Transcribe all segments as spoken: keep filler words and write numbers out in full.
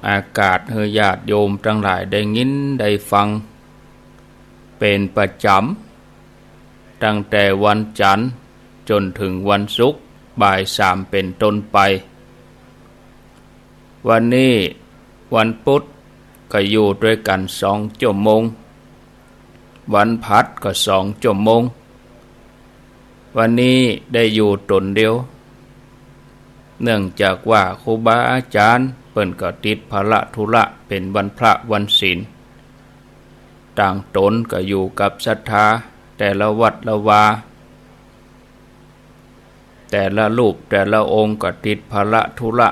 อากาศหื้อญาติโยมตังหลายได้ยินได้ฟังเป๋นประจ๋ำ ตั้งแต่วันจันทร์จ๋นเถิงวันศุกร์บ่ายสามเป๋นต้นไป วันนี้วันปุธก็อยู่ตวยกั๋นสองจั่วโมง วันพฤหัสก็สองจั่วโมง วันนี้ได้อยู่ต๋นเดียว เนื่องจากว่าครูบาอาจ๋ารย์เปิ้นก็ติดภาระธุระเป๋นวันพระวันศีล ต่างต๋นก็อยู่กับศรัทธาแต่ละวัดละวา แต่ละรูปแต่ละองค์ก็ติดภาระธุระ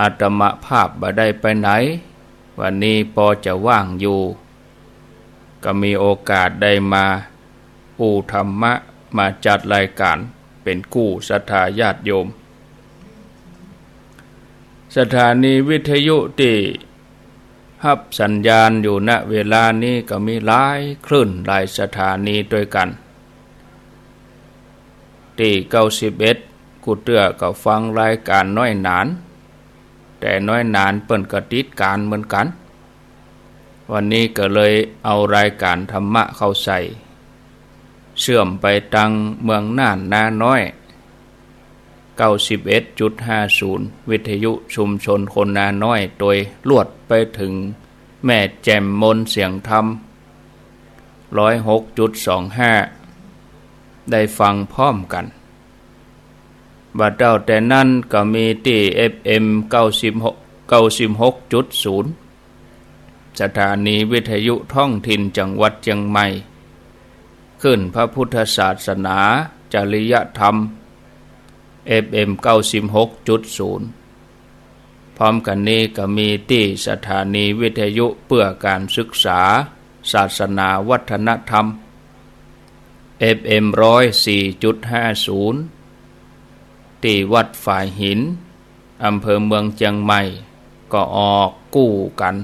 อาตมาภาพบ่ได้ไปไหน วันนี้ปอจะว่างอยู่ ก็มีโอกาสได้มาอู้ธรรมะ มาจัดรายก๋านเป๋นกู้ศรัทธาญาติโยม สถานีวิทยุตี้ฮับสัญญาณอยู่ ณ เวลานี้ก็มีหลายคลื่นหลายสถานีตวยกั๋น ตี้เก้าสิบเอ็ด กู้เตื้อก็ฟังรายก๋านน้อยหนาน แต่น้อยหนานเปิ้นก็ติดก๋านเหมือนกั๋น วันนี้ก็เลยเอารายก๋านธรรมะเข้าใส่ เชื่อมไปตังเมืองน่านนาน้อย เก้าสิบเอ็ดจุดห้าศูนย์ วิทยุชุมชนคนนาน้อย โตยลวดไปเถิงแม่แจ่มมนต์เสียงธรรม ร้อยหกจุดสองห้า ได้ฟังพร้อมกั๋น บ่าเต้าแต่นั้นก็มีตี้ เอฟเอ็ม เก้าสิบหก เก้าสิบหกจุดศูนย์ สถานีวิทยุท้องถิ่นจังหวัดเชียงใหม่ คลื่นพระพุทธศาสนา จริยธรรม เอฟเอ็ม เก้าสิบหกจุดศูนย์ พร้อมกั๋นนี้ก็มีตี้สถานีวิทยุเปื้อก๋านศึกษาศาสนาวัฒนธรรม เอฟเอ็ม ร้อยสี่จุดห้าศูนย์ ตี้วัดฝายหิน อำเภอเมืองเชียงใหม่ ก็ออกกู้กั๋น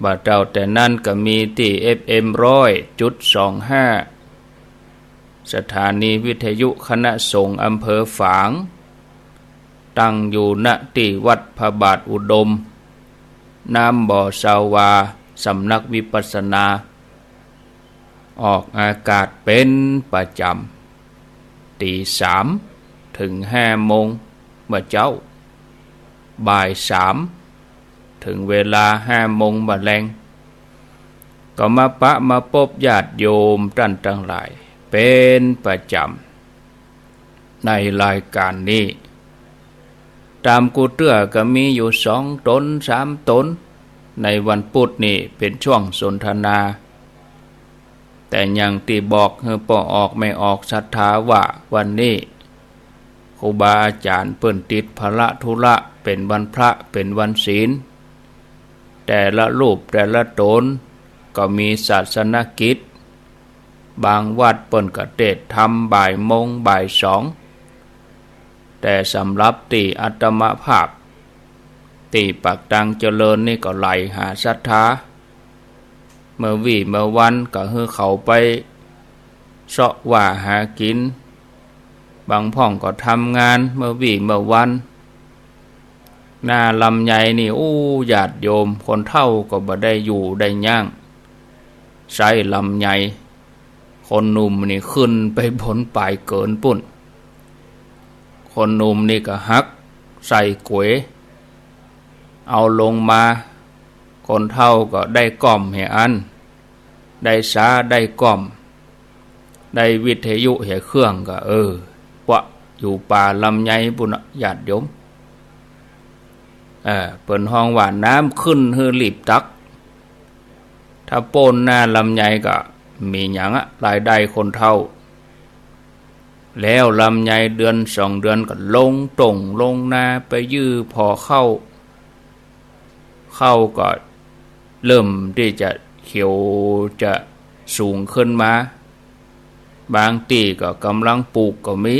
บ่าเต้าแต่นั้นก็มีตี้ เอฟเอ็ม ร้อยจุดสองห้า สถานีวิทยุคณะสงฆ์อำเภอฝาง ตั้งอยู่ ณ ตี้วัดพระบาทอุดม น้ำบ่อซาวา สำนักวิปัสสนา ออกอากาศเป๋นประจ๋ำ ตี๋สามเถิงห้าโมงบ่าเจ๊า บ่ายสามเถิงเวลาห้าโมงบ่าแลง ก็มาปะมาปบญาติโยมต้านตังหลายเป๋นประจ๋ำ ในรายก๋านนี้ ต๋ามกู้เตื้อก็มีอยู่สองต๋นสามต๋น ในวันปุธนี่เป๋นช่วงสนทนา แต่อย่างตี้บอกหื้อป้อออกแม่ออกศรัทธาว่า วันนี้ครูบาอาจ๋ารย์เปิ้นติดภาระธุระ เป๋นวันพระเป๋นวันศีล แต่ละรูปแต่ละต๋นก็มีศาสนกิจ บางวัดเปิ้นก็เตสน์ธรรมบ่ายโมงบ่ายสอง แต่สำหรับตี้อาตมาภาพ ตี้ปากตางเจริญนี่ก็ไหลหาศรัทธา เมื่อวี้เมื่อวันก็หื้อเขาไปเซาะว่าหากิ๋น บางพ่องก็ทำงานเมื่อวี้เมื่อวัน นาลำไยนี่ อู้ ญาติโยม คนเฒ่าก็บ่ได้อยู่ได้ยั้ง ไส้ลำไย คนหนุ่มนี่ขึ้นไปบนป๋ายเกินปู้น คนหนุ่มนี่ก็หักไส้ก๋วย เอาลงมา คนเฒ่าก็ได้ก้อมแหอัน ได้สาได้ก้อม ได้วิทยุแหเครื่องก็ เออ ปะอยู่ป่าลำไยปู้นน่ะ ญาติโยม เออ เปิ้นฮ้องว่าน้ำขึ้นหื้อรีบตัก ถ้าโป้นนาลำไยก็บ่มีหยังอะ รายได้คนเฒ่า แล้วลำไยเดือนสองเดือนก็ลงต้งลงนา ไปยื้อผ่อข้าว ข้าวก็เริ่มตี้จะเขียวจะสูงขึ้นมา บางตี้ก็ก่ำลังปลูกก็มี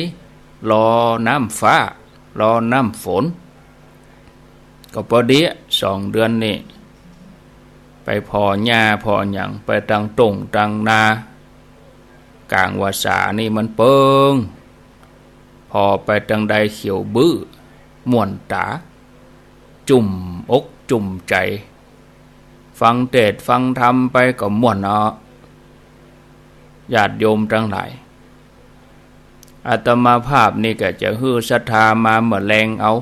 รอน้ำฟ้า รอน้ำฝน ก็ปอดีอะ สองเดือนนี่ ไปผ่อหญ้าผ่อหยังไปตังต้งตังนา ก๋างวาสานี่มันเปิง ผ่อไปตังใดเขียวบื้อ ม่วนต๋า จุ่มอกจุ่มใจ๋ ฟังเตสน์ฟังธรรมไปก็ม่วนเนาะ ญาติโยมตังหลาย อาตมาภาพนี่ก็จะหื้อศรัทธามาเมื่อแลงเอา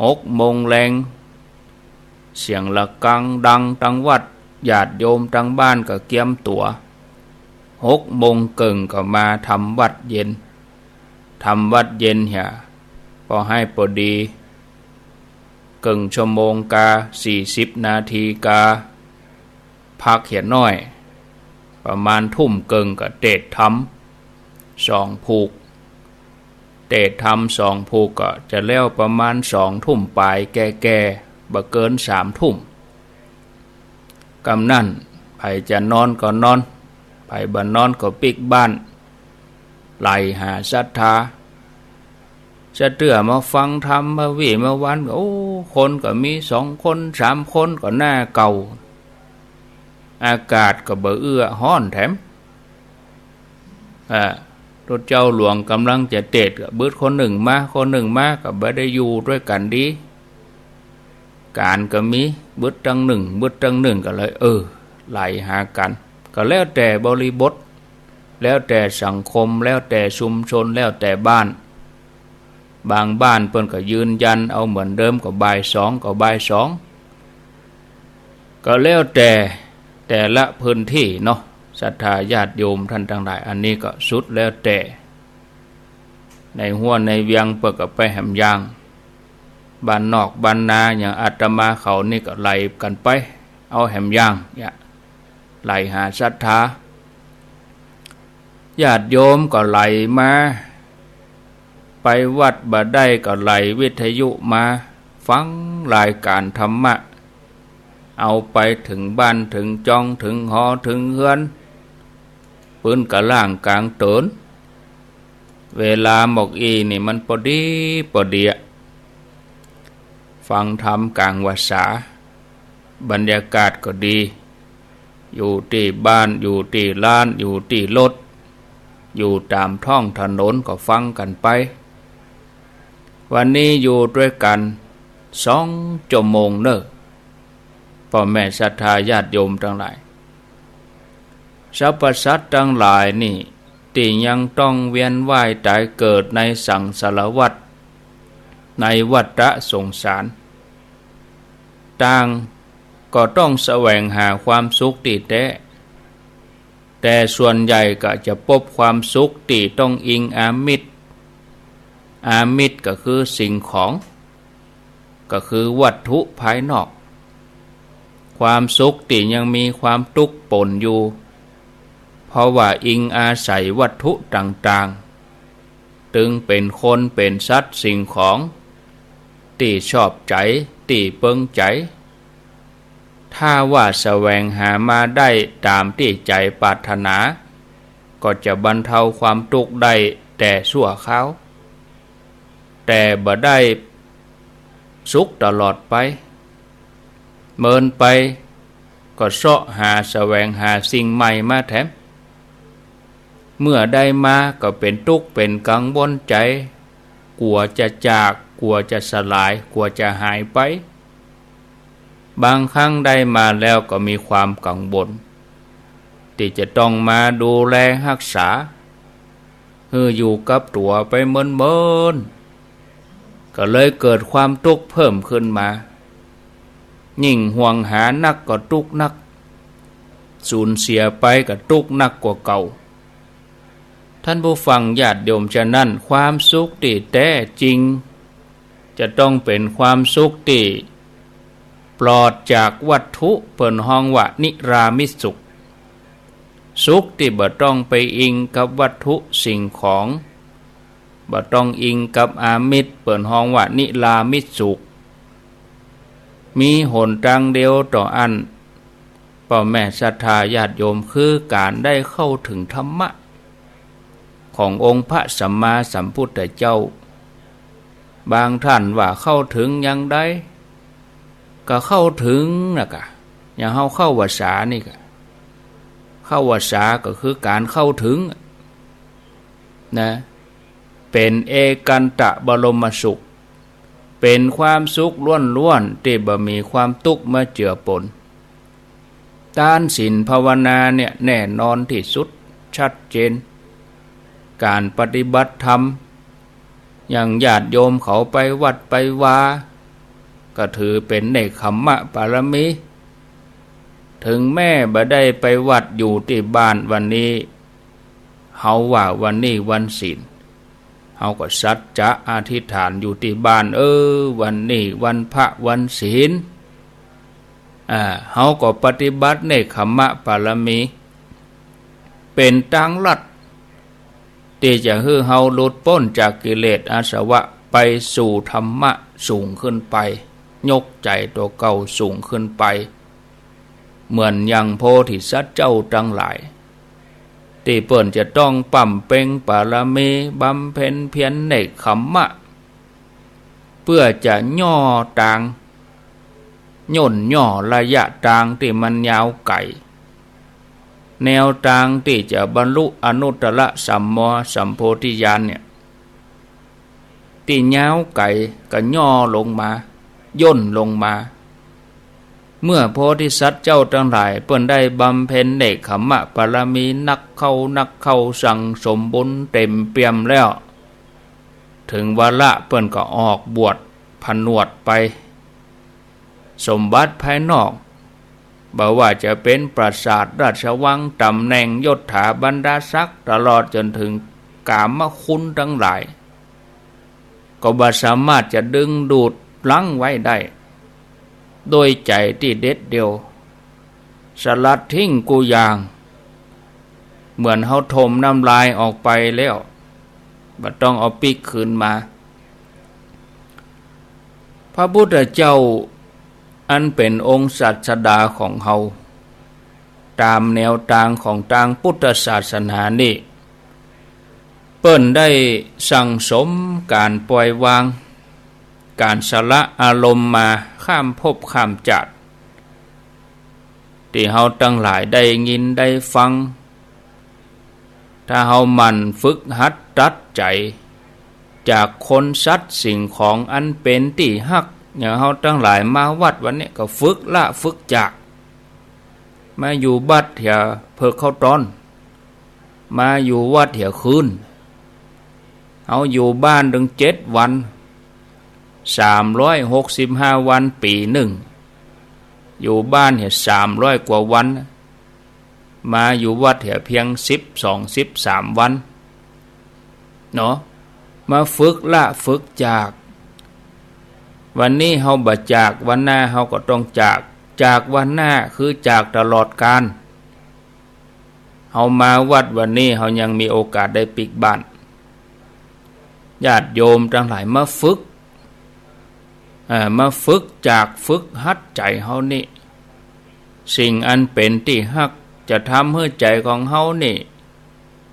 หกโมงแลง เสียงระฆังดังตังวัด ญาติโยมตังบ้านก็เกียมตั๋ว หกโมงเกิ่งก็มาทำวัตรเย็น ทำวัตรเย็นเหีย ปอหื้อปอดี เกิ่งชั่วโมงกา สี่สิบนาทีกา พักเหียน้อย ประมาณทุ่มเกิ่งก็เตสน์ธรรมสองผูก เตสน์ธรรมสองผูกก็จะแล้วประมาณสองทุ่มป๋ายแก่ๆ บ่เกินสามทุ่ม กำนั้นใผจะนอนก็นอน ใผบ่นอนก็ปิ๊กบ้าน ไหลหาศรัทธา จะเตื้อมาฟังธรรมมาวีมาวันก็ โอ้ คนก็มีสองคนสามคนก็หน้าเก่า อากาศก็บ่เอื้อ ฮ้อนแถม อ่า ตุ๊เจ้าหลวงก่ำลังจะเตสน์ก็บึดคนนึ่งมา คนนึ่งมาก็บ่ได้อยู่ตวยกั๋นดี ก๋านก็มี บึดตังนึ่ง บึดตังนึ่งก็เลย เออ ไหลหากั๋น ก็แล้วแต่บริบท แล้วแต่สังคม แล้วแต่ชุมชน แล้วแต่บ้าน บางบ้านเปิ้นก็ยืนยันเอาเหมือนเดิม ก็บ่ายสอง ก็บ่ายสอง ก็แล้วแต่แต่ละพื้นตี้เนาะ ศรัทธาญาติโยมต้านตังหลาย อันนี้ก็สุดแล้วแต่ ในฮั้วในเวียงเปิ้นก็ไปแหมอย่าง บ้านนอกบ้านนาอย่างอาตมาเขานี่ก็ไหลกั๋นไป เอาแหมอย่างเนี่ย ไหลหาศรัทธา ญาติโยมก็ไหลมา ไปวัดบ่ได้ก็ไหลวิทยุมา ฟังรายก๋านธรรมะ เอาไปเถิงบ้านเถิงจองเถิงหอเถิงเฮือน ปื๊นกะล่างก๋างเติ๋น เวลาหมอกอี้นี่มันปอดีปอดีอะ ฟังธรรมก๋างวัสสา บรรยากาศก็ดี อยู่ตี้บ้าน อยู่ตี้ร้าน อยู่ตี้รถ อยู่ต๋ามท้องถนนก็ฟังกั๋นไป วันนี้อยู่ตวยกั๋นสองจั่วโมงเน่อ ป้อแม่ศรัทธาญาติโยมตังหลาย สรรพสัตว์ตังหลายนี่ ตี้ยังต้องเวียนว่ายต๋ายเกิดในสังสารวัฏ ในวัฏฏะสงสาร ต่างก็ต้องแสวงหาความสุขตี้แต๊ แต่ส่วนใหญ่ก็จะปบความสุขตี้ต้องอิงอามิตร อามิตรก็คือสิ่งของ ก็คือวัตถุภายนอก ความสุขตี้ยังมีความตุ๊กข์ป๋นอยู่ เพราะว่าอิงอาศัยวัตถุต่างๆ ตึงเป๋นคนเป๋นสัตว์สิ่งของ ตี้ชอบใจ๋ ตี้เปิงใจ๋ ถ้าว่าแสวงหามาได้ต๋ามตี้ใจ๋ปรารถนา ก็จะบรรเทาความตุ๊กข์ได้แต่ชั่วคราว แต่บ่ได้สุขตลอดไป เมินไปก็เซาะหาแสวงหาสิ่งใหม่มาแถม เมื่อได้มาก็เป๋นตุ๊กข์เป๋นกังวลใจ๋ กั๋วจะจาก กั๋วจะสลาย กั๋วจะหายไป บางครั้งได้มาแล้วก็มีความกังวล ตี้จะต้องมาดูแลฮักษา หื้ออยู่กับตั๋วไปเมินๆ ก็เลยเกิดความตุ๊กข์เพิ่มขึ้นมา ยิ่งห่วงหานักก็ตุ๊กข์นัก สูญเสียไปก็ตุ๊กข์นักกว่าเก่า ต้านผู้ฟังญาติโยม ฉะนั้นความสุขตี้แต๊จริง จะต้องเป๋นความสุขตี้ปลอดจากวัตถุ เปิ้นฮ้องว่านิรามิตสุข สุขตี้บ่ต้องไปอิงกับวัตถุสิ่งของ บ่ต้องอิงกับอามิตร เปิ้นฮ้องว่านิรามิตสุข มีหนตางเดียวเต้าอั้น ป้อแม่ศรัทธาญาติโยม คือก๋านได้เข้าเถิงธรรมะ ขององค์พระสัมมาสัมพุทธเจ้า บางต้านว่าเข้าเถิงอย่างใด ก็เข้าเถิงนะกะ อย่างเฮาเข้าวัสสานี่กะ เข้าวัสสาก็คือก๋านเข้าเถิง นะ เป๋นเอกันตะบรมสุข เป๋นความสุขล้วนๆ ตี้บ่มีความตุ๊กข์มาเจือปน ตานศีลภาวนาเนี่ยแน่นอนตี้สุด ชัดเจน ก๋านปฏิบัติธรรม อย่างญาติโยมเขาไปวัดไปวา ก็ถือเป๋นเนกขัมมะปารมี เถิงแม้บ่ได้ไปวัด อยู่ตี้บ้านวันนี้ เฮาว่าวันนี้วันศีล เฮาก็สัจจะอธิษฐานอยู่ตี้บ้าน เออ วันนี้วันพระวันศีล อ่า เฮาก็ปฏิบัติเนกขัมมะปารมี เป๋นตางลัด ตี้จะหื้อเฮาหลุดป๊นจากกิเลสอาสวะ ไปสู่ธรรมะสูงขึ้นไป ยกใจ๋ตั๋วเก่าสูงขึ้นไป เหมือนอย่างโพธิสัตว์เจ้าตังหลาย ตี้เปิ้นจะต้องบำเพ็งปารมี บำเพ็ญเพียรเนกขัมมะ เปื้อจะย่อตาง ย่นย่อระยะตางตี้มันยาวไก๋ แนวตางตี้จะบรรลุอนุตตรสัมมาสัมโพธิญาณเนี่ย ตี้ยาวไก๋ก็ย่อลงมา ย่นลงมา เมื่อโพธิสัตว์เจ้าตังหลายเปิ้นได้บำเพ็ญเนกขัมมะปารมีนักเข้านักเข้า สั่งสมบุญเต๋มเปี่ยมแล้ว เถิงวาระเปิ้นก็ออกบวชผนวชไป สมบัติภายนอก บ่ว่าจะเป๋นปราสาทราชวัง ต๋ำแหน่งยศถาบรรดาศักดิ์ ตลอดจ๋นเถิงกามคุณตังหลาย ก็บ่สามารถจะดึงดูดรั้งไว้ได้ โดยใจ๋ตี้เด็ดเดี่ยว สลัดทิ้งกู้อย่าง เหมือนเฮาถมน้ำลายออกไปแล้ว บ่ต้องเอาปิ๊กคืนมา พระพุทธเจ้าอันเป๋นองค์ศาสดาของเฮา ต๋ามแนวตางของตางพุทธศาสนานี่ เปิ้นได้สั่งสมก๋านปล่อยวาง ก๋านสละอารมณ์มาข้ามภพข้ามจาติ ตี้เฮาตังหลายได้ยินได้ฟัง ถ้าเฮาหมั่นฝึกหัดตัดใจ๋ จากคนสัตว์สิ่งของอันเป๋นตี้ฮัก อย่างเฮาตังหลายมาวัดวันนี้ก็ฝึกละฝึกจาก มาอยู่บัดเหียเผิกเข้าตอน มาอยู่วัดเหียคืน เฮาอยู่บ้านตึงเจ็ดวัน สามร้อยหกสิบห้าวันปี๋นึ่ง อยู่บ้านเหียสามร้อยกว่าวัน มาอยู่วัดเหียเพียงสิบสอง สิบสามวัน เนาะ มาฝึกละฝึกจาก วันนี้เฮาบ่จาก วันหน้าเฮาก็ต้องจาก จากวันหน้าคือจากตลอดกาล เฮามาวัดวันนี้ เฮายังมีโอกาสได้ปิ๊กบ้าน ญาติโยมตังหลายมาฝึก เอ่อ มาฝึกจาก ฝึกหัดใจ๋เฮานี่ สิ่งอันเป๋นตี้ฮัก จะทำหื้อใจ๋ของเฮานี่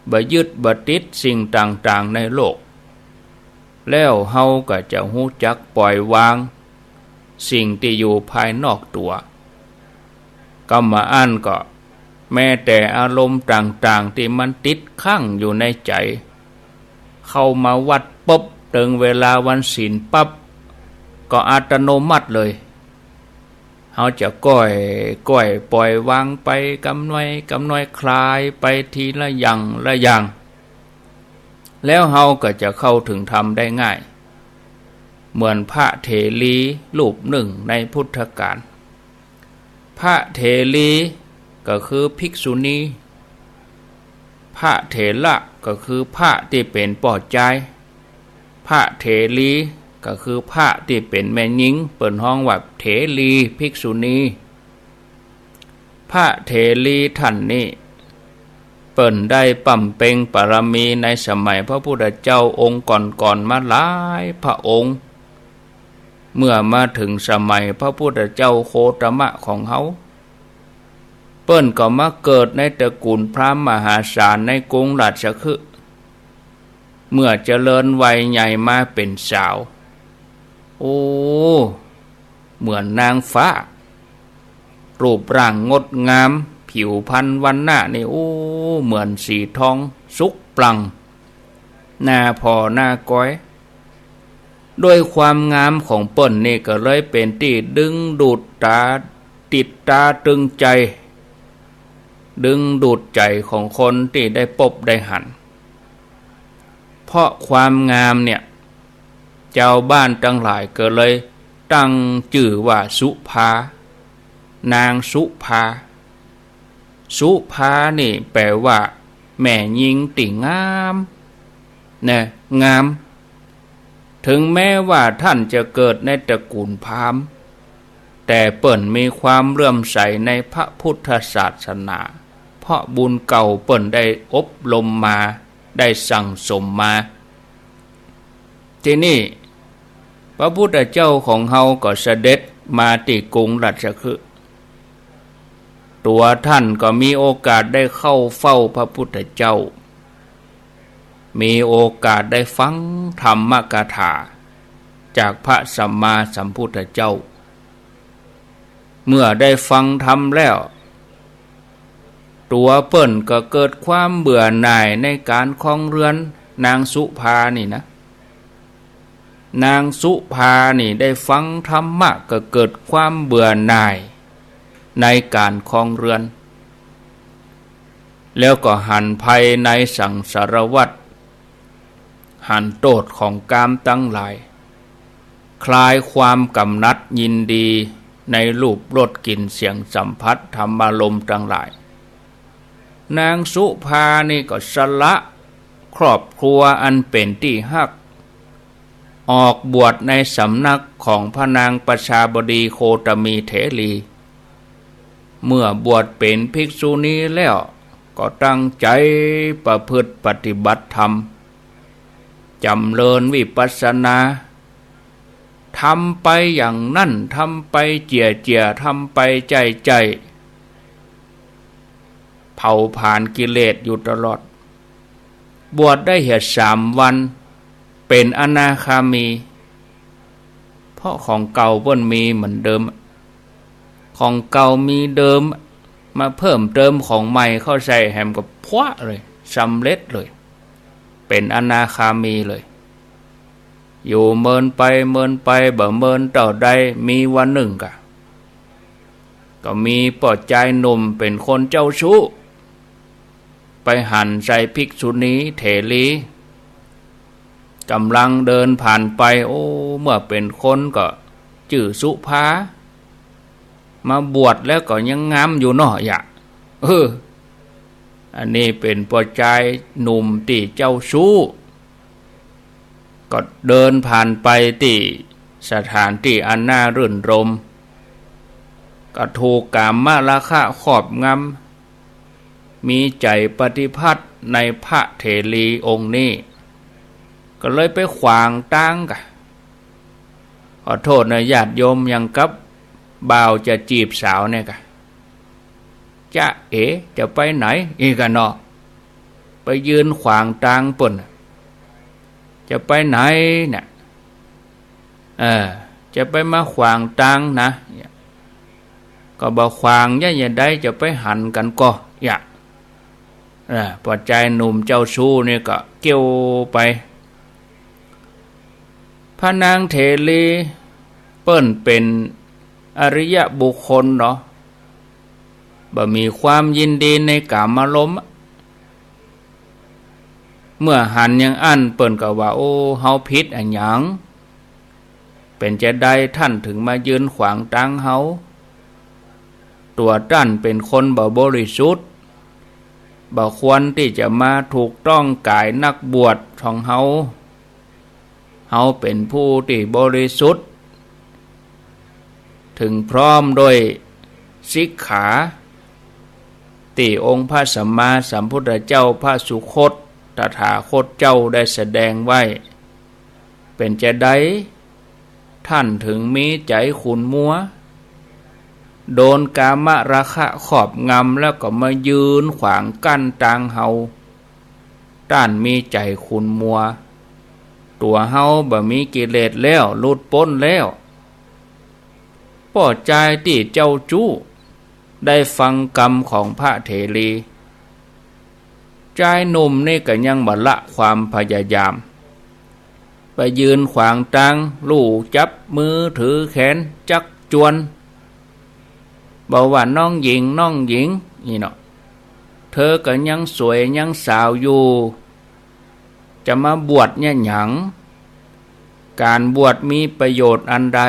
บ่ยึดบ่ติดสิ่งต่างๆ ในโลก แล้วเฮาก็จะฮู้จักปล่อยวางสิ่งตี้อยู่ภายนอกตั๋ว กำบ่อั้นก็แม้แต่อารมณ์ต่างๆ ตี้มันติดขังอยู่ในใจ๋ เข้ามาวัดปุ๊บ เถิงเวลาวันศีลปั๊บ ก็อัตโนมัติเลย เฮาจะก้อยก้อยปล่อยวางไปกำน้อยกำน้อย คลายไปทีละอย่างละอย่าง แล้วเฮาก็จะเข้าเถิงธรรมได้ง่าย เหมือนพระเถรีรูปนึ่งในพุทธกาล พระเถรีก็คือภิกษุณี พระเถระก็คือพระตี้เป๋นป้อจาย พระเถรีก็คือพระตี้เป๋นแม่ญิง เปิ้นฮ้องว่าเถรีภิกษุณี พระเถรีท่านนี้ เปิ้นได้บำเพ็ญปารมีในสมัยพระพุทธเจ้าองค์ก่อนๆ มาหลายพระองค์ เมื่อมาเถิงสมัยพระพุทธเจ้าโคตมะของเฮา เปิ้นก็มาเกิดในตระกูลพราหมณ์มหาศาลในกรุงราชคฤห์ เมื่อเจริญวัยใหญ่มาเป๋นสาว โอ้ เหมือนนางฟ้า รูปร่างงดงาม ผิวพรรณวรรณะนี่ โอ้ เหมือนสีทองสุกปลั่ง หน้าผ่อหน้าก๊อย ด้วยความงามของเปิ้นนี่ก็เลยเป๋นตี้ดึงดูดต๋า ติดต๋าตรึงใจ๋ ดึงดูดใจ๋ของคนตี้ได้ปบได้หัน เพราะความงามเนี่ย จาวบ้านตังหลายก็เลยตั้งจื้อว่าสุภา นางสุภา สุภานี่แป๋ว่าแม่ญิงตี้งาม นะ งาม เถิงแม้ว่าต้านจะเกิดในตระกู๋ลพราหมณ์ แต่เปิ้นมีความเลื่อมใสในพระพุทธศาสนา เพราะบุญเก่าเปิ้นได้อบรมมา ได้สั่งสมมา ทีนี้พระพุทธเจ้าของเฮาก็เสด็จมาตี้กรุงราชคฤห์ ตั๋วต้านก็มีโอกาสได้เข้าเฝ้าพระพุทธเจ้า มีโอกาสได้ฟังธรรมกถาจากพระสัมมาสัมพุทธเจ้า เมื่อได้ฟังธรรมแล้ว ตั๋วเปิ้นก็เกิดความเบื่อหน่ายในก๋านครองเรือน นางสุภานี่นะ นางสุภานี่ได้ฟังธรรมะก็เกิดความเบื่อหน่ายในก๋านครองเรือน แล้วก็หันภัยในสังสารวัฏ หันโต้ษของกามตังหลาย คลายความกำหนัดยินดีในรูปรสกลิ่นเสียงสัมผัสธรรมารมณ์ตังหลาย นางสุภานี่ก็สละครอบครัวอันเป๋นตี้ฮัก ออกบวชในสำนักของพระนางประชาบดีโคตมีเถรี เมื่อบวชเป๋นภิกษุณีแล้ว ก็ตั้งใจ๋ประพฤติปฏิบัติธรรม จ๋ำเริญวิปัสสนา ทำไปอย่างนั้น ทำไปเจี่ยๆ ทำไปใจ้ๆ เผาผลาญกิเลสอยู่ตลอด บวชได้เหียสามวัน เป๋นอนาคามี เพราะของเก่าเปิ้นมีเหมือนเดิม ของเก่ามีเดิม มาเพิ่มเติมของใหม่เข้าใส่แหมก็พวะเลย สำเร็จเลย เป๋นอนาคามีเลย อยู่เมินไปเมินไป บ่เมินเต้าใด มีวันนึ่งก่ะ ก็มีป้อจายหนุ่มเป๋นคนเจ้าชู้ ไปหันใส่ภิกษุณีเถรี ก่ำลังเดินผ่านไป โอ้ เมื่อเป๋นคนก็จื้อสุภา มาบวชแล้วก็ยังงามอยู่เนาะ ยะ เออ อันนี้เป๋นป้อจายหนุ่มตี้เจ้าชู้ ก็เดินผ่านไปตี้สถานตี้อันน่ารื่นรมย์ ก็ถูกกามราคะครอบงำ มีใจ๋ปฏิฆาในพระเถรีองค์นี้ ก็เลยไปขวางตางก่ะ ขอโต้ษนะญาติโยม อย่างกับบ่าวจะจีบสาวเนี่ยก่ะ จ๊ะเอ๋ จะไปไหน อี้ก่ะเนาะ ไปยืนขวางตางเปิ้น จะไปไหนเนี่ย เออ จะไปมาขวางตางนะ ก็บ่ขวาง ยะ ยะใดจะไปหันกั๋นก่อ ยะ เออ ป้อจายหนุ่มเจ้าชู้นี่ก็เกี้ยวไป พระนางเถรีเปิ้นเป๋นอริยบุคคลเนาะ บ่มีความยินดีในกามารมณ์ เมื่อหันอย่างอั้นเปิ้นก็ว่า โอ้ เฮาผิดอะหยัง เป๋นจาใดต้านเถิงมายืนขวางตางเฮา ตั๋วต้านเป๋นคนบ่บริสุทธิ์ บ่ควรตี้จะมาถูกต้องก๋ายนักบวชของเฮา เฮาเป๋นผู้ตี้บริสุทธิ์ เถิงพร้อมด้วยสิกขา ตี้องค์พระสัมมาสัมพุทธเจ้าพระสุคตตถาคตเจ้าได้แสดงไว้ เป๋นจาใด ต้านเถิงมีใจ๋ขุนมัว โดนกามราคะครอบงำแล้วก็มายืนขวางกั้นตางเฮา ต้านมีใจ๋ขุนมัว ตั๋วเฮาบ่มีกิเลสแล้ว หลุดป๊นแล้ว ป้อจายตี้เจ้าชู้ได้ฟังกำของพระเถรี จายหนุ่มนี่ก็ยังบ่ละความพยายาม ไปยืนขวางตาง ลู่จับมือถือแขนจั๊กจวน บ่ว่าน้องหญิง น้องหญิง นี่เนาะ เธอก็ยังสวยยังสาวอยู่ จะมาบวชเนี่ยหยัง ก๋านบวชมีประโยชน์อันใด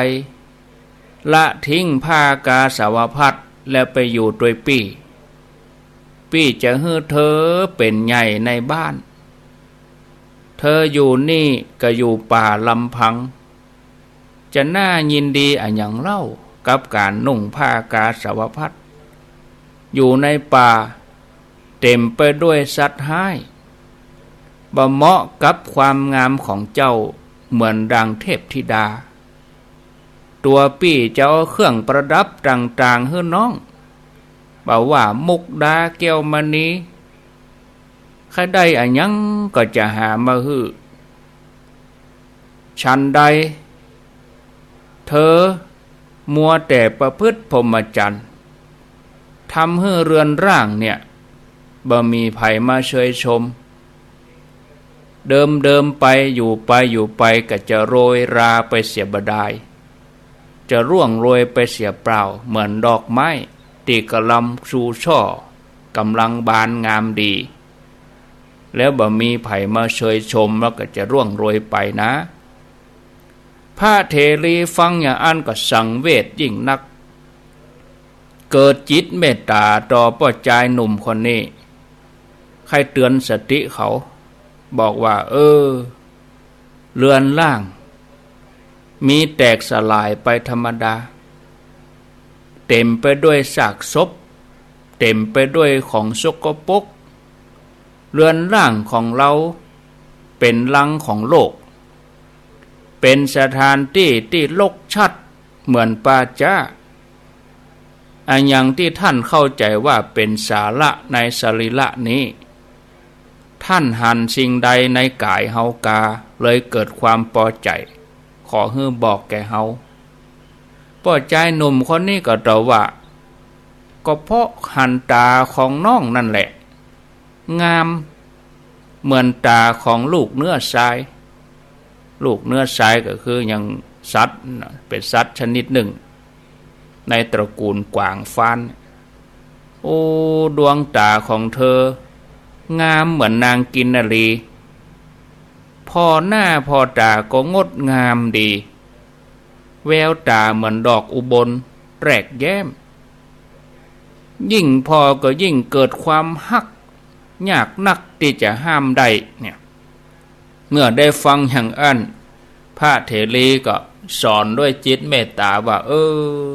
ละทิ้งผ้ากาสาวพัสตร์แล้วไปอยู่ตวยปี้ ปี้จะหื้อเธอเป๋นใหญ่ในบ้าน เธออยู่นี่ก็อยู่ป่าลำพัง จะน่ายินดีอะหยังเล่า กับก๋านนุ่งผ้ากาสาวพัสตร์ อยู่ในป่าเต๋มไปด้วยสัตว์ฮ้าย บ่เหมาะกับความงามของเจ้า เหมือนดังเทพธิดา ตั๋วปี้จะเอาเครื่องประดับต่างๆ หื้อน้อง บ่ว่ามุกดาแก้วมณี ใค่ได้อะหยังก็จะหามาหื้อ ฉันใด เธอมัวแต่ประพฤติพรหมจรรย์ ทำหื้อเรือนร่างเนี่ย บ่มีใผมาเชยชม เดินๆ ไป อยู่ไปอยู่ไปก็จะโรยราไปเสียบ่ดาย จะร่วงโรยไปเสียเปล่า เหมือนดอกไม้ตี้ก่ำลังชูช่อ ก่ำลังบานงามดี แล้วบ่มีใผมาเชยชม แล้วก็จะร่วงโรยไปนะ พระเถรีฟังอย่างอั้นก็สังเวชยิ่งนัก เกิดจิตเมตต๋าต่อป้อจายหนุ่มคนนี้ ใค่เตือนสติเขา บอกว่า เออ เรือนร่างมีแตกสลายไปธรรมดา เต๋มไปด้วยซากศพ เต๋มไปด้วยของสกปรก เรือนร่างของเฮาเป๋นรังของโรค เป๋นสถานตี้ตี้รกชัดเหมือนป่าจ๊า อะหยังตี้ท่านเข้าใจ๋ว่าเป๋นสาระในสรีระนี้ ท่านหันสิ่งใดในก๋ายเฮากา เลยเกิดความปอใจ๋ ขอหื้อบอกแก่เฮา ป้อจายหนุ่มคนนี้ก็ตอบว่า ก็เพราะหันต๋าของน้องนั่นแหละ งามเหมือนต๋าของลูกเนื้อทราย ลูกเนื้อทรายก็คืออย่างสัตว์น่ะ เป๋นสัตว์ชนิดนึ่ง ในตระกูลกวางฟ้าน โอ้ ดวงต๋าของเธอ งามเหมือนนางกินนรี ผ่อหน้าผ่อต๋าก็งดงามดี แววต๋าเหมือนดอกอุบลแรกแย้ม ยิ่งผ่อก็ยิ่งเกิดความฮัก ยากนักตี้จะห้ามได้เนี่ย เมื่อได้ฟังอย่างอั้น พระเถรีก็สอนด้วยจิตเมตต๋าว่า เออ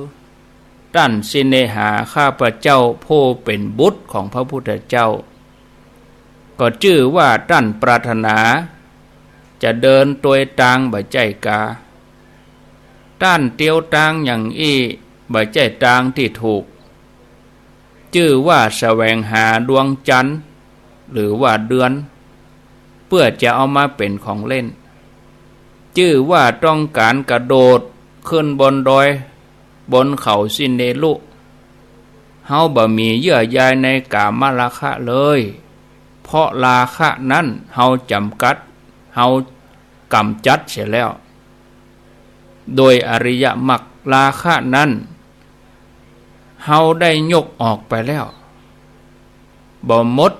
ต้านสิเนหา ข้าพเจ้าผู้เป๋นบุตรของพระพุทธเจ้า ก็จื้อว่าต้านปรารถนา จะเดินตวยตางบ่ใจ้กา ต้านเตียวตางอย่างอี้บ่ใจ้ตางตี้ถูก จื้อว่าแสวงหาดวงจันทร์ หรือว่าเดือน เปื้อจะเอามาเป๋นของเล่น จื้อว่าต้องก๋านกระโดดขึ้นบนดอย บนเขาสิเนรุ เฮาบ่มีเยื่อใยในกามราคะเลย เพราะราคะนั้นเฮาจ๋ำกัด เฮากำจัดเสียแล้ว โดยอริยมรรค ราคะนั้นเฮาได้ยกออกไปแล้ว บ่หมด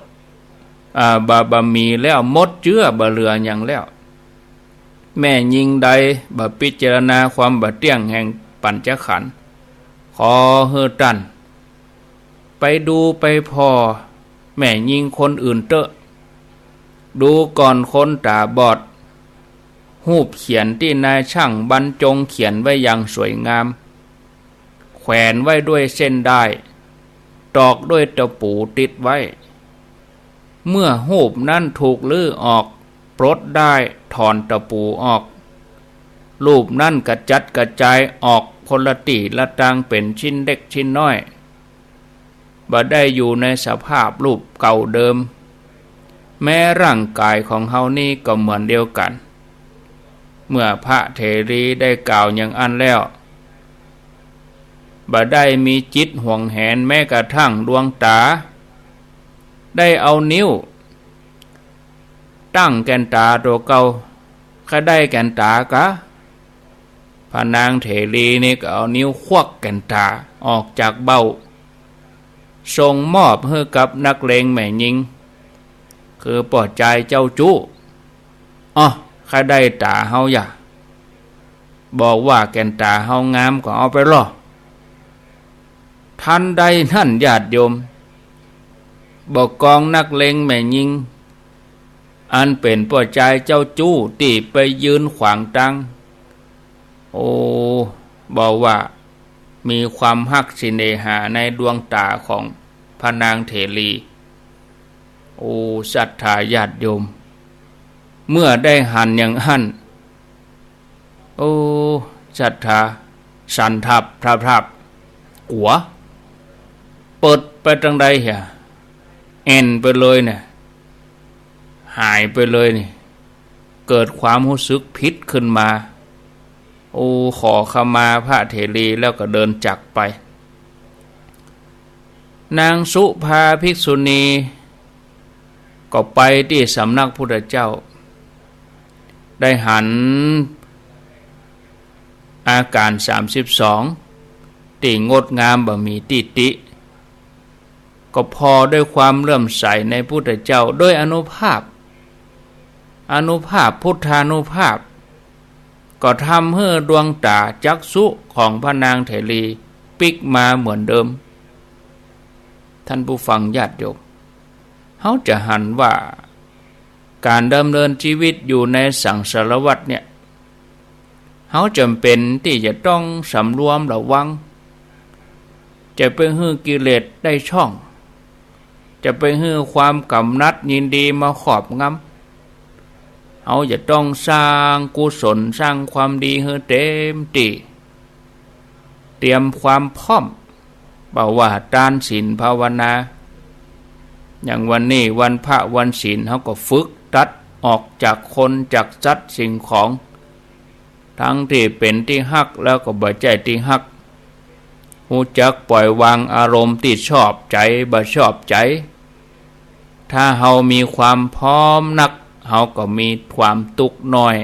อ่า บ่ บ่มีแล้ว หมดเจื้อ บ่เหลือหยังแล้ว แม่ญิงใดบ่พิจารณาความบ่เตี้ยงแห่งปัญจขันธ์ ขอหื้อต้านไปดูไปผ่อแม่ญิงคนอื่นเต๊อะ ดูก่อนคนต๋าบอด ฮูปเขียนตี้นายช่างบรรจงเขียนไว้อย่างสวยงาม แขวนไว้ด้วยเส้นด้าย ตอกด้วยตะปูติดไว้ เมื่อฮูปนั้นถูกรื้อออก ปลดด้าย ถอนตะปูออก รูปนั้นกระจัดกระจายออกคนละตี้ละตางเป๋นชิ้นเล็กชิ้นน้อย บ่ได้อยู่ในสภาพรูปเก่าเดิม แม้ร่างก๋ายของเฮานี้ก็เหมือนเดียวกั๋น เมื่อพระเถรีได้กล่าวอย่างอั้นแล้ว บ่ได้มีจิตหวงแหนแม้กระทั่งดวงต๋า ได้เอานิ้ว ตั้งแก่นต๋าตั๋วเก่า แข ได้แก่นต๋ากา พระนางเถรีนี่ก็เอานิ้วขวักแก่นต๋าออกจากเบ้า ส่งมอบหื้อกับนักเลงแม่ญิง คือป้อจายเจ้าจู้ อ้อ ใค่ได้ต๋าเฮาอย่า บ่ว่าแก่นต๋าเฮางามก็เอาไปลอ ทันใดนั้นญาติโยม บ่ากองนักเลงแม่ญิง อันเป๋นป้อจายเจ้าจู้ตี้ไปยืนขวางตาง โอ้ บ่ว่ามีความฮักเสน่หาในดวงต๋าของพระนางเถรี โอ้ ศรัทธาญาติโยม เมื่อได้หันอย่างหั้น โอ้ ศรัทธาสั่นทับทับทับ กั๋ว เปิดไปตางใดเหีย แอ่นไปเลยเนี่ย หายไปเลยนี่ เกิดความฮู้สึกผิดขึ้นมา โอ้ ขอขมาพระเถรีแล้วก็เดินจากไป นางสุภาภิกษุณีก็ไปตี้สำนักพุทธเจ้า ได้หันอาก๋านสามสิบสองตี้งดงามบ่มีตี้ติ ก็ผ่อด้วยความเลื่อมใสในพุทธเจ้า ด้วยอานุภาพ อานุภาพ พุทธานุภาพ ก็ทำหื้อดวงต๋าจักษุของพระนางเถรีปิ๊กมาเหมือนเดิม ท่านผู้ฟังญาติโยม เฮาจะหันว่าก๋านดำเนินชีวิตอยู่ในสังสารวัฏเนี่ย เฮาจ๋ำเป๋นตี้จะต้องสำรวมระวัง จะไปหื้อกิเลสได้ช่อง จะไปหื้อความก๋ำหนัดยินดีมาครอบงำ เฮาจะต้องสร้างกุศลสร้างความดีหื้อเต๋มตี้ เตรียมความพร้อม บ่าว่าตานศีลภาวนา อย่างวันนี้วันพระวันศีล เฮาก็ฝึกตัดออกจากคนจากสัตว์สิ่งของ ตังตี้เป๋นตี้ฮักแล้วก็บ่ใจ้ตี้ฮัก ฮู้จักปล่อยวางอารมณ์ตี้ชอบใจ๋บ่ชอบใจ๋ ถ้าเฮามีความพร้อมนัก เฮาก็มีความตุ๊กข์น้อย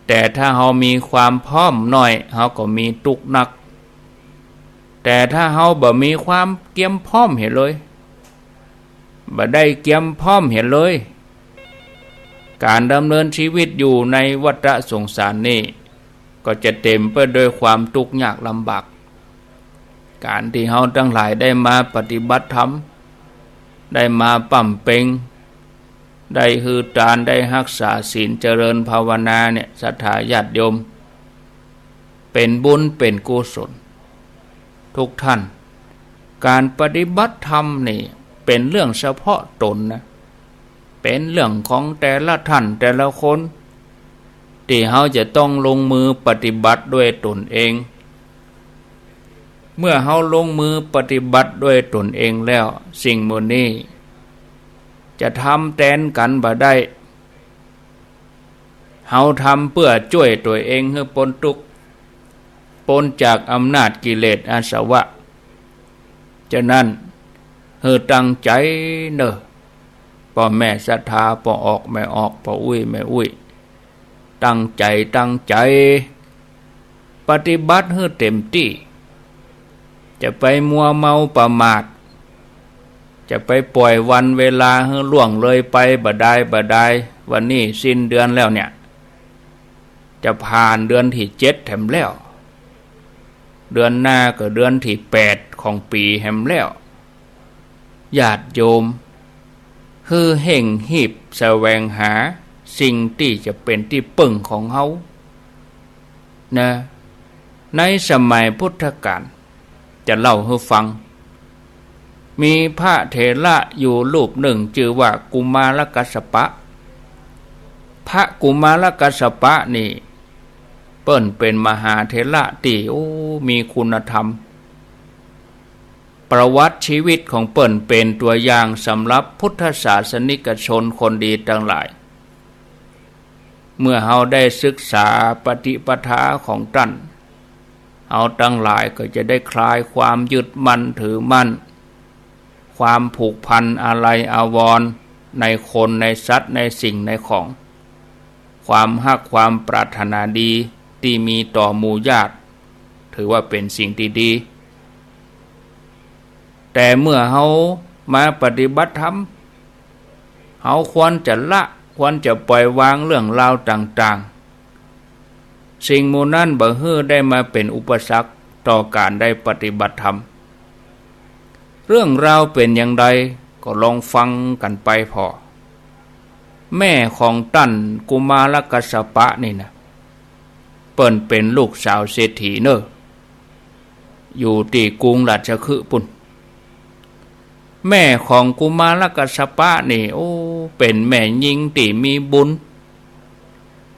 แต่ถ้าเฮามีความพร้อมน้อย เฮาก็มีตุ๊กข์นัก แต่ถ้าเฮาบ่มีความเกียมพร้อมเหียเลย บ่ได้เกียมพร้อมเหียเลย ก๋านดำเนินชีวิตอยู่ในวัฏสงสารนี้ ก็จะเต๋มไปด้วยความตุ๊กข์ยากลำบาก ก๋านตี้เฮาตังหลายได้มาปฏิบัติธรรม ได้มาบำเพ็ญ ได้หื้อตาน ได้ฮักษาศีล เจริญภาวนาเนี่ย ศรัทธาญาติโยม เป๋นบุญเป๋นกุศล ทุกท่าน ก๋านปฏิบัติธรรมนี่เป๋นเรื่องเฉพาะต๋นนะ เป๋นเรื่องของแต่ละท่านแต่ละคน ตี้เฮาจะต้องลงมือปฏิบัติด้วยตนเอง เมื่อเฮาลงมือปฏิบัติด้วยตนเองแล้ว สิ่งหมู่นี้จะทำแตนกั๋นบ่ได้ เฮาทำเปื้อจ้วยตั๋วเองหื้อป๊นตุ๊กข์ ป๊นจากอำนาจกิเลสอาสวะ ฉะนั้น หื้อตั้งใจ๋เน่อ ป้อแม่ศรัทธา ป้อออกแม่ออก ป้ออุ้ยแม่อุ้ย ตั้งใจ๋ ตั้งใจ๋ ปฏิบัติหื้อเต๋มตี้ จะไปมัวเมาประมาท จะไปปล่อยวันเวลาหื้อล่วงเลยไปบ่ดาย บ่ดาย วันนี้สิ้นเดือนแล้วเนี่ย จะผ่านเดือนตี้เจ็ดแหมแล้ว เดือนหน้าก็เดือนตี้แปดของปี๋แหมแล้ว ญาติโยม หื้อเฮ่งฮีบแสวงหาสิ่งตี้จะเป๋นตี้เปิ้งของเฮา นะ ในสมัยพุทธกาล จะเล่าหื้อฟัง มีพระเถระอยู่รูปนึ่งจื้อว่ากุมารกัสสปะ พระกุมารกัสสปะนี่ เปิ้นเป๋นมหาเถระตี้ โอ้ มีคุณธรรม ประวัติชีวิตของเปิ้นเป๋นตั๋วอย่างสำหรับพุทธศาสนิกชนคนดีตังหลาย เมื่อเฮาได้ศึกษาปฏิปทาของต้าน เฮาตังหลายก็จะได้คลายความยึดมั่นถือมั่น ความผูกพันอาลัยอาวรณ์ในคนในสัตว์ในสิ่งในของ ความฮักความปรารถนาดีตี้มีต่อหมู่ญาติ ถือว่าเป๋นสิ่งตี้ดี แต่เมื่อเฮามาปฏิบัติธรรม เฮาควรจะละ ควรจะปล่อยวางเรื่องราวต่างๆ สิ่งหมู่นั้นบ่หื้อได้มาเป๋นอุปสรรคต่อก๋านได้ปฏิบัติธรรม เรื่องราวเป๋นอย่างใดก็ลองฟังกั๋นไปผ่อ แม่ของต้านกุมารกัสสปะนี่นะ เปิ้นเป๋นลูกสาวเศรษฐีเน่อ อยู่ตี้กรุงราชคฤห์ปู้น แม่ของกุมารกัสสปะนี่ โอ้ เป๋นแม่ญิงตี้มีบุญ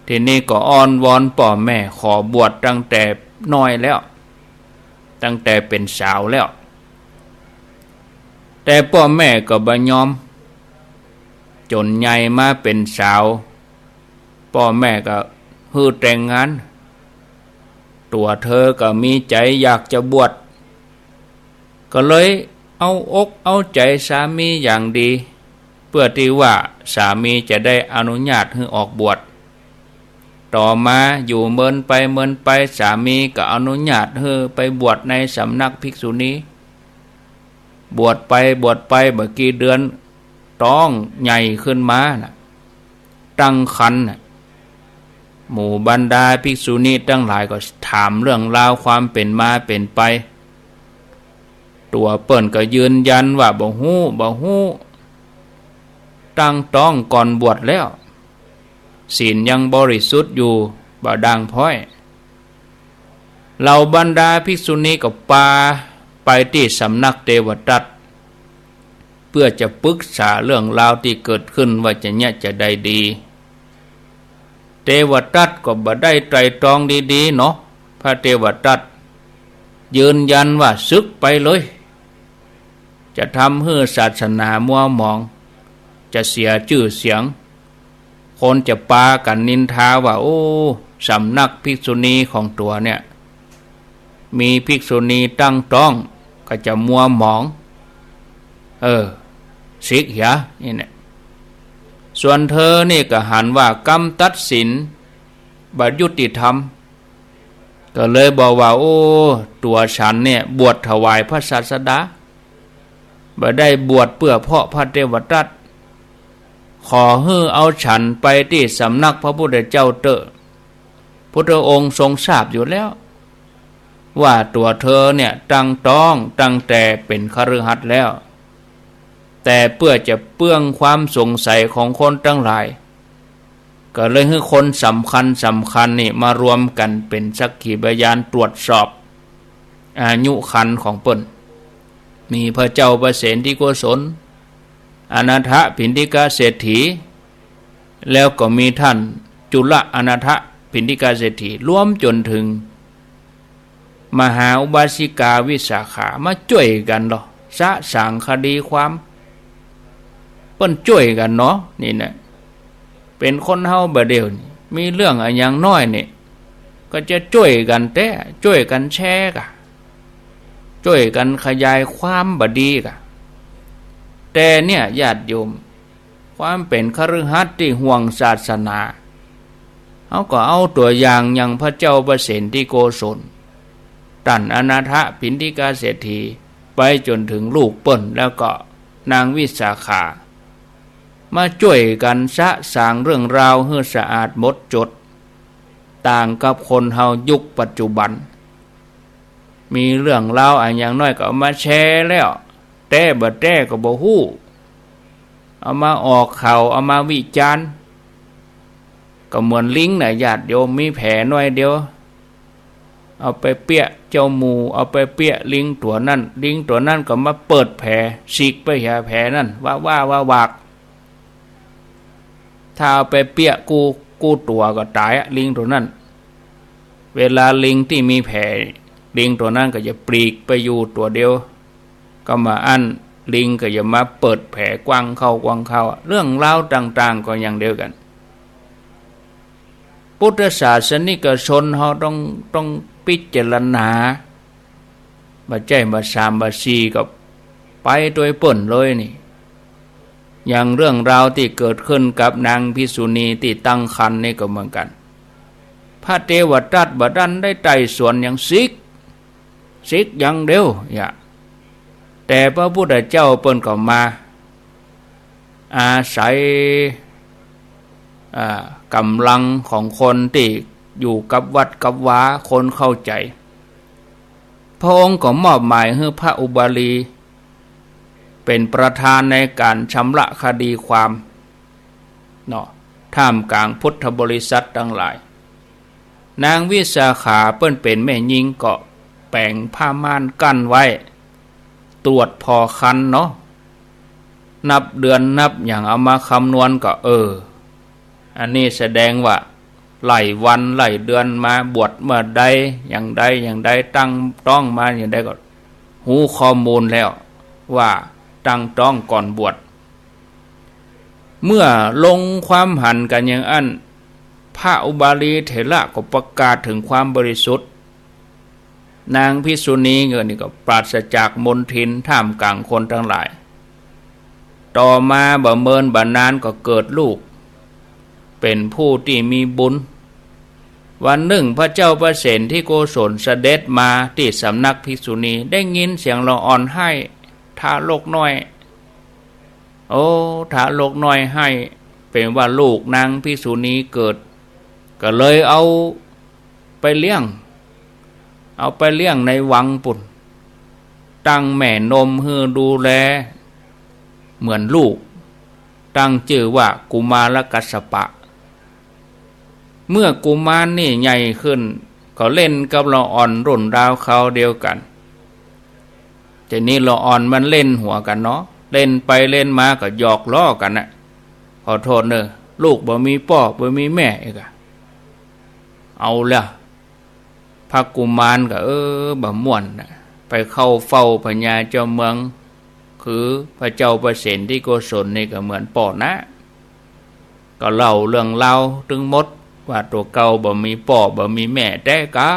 ทีนี้ก็อ้อนวอนป้อแม่ขอบวชตั้งแต่น้อยแล้ว ตั้งแต่เป๋นสาวแล้ว แต่ป้อแม่ก็บ่ยอม จ๋นใหญ่มาเป๋นสาว ป้อแม่ก็หื้อแต่งงาน ตั๋วเธอก็มีใจ๋อยากจะบวช ก็เลยเอาอกเอาใจ๋สามีอย่างดี เปื้อตี้ว่าสามีจะได้อนุญาตหื้อออกบวช ต่อมาอยู่เมินไปเมินไป สามีก็อนุญาตหื้อไปบวชในสำนักภิกษุณี บวชไปบวชไปบ่กี่เดือน ต๊องใหญ่ขึ้นมาน่ะ ตั้งครรภ์น่ะ หมู่บรรดาภิกษุณีตังหลายก็ถามเรื่องราวความเป๋นมาเป๋นไป ตั๋วเปิ้นก็ยืนยันว่าบ่ฮู้ บ่ฮู้ ตั้งต๊องก่อนบวชแล้ว ศีลยังบริสุทธิ์อยู่ บ่ด่างพร้อย เหล่าบรรดาภิกษุณีก็ปาไปตี้สำนักเทวทัต เปื้อจะปึกษาเรื่องราวตี้เกิดขึ้นว่าจะเยียะจะใดดี เทวทัตก็บ่ได้ไตร่ตรองดีๆ เนาะ พระเทวทัตยืนยันว่าสึกไปเลย จะทำหื้อศาสนามัวหมอง จะเสียจื้อเสียง คนจะปากั๋นนินทาว่า โอ้ สำนักภิกษุณีของตั๋วเนี่ย มีภิกษุณีตั้งต๊อง ก็จะมัวหมอง เออ สิกเหีย นี่แหละ ส่วนเธอนี่ก็หันว่ากำตัดสินบ่ยุติธรรม ก็เลยบอกว่า โอ้ ตั๋วฉันเนี่ยบวชถวายพระศาสดา บ่ได้บวชเปื้อเพาะพระเทวทัต ขอหื้อเอาฉันไปตี้สำนักพระพุทธเจ้าเต๊อะ พุทธองค์ทรงทราบอยู่แล้ว ว่าตั๋วเธอเนี่ยตั้งต๊องตั้งแต่เป๋นคฤหัสถ์แล้ว แต่เปื้อจะเปื้องความสงสัยของคนตังหลาย ก็เลยหื้อคนสำคัญสำคัญนี่มารวมกั๋นเป๋นสักขีพยานตรวจสอบอายุครรภ์ของเปิ้น มีพระเจ้าประเสนทิโกศล อนาถปิณฑิกเศรษฐี แล้วก็มีต้านจุลอนาถปิณฑิกเศรษฐี รวมจ๋นเถิง มหาอุบาสิกาวิสาขา มาจ้วยกั๋นลอ สะสางคดีความ เปิ้นจ้วยกั๋นเนาะ นี่นะ เป๋นคนเฮาบ่าเดี่ยวนี้ มีเรื่องอะหยังน้อยนี่ ก็จะจ้วยกั๋นแต๊ จ้วยกั๋นแชร์ก่ะ จ้วยกั๋นขยายความบ่ดีก่ะ แต่เนี่ยญาติโยม ความเป๋นคฤหัสถ์ตี้ห่วงศาสนา เฮาก็เอาตั๋วอย่างอย่างพระเจ้าประเสนทิโกศล ต้านอนาถปิณฑิกเศรษฐี ไปจ๋นเถิงลูกเปิ้น แล้วก็นางวิสาขา มาจ้วยกั๋นสะสางเรื่องราวหื้อสะอาดหมดจด ต่างกับคนเฮายุคปัจจุบัน มีเรื่องราวอะหยังน้อยก็เอามาแชร์แล้ว แต๊บ่แต๊ก็บ่ฮู้ เอามาออกข่าว เอามาวิจารณ์ ก็เหมือนลิงน่ะญาติโยม มีแผลน้อยเดียว เอาไปเปียะเจ้าหมู่ เอาไปเปียะลิงตั๋วนั้น ลิงตั๋วนั้นก็มาเปิดแผล ฉีกไปหาแผลนั้น ว่าว่าว่าหวาก ถ้าเอาไปเปียะกู้ กู้ตั๋วก็ต๋ายอะ ลิงตั๋วนั้น เวลาลิงตี้มีแผล ลิงตั๋วนั้นก็จะปลีกไปอยู่ตั๋วเดียว ก็บ่อั้น ลิงก็จะมาเปิดแผลกว้างเข้า กว้างเข้า เรื่องราวต่างๆ ก็อย่างเดียวกั๋น พุทธศาสนิกชนเฮาต้อง ต้องพิจารณา บ่ใจ้บ่สามบ่สี่ก็ไปโตยเปิ้นเลยนี่ อย่างเรื่องราวตี้เกิดขึ้นกับนางภิกษุณีตี้ตั้งครรภ์นี่ก็เหมือนกั๋น พระเทวทัตบ่ทันได้ไต่สวนหยัง สิกข์ สิกข์อย่างเดียว อย่า แต่พระพุทธเจ้าเปิ้นก็มา อาศัย อ่า ก๋ำลังของคนตี้อยู่กับวัดกับวา คนเข้าใจ๋ พระองค์ก็มอบหมายหื้อพระอุบาลี เป๋นประธานในก๋านชำระคดีความ เนาะ ท่ามก๋างพุทธบริษัทตังหลาย นางวิสาขาเปิ้นเป๋นแม่ญิงก็แป๋งผ้าม่านกั้นไว้ ตรวจผ่อครรภ์เนาะ นับเดือนนับหยังเอามาคำนวณก็ เออ อันนี้แสดงว่าไล่วันไล่เดือนมา บวชเมื่อใด อย่างใดอย่างใด ตั้งต๊องมาอย่างใดก็ ฮู้ข้อมูลแล้วว่าตั้งต๊องก่อนบวช เมื่อลงความหันกั๋นอย่างอั้น พระอุบาลีเถระก็ประกาศเถิงความบริสุทธิ์ นางภิกษุณีเฮานี่ก็ปราศจากมลทินท่ามก๋างคนตังหลาย ต่อมาบ่เมินบ่นานก็เกิดลูก เป๋นผู้ตี้มีบุญ วันนึ่งพระเจ้าพระเศรษฐีโกศลเสด็จมาตี้สำนักภิกษุณี ได้ยินเสียงละอ่อนไห้ ทารกน้อย โอ้ ทารกน้อยไห้ เป๋นว่าลูกนางภิกษุณีเกิด ก็เลยเอาไปเลี้ยง เอาไปเลี้ยงในวังปู้น ตั้งแม่นมหื้อดูแลเหมือนลูก ตั้งจื้อว่ากุมารกัสสปะ เมื่อกุมารนี่ใหญ่ขึ้น ก็เล่นกับละอ่อนรุ่นราวคราวเดียวกั๋น ทีนี้ละอ่อนมันเล่นหัวกั๋นเนาะ เล่นไปเล่นมาก็หยอกล้อกั๋นน่ะ ขอโต้ษเน่อ ลูกบ่มีป้อบ่มีแม่อีกอะ เอาละ พระกุมารก็ เออ บ่ม่วนน่ะ ไปเข้าเฝ้าพญาเจ้าเมือง คือพระเจ้าพระเศรษฐีโกศลนี่ก็เหมือนป้อนะ ก็เล่าเรื่องราวตึงหมด ว่าตั๋วเก่าบ่มีป้อบ่มีแม่แต๊กา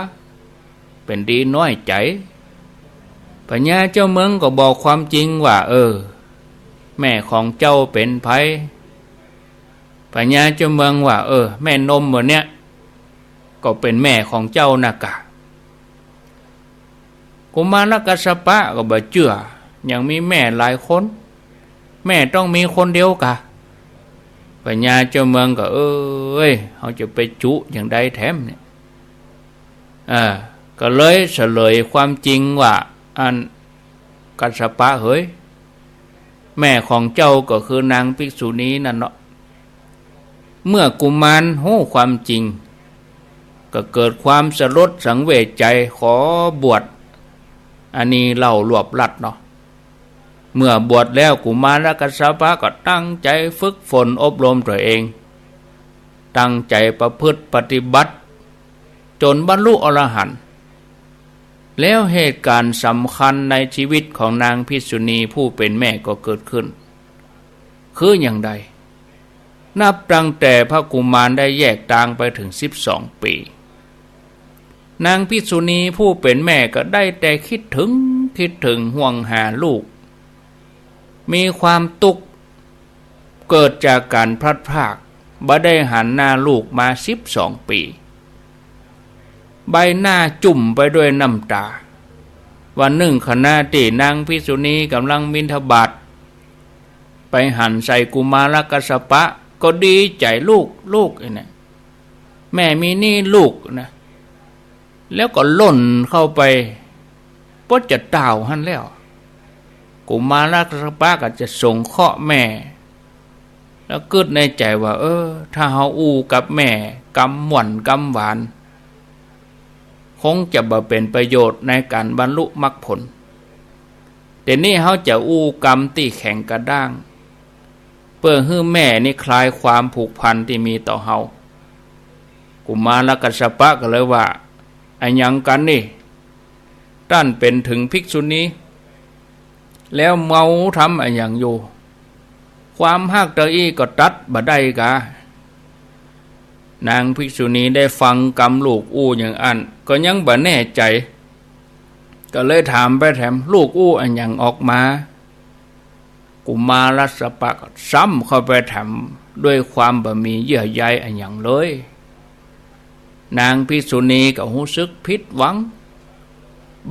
เป๋นดีน้อยใจ๋ พญาเจ้าเมืองก็บอกความจริงว่า เออ แม่ของเจ้าเป๋นใผ พญาเจ้าเมืองว่า เออ แม่นมบ่าเนี้ย ก็เป๋นแม่ของเจ้านะกา กุมารกัสสปะก็บ่เจื้อ ยังมีแม่หลายคน แม่ต้องมีคนเดียวกา พญาเจ้าเมืองก็ เอ้ย เฮาจะไปจุอย่างใดแถมเนี่ย เออ ก็เลยเสลยความจริงว่า อัน กัสสปะเหย แม่ของเจ้าก็คือนางภิกษุณีนั่นเนาะ เมื่อกุมารฮู้ความจริง ก็เกิดความสลดสังเวชใจ๋ ขอบวช อันนี้เล่ารวบลัดเนาะ เมื่อบวชแล้วกุมารกัสสปะก็ตั้งใจ๋ฝึกฝนอบรมตั๋วเอง ตั้งใจ๋ประพฤติปฏิบัติ จ๋นบรรลุอรหันต์ แล้วเหตุก๋ารณ์สำคัญในชีวิตของนางภิกษุณีผู้เป๋นแม่ก็เกิดขึ้น คืออย่างใด นับตั้งแต่พระกุมารได้แยกตางไปเถิงสิบสองปี๋ นางภิกษุณีผู้เป๋นแม่ก็ได้แต่คิดเถิง คิดเถิงห่วงหาลูก มีความตุ๊กข์ เกิดจากก๋ารพลัดพราก บ่ได้หันหน้าลูกมาสิบสองปี๋ ใบหน้าจุ่มไปด้วยน้ำต๋า วันนึ่งขณะตี้นางภิกษุณีก่ำลังบิณฑบาต ไปหันใส่กุมารกัสสปะ ก็ดีใจ๋ ลูก ลูก ไอ้เนี่ย แม่มีนี่ลูกนะ แล้วก็ล่นเข้าไป ปดจะต้าวหั้นแล้ว กุมารกัสสปะก็จะสงเคราะห์แม่ แล้วกึ๊ดในใจ๋ว่า เออ ถ้าเฮาอู้กับแม่กำม่วนกำหวาน คงจะบ่เป๋นประโยชน์ในก๋ารบรรลุมรรคผล แต่นี่เฮาจะอู้กำตี้แข็งกระด้าง เปื้อหื้อแม่นี่คลายความผูกพันตี้มีต่อเฮา กุมารกัสสปะก็เลยว่า อะหยังกั๋นนี่ ต้านเป๋นเถิงภิกษุณี แล้วเมาทำอะหยังอยู่ ความฮักเต้าอี้ก็ตัดบ่ได้กา นางภิกษุณีได้ฟังกำลูกอู้อย่างอั้น ก็ยังบ่แน่ใจ๋ ก็เลยถามไปแถม ลูกอู้อะหยังออกมา กุมารกัสสปะก็ซ้ำเข้าไปแถมด้วยความบ่มีเยื่อใยอะหยังเลย นางภิกษุณีก็ฮู้สึกผิดหวัง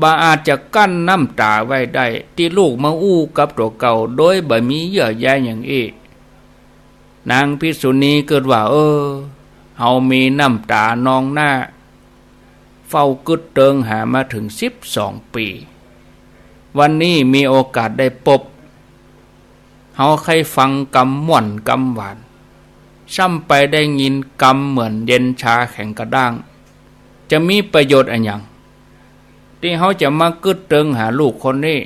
บ่อาจจะกั้นน้ำต๋าไว้ได้ ตี้ลูกมาอู้กับตั๋วเก่าโดยบ่มีเยื่อใยหยังอี้ นางภิกษุณีกึ๊ดว่า เออ เฮามีน้ำต๋านองหน้า เฝ้ากึ๊ดเติงหามาเถิงสิบสองปี๋ วันนี้มีโอกาสได้ปบ เฮาใค่ฟังกำม่วนกำหวาน ซ้ำไปได้ยินกำเหมือนเย็นชาแข็งกระด้าง จะมีประโยชน์อะหยัง ตี้เฮาจะมากึ๊ดเติงหาลูกคนนี้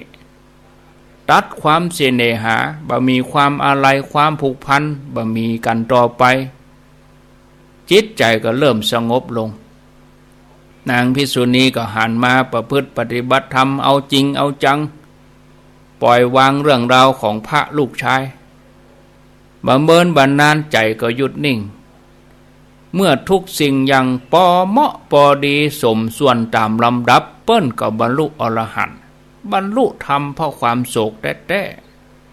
ตัดความเสน่หา บ่มีความอาลัย ความผูกพัน บ่มีกั๋นต่อไป จิตใจ๋ก็เริ่มสงบลง นางภิกษุณีก็หันมาประพฤติปฏิบัติธรรมเอาจริงเอาจัง ปล่อยวางเรื่องราวของพระลูกชาย บ่เมินบ่นานใจ๋ก็หยุดนิ่ง เมื่อทุกสิ่งอย่างปอเหมาะปอดีสมส่วนต๋ามลำดับ เปิ้นก็บรรลุอรหันต์ บรรลุธรรมเพราะความโศกแต๊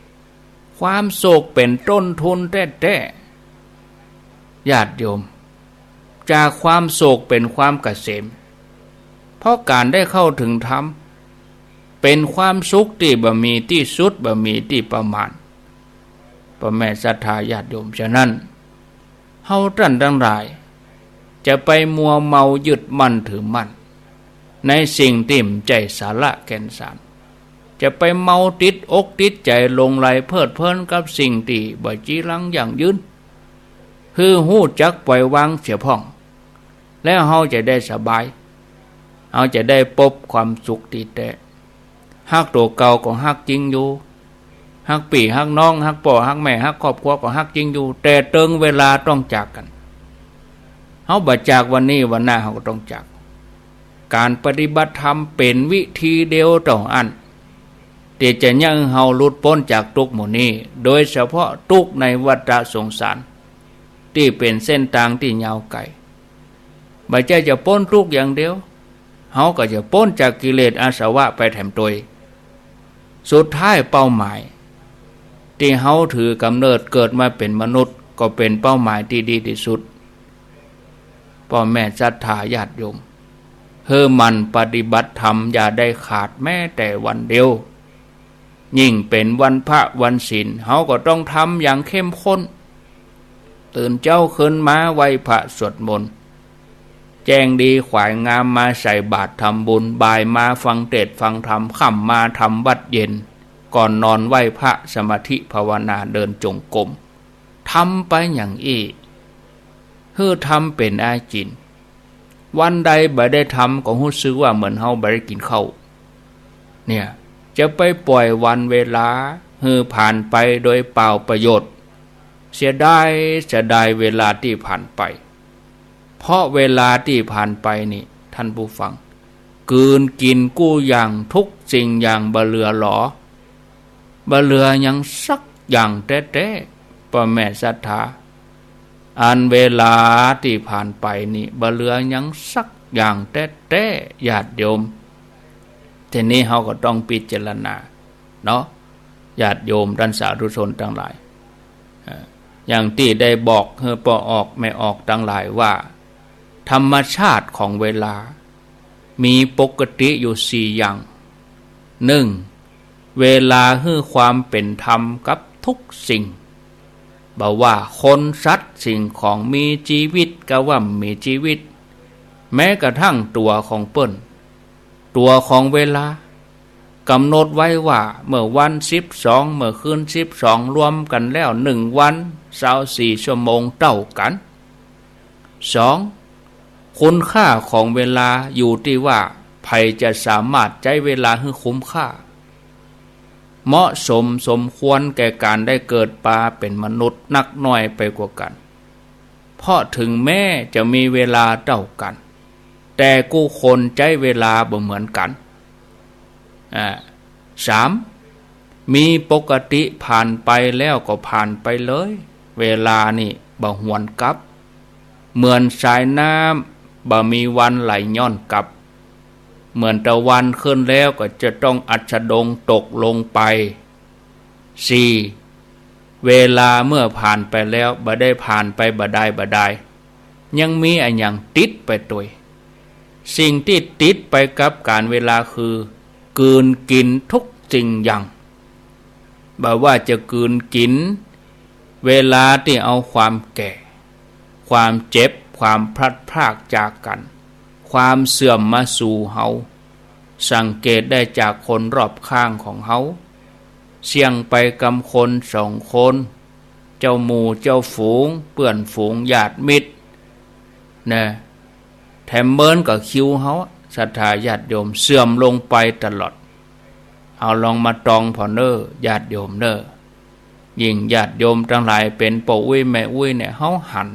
ๆ ความโศกเป๋นต้นทุนแต๊ๆ ญาติโยม จากความโศกเป๋นความเกษม เพราะก๋านได้เข้าเถิงธรรม เป๋นความสุขตี้บ่มีตี้สุด บ่มีตี้ประมาณ ป้อแม่ศรัทธาญาติโยม ฉะนั้น เฮาต้านตังหลาย จะไปมัวเมายึดมั่นถือมั่น ในสิ่งตี้บ่ใจ้สาระแก่นสาร จะไปเมาติดอกติดใจ๋หลงใหลเพลิดเพลินกับสิ่งตี้บ่จีรังยั่งยืน หื้อฮู้จักปล่อยวางเสียพ่อง แล้วเฮาจะได้สบาย เฮาจะได้ปบความสุขตี้แต๊ ฮักตั๋วเก่าก็ฮักจริงอยู่ ฮักปี้ฮักน้อง ฮักป้อฮักแม่ ฮักครอบครัวก็ฮักจริงอยู่ แต่เติงเวลาต้องจากกั๋น เฮาบ่จากวันนี้ วันหน้าเฮาก็ต้องจาก ก๋านปฏิบัติธรรมเป๋นวิธีเดียวเต้าอั้น ตี้จะเยียะหื้อเฮาหลุดป๊นจากตุ๊กข์หมู่นี้ โดยเฉพาะตุ๊กข์ในวัฏสงสาร ตี้เป๋นเส้นตางตี้ยาวไก๋ บ่ใจ้จะป๊นตุ๊กข์อย่างเดียว เฮาก็จะป๊นจากกิเลสอาสวะไปแถมตวย สุดท้ายเป้าหมาย ตี้เฮาถือกำเนิดเกิดมาเป๋นมนุษย์ ก็เป๋นเป้าหมายตี้ดีตี้สุด ป้อแม่ศรัทธาญาติโยม หื้อหมั่นปฏิบัติธรรมอย่าได้ขาดแม้แต่วันเดียว ยิ่งเป๋นวันพระวันศีล เฮาก็ต้องทำอย่างเข้มข้น ตื่นเจ๊าขึ้นมาไหว้พระสวดมนต์ แจ้งดีขวายงามมาใส่บาตรทำบุญ บ่ายมาฟังเตสน์ฟังธรรม ค่ำมาทำวัตรเย็น ก่อนนอนไหว้พระสมาธิภาวนาเดินจงกรม ทำไปอย่างอี้ หื้อทำเป๋นอาจิณ วันใดบ่ได้ทำก็ฮู้สึกว่าเหมือนเฮาบ่ได้กิ๋นข้าว เนี่ย จะไปปล่อยวันเวลาหื้อผ่านไปโดยเปล่าประโยชน์ เสียดาย เสียดายเวลาตี้ผ่านไป เพราะเวลาตี้ผ่านไปนี่ ท่านผู้ฟัง กลืนกิ๋นกู้อย่างทุกสิ่งอย่างบ่เหลือหลอ บ่เหลือหยังสักอย่างแต๊ๆ ป้อแม่ศรัทธา อันเวลาตี้ผ่านไปนี่ บ่เหลือหยังสักอย่างแต๊ๆ ญาติโยม ทีนี้เฮาก็ต้องพิจารณาเนาะ ญาติโยมต้านสาธุชนตังหลาย เอ่อ อย่างตี้ได้บอกหื้อป้อออกแม่ออกตังหลายว่า ธรรมชาติของเวลา มีปกติอยู่สี่อย่าง นึ่ง เวลาหื้อความเป๋นธรรมกับทุกสิ่ง บ่ว่าคนสัตว์สิ่งของมีจีวิตกะว่าบ่มีจีวิต แม้กระทั่งตั๋วของเปิ้น ตั๋วของเวลา กำหนดไว้ว่าเมื่อวันสิบสอง เมื่อคืนสิบสอง รวมกั๋นแล้วนึ่งวันซาวสี่ชั่วโมงเต้ากั๋น สอง คุณค่าของเวลาอยู่ตี้ว่าใผจะสามารถใจ๊เวลาหื้อคุ้มค่า เหมาะสมสมควรแก่ก๋านได้เกิดมาเป๋นมนุษย์นักน้อยไปกว่ากั๋น เพราะเถิงแม้จะมีเวลาเต้ากั๋น แต่กู้คนใจ๊เวลาบ่เหมือนกั๋น อ่า สาม มีปกติผ่านไปแล้วก็ผ่านไปเลย เวลานี่บ่หวนกลับ เหมือนสายน้ำบ่มีวันไหลย้อนกลับ เหมือนตะวันขึ้นแล้วก็จะต้องอัสดงตกลงไป สี่ เวลาเมื่อผ่านไปแล้ว บ่ได้ผ่านไปบ่ดายบ่ดาย ยังมีอะหยังติดไปตวย สิ่งตี้ติดไปกับก๋านเวลาคือ กืนกิ๋นทุกสิ่งอย่าง บ่ว่าจะกืนกิ๋นเวลาตี้เอาความแก่ ความเจ็บ ความพลัดพรากจากกั๋น ความเสื่อมมาสู่เฮา สังเกตได้จากคนรอบข้างของเฮา เสี้ยงไปกำคนสองคน เจ้าหมู่เจ้าฝูง เปื้อนฝูงญาติมิตร นะ แถมเมินกับคิวเฮา ศรัทธาญาติโยม เสื่อมลงไปตลอด เฮาลองมาตรองผ่อเน่อ ญาติโยมเน่อ ยิ่งญาติโยมตังหลายเป๋นป้ออุ๊ยแม่อุ๊ยเนี่ย เฮาหัน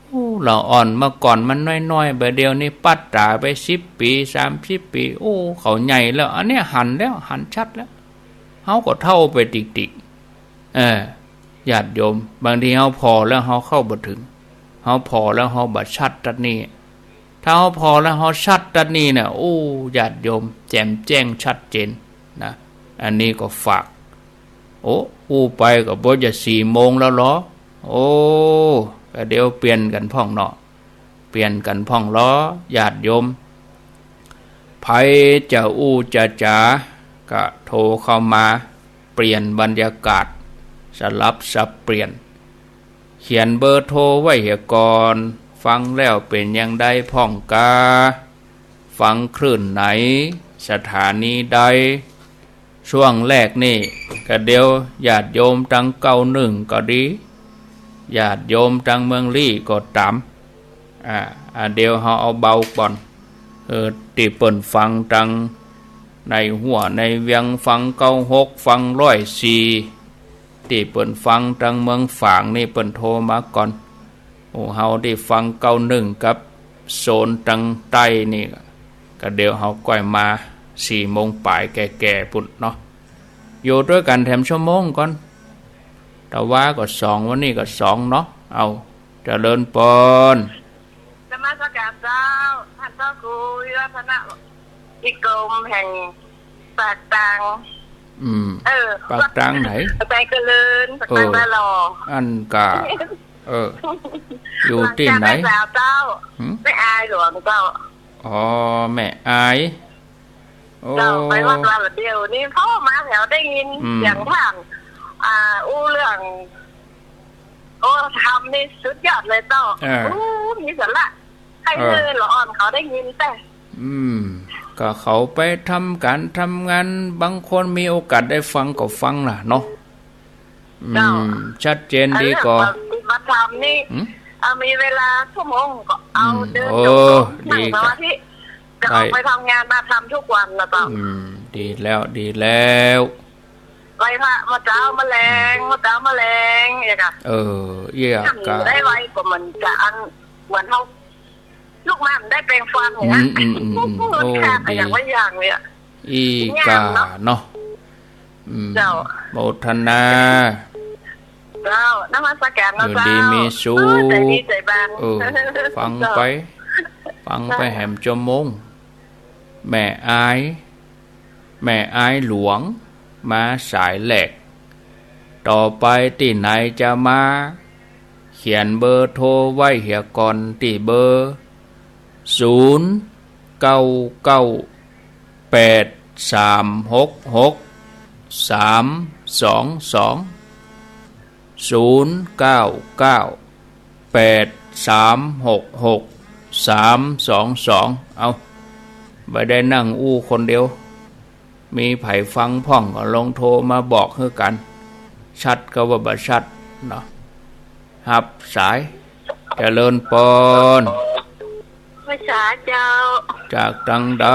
โอ้ ละอ่อน เมื่อก่อนมันน้อยๆ บ่าเดี่ยวนี้ปัดต๋าไปสิบปี๋ สามสิบปี๋ โอ้ เขาใหญ่แล้ว อันเนี้ยหันแล้ว หันชัดแล้ว เฮาก็เฒ่าไปติ๊กๆ เออ ญาติโยม บางทีเฮาผ่อแล้วเฮาเข้าบ่เถิง เฮาผ่อแล้วเฮาบ่ชัดตั๊ดนี่ ถ้าเฮาผ่อแล้วเฮาชัดตั๊ดนี่เนี่ย โอ้ ญาติโยม แจ่มแจ้งชัดเจนนะ อันนี้ก็ฝาก โอ้ อู้ไปก็บ่จะสี่โมงแล้วเหรอ โอ้ ก็เดี๋ยวเปลี่ยนกั๋นพ่องเนาะ เปลี่ยนกั๋นพ่องลอ ญาติโยม ใผจะอู้จะจ๋า ก็โทรเข้ามา เปลี่ยนบรรยากาศ สลับสับเปลี่ยน เขียนเบอร์โทรไว้เหียก่อน ฟังแล้วเป๋นอย่างใดพ่องกา ฟังคลื่นไหน สถานีใด ช่วงแรกนี่ ก็เดี๋ยวญาติโยมตังเก้าหนึ่งก็ดี ญาติโยมตังเมืองลี้ก็ต๋าม อ่า อ่า เดี๋ยวเฮาเอาเบาก่อน เออ ตี้เปิ้นฟังตังในหัวในเวียง ฟังเก้าหก ฟังร้อยสี่ ตี้เปิ้นฟังตังเมืองฝางนี่เปิ้นโทรมาก่อน โอ้ เฮาตี้ฟังเก้าหนึ่งกับโซนตังใต้นี่ ก็เดี๋ยวเฮาก้อยมาสี่โมงป๋ายแก่ๆ ปุ้นเนาะ อยู่ตวยกั๋นแถมชั่วโมงก่อน ตะวาก็สอง วันนี้ก็สองเนาะ เอา เจริญปอน นมัสการเจ้า ต้านเจ้าครูวิวัฒนะ นิคมแห่งปากตาง อืม เออ ปากตางไหน ปากตางเจริญ ปากตาง เออ นาหล่อ อันกา เออ อยู่ตี้ไหน หลังจากแม่สาวเจ้า หืม แม่อายหลวงเจ้า อ๋อ แม่อาย โอ้ เจ้า ไปวัดวาละเดียวนี่ พ่อมาแถวได้ยิน อืม เสียงผ่าน อ่า อู้เรื่อง โอ้ ธรรมนี่สุดยอดเลยเจ้า เออ อู้ มีสาระ ใคร เออ เออ ละอ่อนเขาได้ยินแต่ อืม ก็เขาไปทำก๋านทำงาน บางคนมีโอกาสได้ฟังก็ฟังล่ะเนาะ อืม เจ้า ชัดเจนดีก่อ เรื่องปฏิบัติธรรมนี่ หืม เอา มีเวลาชั่วโมงก็เอา อืม เดิน โอ้ จงกรม ดี นั่งสมาธิ ก็ ได้ ออกไปทำงานมาทำทุกวันนะเจ้า อืม ดีแล้ว ดีแล้ว ไหว้พระมาเจ๊ามาแลง มาเจ๊ามาแลง อย่างเงี้ย เออ เยี่ยม ถ้ามัน กะ ได้ไหว้ก็เหมือนกับอัน เหมือนเฮา ลูกหม่านได้แปรงฟันเนี่ยนะ อืม อืม อืม อืม มันขาด โอ้ ดี อย่างละอย่างเนี่ย อีกาเนาะ อืม เจ้า โมทนา เจ้า นมัสการนะ อยู่ดี เจ้า มีสุข เออ ใจ๋ดีใจ๋บาน เออ ฟังไป เจ้า ฟังไป เจ้า แหมชั่วโมง แม่อาย แม่อายหลวง มาสายแรก ต่อไปตี้ไหนจะมา เขียนเบอร์โทรไว้เหียก่อนตี้เบอร์ ศูนย์ เก้า เก้า แปด สาม หก หก สาม สอง สอง ศูนย์ เก้า เก้า แปด สาม หก หก สาม สอง สอง เอา บ่ได้นั่งอู้คนเดียว มีใผฟังพ่องก็ลองโทรมาบอกหื้อกั๋น ชัดก็ว่าบ่ชัดเนาะ ฮับสาย เจริญปอน ไหว้สาเจ้า จากตังใด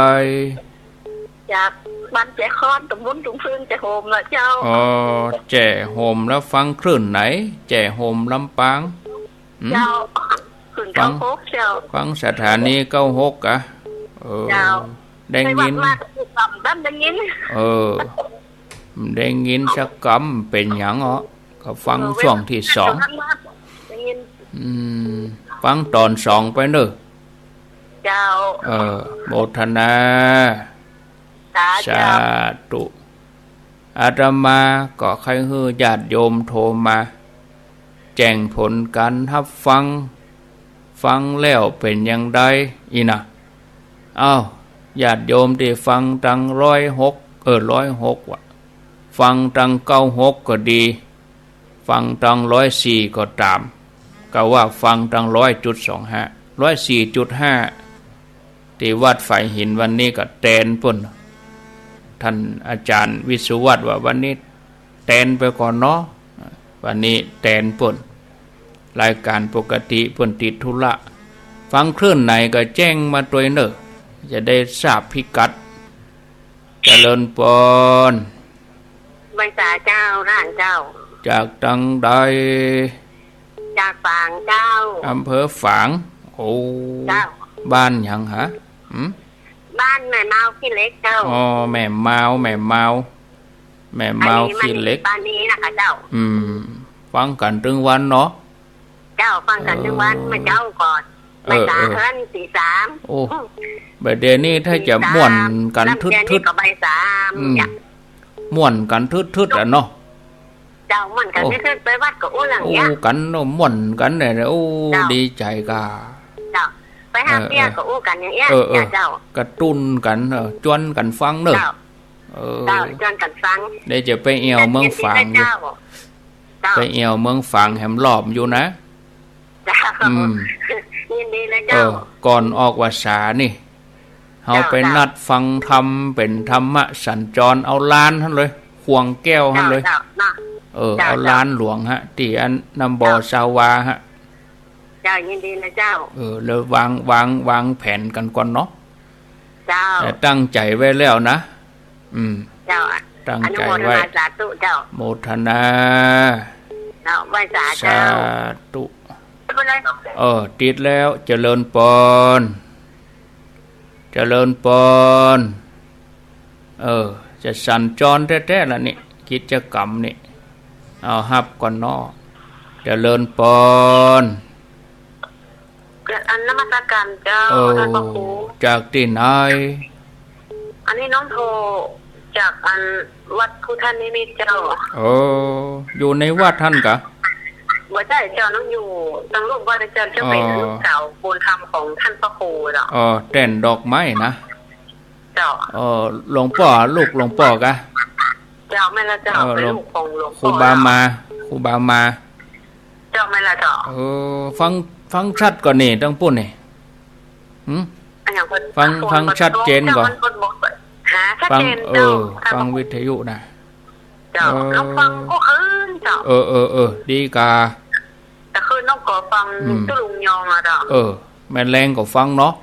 จากบ้านแจคอน ตำบลตุงเฟือง แจโฮมละเจ้า อ๋อ แจโฮมแล้วฟังคลื่นไหน แจโฮมลำปาง หืม เจ้า คลื่น ฟัง เก้าหกเจ้า ฟังสถานีเก้าหกกะ เออ เจ้า ได้ยิน ไปวัดมาก็คือต่ำด้านได้ยิน เออ ได้ยินสักกำ เป๋นหยังเหรอ ก็ฟัง เออ ช่วงตี้สอง ได้ยิน อืม ฟังต๋อนสองไปเน่อ เจ้า เออ โมทนา สาธุ สาธุ อาตมาก็ใค่หื้อญาติโยมโทรมา แจ้งผลก๋านฮับฟัง ฟังแล้วเป๋นอย่างใด อี้นะ เอ้า ญาติโยมตี้ฟังตางร้อยหก เออ ร้อยหก วะ ฟังตางเก้าหกก็ดี ฟังตางร้อยสี่ก็ต๋าม ก็ว่าฟังตางร้อยจุดสองห้า ร้อยสี่จุดห้า ตี้วัดฝายหินวันนี้ก็แตนปู้น ต้านอาจ๋ารย์วิศวัฒน์ว่าวันนี้แตนไปก่อนเนาะ วันนี้แตนปู้น รายก๋านปกติปู้นติดธุระ ฟังคลื่นไหนก็แจ้งมาตวยเน่อ จะได้ทราบพิกัด เจริญปอน ไหว้สาเจ้า หลานเจ้า จากตางใด จากฝางเจ้า อำเภอฝาง โอ้ เจ้า บ้านหยังฮะ หืม บ้านแม่เมาขี้เหล็กเจ้า อ๋อ แม่เมา แม่เมา แม่เมาขี้เหล็ก อันนี้มันบ้านนี้นะคะเจ้า อืม ฟังกั๋นตึงวันเนาะ เจ้า ฟังกั๋นตึงวัน เออ เมื่อเจ๊าก่อน เออ บ่ายสาม เออ เอิ้นตีสาม โอ้ บ่ายเดี๋ยวนี้ถ้าจะม่วนกั๋นทึดๆ ลำเตียนนี่ก็บ่ายสาม อืม เนี่ย ม่วนกั๋นทึดๆ อะเนาะ เจ้า ม่วนกั๋น โอ้ ทึดๆ ไปวัดก็อู้เรื่องเนี้ย อู้กั๋นเนาะ ม่วนกั๋นเนี่ย โอ้ เจ้า ดีใจ๋ก่า เจ้า ไปหา เออ เปียร์ เออ ก็อู้กั๋นอย่างเนี้ย เออ เออ เจ้า กระตุ้นกั๋น เออ จวนกั๋นฟังเน่อ เจ้า เออ เจ้า จวนกั๋นฟัง เดี๋ยวจะไปแอ่วเมืองฝางอยู่ เจ้า เจ้า ไปแอ่วเมืองฝางแหมรอบอยู่นะ เจ้า อืม ยินดีเลยเจ้า เออ ก่อนออกวัสสานี่ เฮา เจ้า ไป เจ้า นัดฟังธรรม เป๋นธรรมะสัญจร เอาลานหั้นเลย ข่วงแก้วหั้นเลย เจ้า เจ้า เนาะ เออ เจ้า เอาลานหลวงฮะ ตี้อันน้ำบ่อ เจ้า ซาวาฮะ เจ้า ยินดีเลยเจ้า เออ แล้ววาง วาง วางแผนกั๋นก่อนเนาะ เจ้า แต่ตั้งใจ๋ไว้แล้วนะ อืม เจ้า ตั้งใจ๋ไว้ อนุโมทนาสาธุเจ้า โมทนา เจ้า ไหว้สาเจ้า สาธุ ไม่เป็นไร เออ ติดแล้ว เจริญปอน เจริญปอน เออ จะสัญจรแต๊ๆ ละนี่ กิจกรรมนี่ เอาฮับก่อนเนาะ เจริญปอน อันนมัสการเจ้า เออ ท่านพระครู จากตี้ไหน อันนี้น้องโทรจากอันวัดพุทธนิมิตเจ้า เออ อยู่ในวัดหั้นกา บ่ใจ้เจ้า น้องอยู่ตางลุ่มวัดเจ้า จะเป๋น อ๋อ ลูกสาวบุญธรรมของท่านพระครูเจ้า อ๋อ แต้นดอกไม้นะ เจ้า เออ หลวงป้อ ลูกหลวงป้อกา เจ้า แม่นละเจ้า เออ เป๋นลูกของหลวงป้อ ครูบามา ครูบามา เจ้า แม่นละเจ้า เออ ฟัง ฟังชัดก่อนี่ ตางปู้นนี่ หืม อะหยังเปิ้น ฟัง ฟังชัดเจนก่อ เจ้า มัน มันบ่ ฮะ ชัดเจน ฟัง เออ เจ้า ฟังวิทยุนะ เจ้า เออ น้องฟังกู้คืนเจ้า เออ เออ เออ ดีกา แต่คืนน้องก็ฟัง อืม ตุ๊ลุงยองอะเจ้า เออ แม่นแลงก็ฟังเนาะ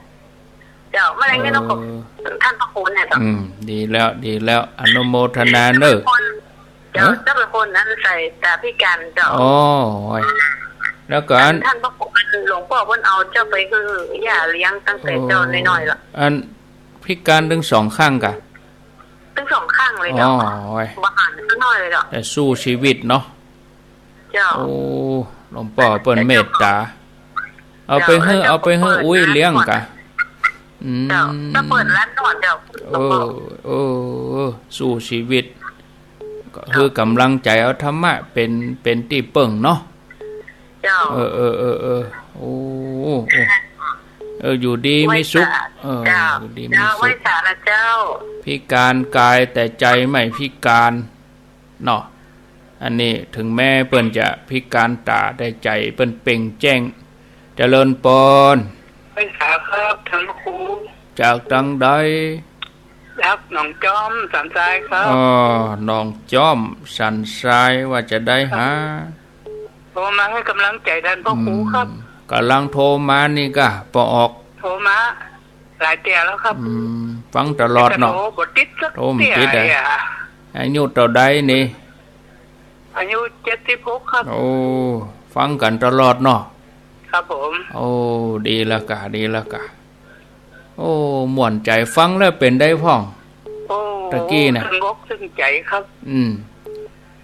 เจ้า แม่นแลงนี่น้องก็ เออ ท่านพระครูเนี่ยเจ้า อืม ดีแล้ว ดีแล้ว อนุโมทนาเน่อ เจ้า เอ๊ะ เจ้าเป๋นคนนั้นใส่ต๋าพิการเจ้า อ๋อ แล้วก็อัน ท่านพระครู หลวงป้อเปิ้นเอาเจ้าไปหื้อย่าเลี้ยงตั้งแต่เจ้าน้อยๆ ละ อันพิการตึงสองข้างกา ตึงสองข้างเลยเจ้า อ๋อ บ่หันสักหน้อยเลยเจ้า แต่สู้ชีวิตเนาะ เจ้า โอ้ หลวงป้อเปิ้นเมตต๋า เอาไปหื้อ เจ้า เอาไปหื้ออุ๊ยเลี้ยงกา อืม เจ้า ก็เปิดร้านนวดเจ้า เออ เออ เออ สู้ชีวิต ก็ เจ้า หื้อกำลังใจ๋ เอาธรรมะเป๋น เป๋นตี้เปิ้งเนาะ เจ้า เออ เออ เออ เออ โอ้ โอ้ เออ อยู่ดีมีสุข ไหว้สา เออ เจ้า อยู่ดีมีสุข เจ้า ไหว้สาละเจ้า พิการกายแต่ใจ๋ไม่พิการ เนาะ อันนี้เถิงแม้เปิ้นจะพิการต๋า แต่ใจ๋เปิ้นเปล่งแจ้ง เจริญปอน ไหว้สาครับท่านครู จากตางใด จากหนองจอมสันทรายครับ อ๋อ หนองจอมสันทราย ว่าจะได้หา โทรมาหื้อกำลังใจ๋ท่านพระครูครับ อืม ก่ำลังโทรมานี่กา ปอออก โทรมา หลายเตื้อแล้วครับ อืม ฟังตลอดเนาะ แต่โทรบ่ติดสักเตื้อ โทรบ่ติดอะ เตื้อ อายุเต้าใดนี่ อายุเจ็ดสิบหกครับ โอ้ ฟังกั๋นตลอดเนาะ ครับผม โอ้ ดีแล้วกา ดีแล้วกา โอ้ ม่วนใจ๋ ฟังแล้วเป๋นใดพ่อง โอ้ ตะกี้น่ะ ตึงอกตึงใจ๋ครับ อืม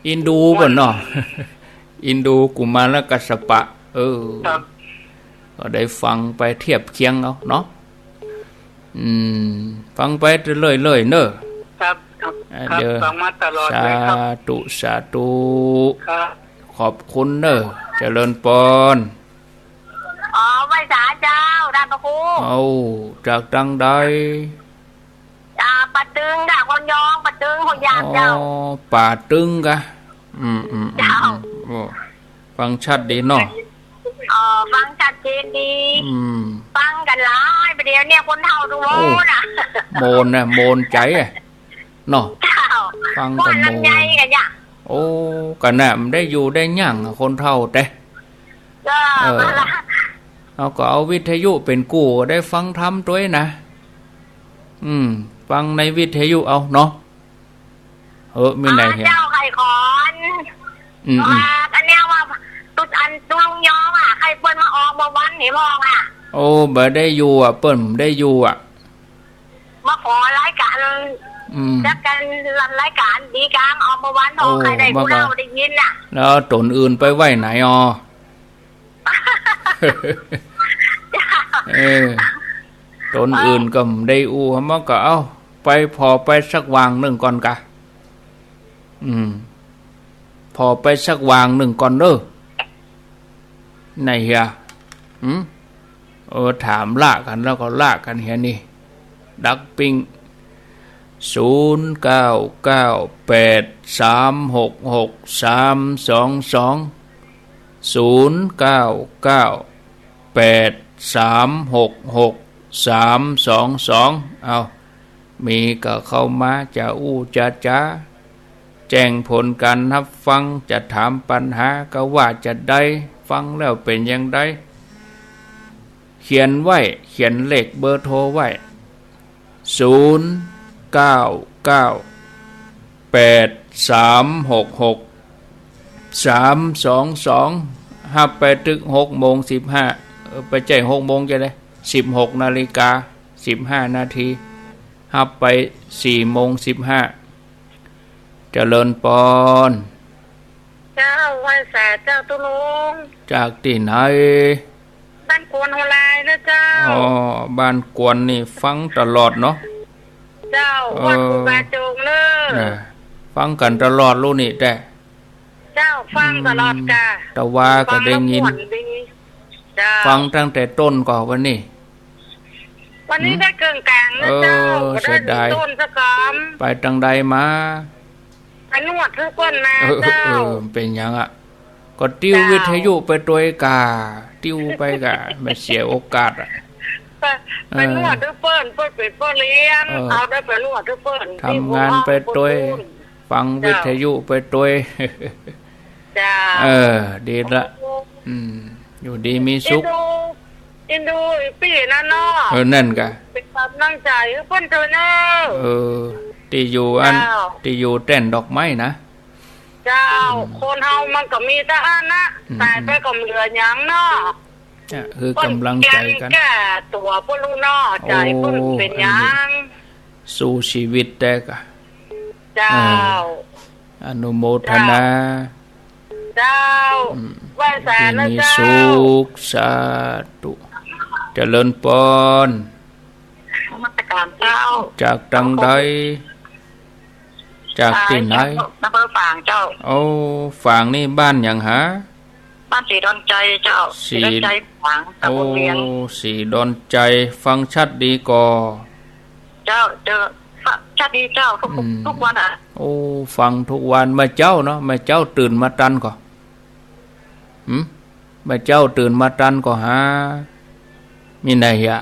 เอ็นดูเปิ้นเนาะ เอ็นดูกุมารกัสสปะ เออ ครับ ก็ได้ฟังไปเทียบเคียงเอาเนาะ อืม ฟังไปเรื่อยๆ เน่อ ครับ ครับ ครับ เดี๋ยว ฟังมาตลอดเลยครับ สาธุ สาธุ ครับ ขอบคุณเน้อ เจริญปอน อ๋อ ไหว้สาเจ้า ต้านพระครู เอ้า จากตังใด อ่า ป่าตึงค่ะ คนยอง ป่าตึง คนยางเจ้า อ๋อ ป่าตึงกะ อืม อืม อืม เจ้า อืม โอ้ ฟังชัดดีเนาะ เอ่อ ฟังชัดเจนดี อืม ฟังกั๋นหลาย บ่าเดี่ยวเนี่ยคนเฒ่าทุกโมนน่ะ โอ้ โมนนะ โมนใจ๋อะ เนาะ เจ้า ฟังกั๋นโมน ว่าลำไยกั๋นเนี่ย โอ้ กั๋นน่ะ มันได้อยู่ได้ยั้งอะ คนเฒ่าแต๊ เจ้า เออ เอาก็เอาวิทยุเป๋นกู้ได้ฟังธรรมตวยนะ อืม ฟังในวิทยุเอาเนาะ เออ มีไหน อ่า เหีย เจ้า ใค่ขอน อืม อืม ว่า อันเนี้ยว่า ตุ๊ดอันตุ๊ลุงยองอะ ใค่เปิ้นมาออกเมื่อวันนี่พ่องอะ โอ้ บ่ได้อยู่อะ เปิ้นบ่ได้อยู่อะ มาขอรายก๋าน อืม จักกั๋นรายก๋านดีกามออกเมื่อวันพ่อง โอ้ ใค่ได้ มา ผู้เฒ่าได้ยินน่ะ แล้วต๋นอื่นไปไหว้ไหนอ่อ เออ ต๋นอื่นก็บ่ได้อู้ มันก็ เอ้า ไปผ่อไปสักวางนึ่งก่อนกะ อืม ผ่อไปสักวางนึ่งก่อนเน้อ ไหนเหีย หืม เออ ถามละกั๋นแล้วก็ละกั๋นเหียนี่ ดักปิ้ง ศูนย์เก้าเก้าแปดสามหกหกสามสองสอง ศูนย์เก้าเก้าแปดสามหกหกสามสองสอง เอา มีก็เข้ามาจะอู้จะจ๋า แจ้งผลก๋านฮับฟัง จะถามปัญหาก็ว่าจะได้ ฟังแล้วเป๋นอย่างใด เขียนไว้ เขียนเลขเบอร์โทรไว้ ศูนย์เก้าเก้าแปดสามหกหกสามสองสอง ฮับไปตึกหกโมงสิบห้า เออ บ่ใจ้หกโมงจะได้ สิบหกนาฬิกาสิบห้านาที ฮับไปสี่โมงสิบห้า เจริญปอน เจ้า ไหว้สาเจ้าตุ๊ลุง จากตี้ไหน บ้านกวนหัวลายเน้อเจ้า อ๋อ บ้านกวนนี่ฟังตลอดเนาะ เจ้า เออ วัดครูบาโจงเน้อ น่ะ ฟังกั๋นตลอดลูกนี่แต๊ เจ้า ฟังตลอดกะ อืม ตะวาก็ได้ยิน ฟังแล้วม่วนดี เจ้า ฟังตั้งแต่ต้นก่อวันนี้ วันนี้ หืม ได้เกิ่งก๋างเน้อเจ้า เออ บ่ได้ เสียดาย ต้นสักกำ ไปตังใดมา ไปนวดหื้อเปิ้นมา เออ เจ้า เออ เป๋นหยังอะ ก็ติ้ว เจ้า วิทยุไปตวยก่า ติ้วไปก่า บ่เสียโอกาสอะ ไป ไป เออ นวดหื้อเปิ้น เปิ้นเป๋นป้อเลี้ยง เออ เอาได้ไปนวดหื้อเปิ้น ทำงานไปตวย ฟังวิทยุไปตวย เจ้า เออ ดีละ โอ้ อืม อยู่ดีมีสุข เอ็นดู เอ็นดูปี้นั่นเนาะ เออ นั่นกะ เป๋นก๋ำลังใจ๋หื้อเปิ้นตวยเน้อ เออ ตี้อยู่อั้น เจ้า ตี้อยู่แต้นดอกไม้นะ เจ้า อืม คนเฮามันก็มีเต้าอั้นนะ อืม ต๋ายไปก็บ่เหลือหยังเนาะ จะหื้อก๋ำลังใจ๋กั๋น แก้ตั๋วเปิ้นลูกเนาะ ใจ๋เปิ้นเป๋นหยัง โอ้ อันนี้ สู้จีวิตแต๊กะ เจ้า เออ อนุโมทนา เจ้า อืม ไหว้สาเน้อเจ้า ตี้มีสุข สาธุ เจริญปอน นมัสก๋านเจ้า จากตังใด จากตี้ไหน อ่า อำเภอฝางเจ้า โอ้ ฝางนี่บ้านหยังหา บ้านศรีดอนชัยเจ้า ศรี ศรีดอนชัยฝาง ตำบลเวียง โอ้ ศรีดอนชัย ฟังชัดดีก่อ เจ้า เจ้า ฟังชัดดีเจ้า ทุก อืม ทุกวันอะ โอ้ ฟังทุกวัน เมื่อเจ๊าเนาะ เมื่อเจ๊าตื่นมาตันก่อ หืม เมื่อเจ๊าตื่นมาตันก่อหา มีไหนอะ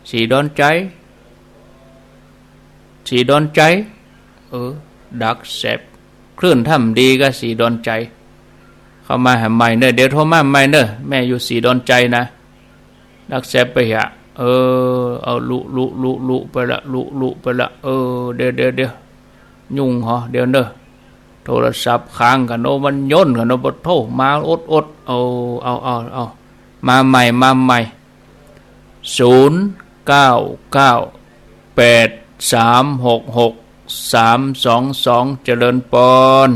ศรีดอนชัย ศรีดอนชัย เออ ดักแสบ คลื่นถ้ำดีก็ศรีดอนชัย เข้ามาหาใหม่เน้อ เดี๋ยวโทรมาใหม่เน้อ แม่อยู่ศรีดอนชัยนะ ดักแสบไปหา เออ เอาลุ ลุ ลุ ลุไปละ ลุ ลุไปละ เออ เดี๋ยว เดี๋ยว เดี๋ยว ยุ่งเหรอ เดี๋ยวเน้อ โทรศัพท์ค้างกั๋นโน้ มันย่นกั๋นโน้ ปะโธ่ มาอดๆ เอา เอา เอา เอา มาใหม่ มาใหม่ ศูนย์เก้าเก้าแปดสามหกหกสามสองสอง เจริญปอน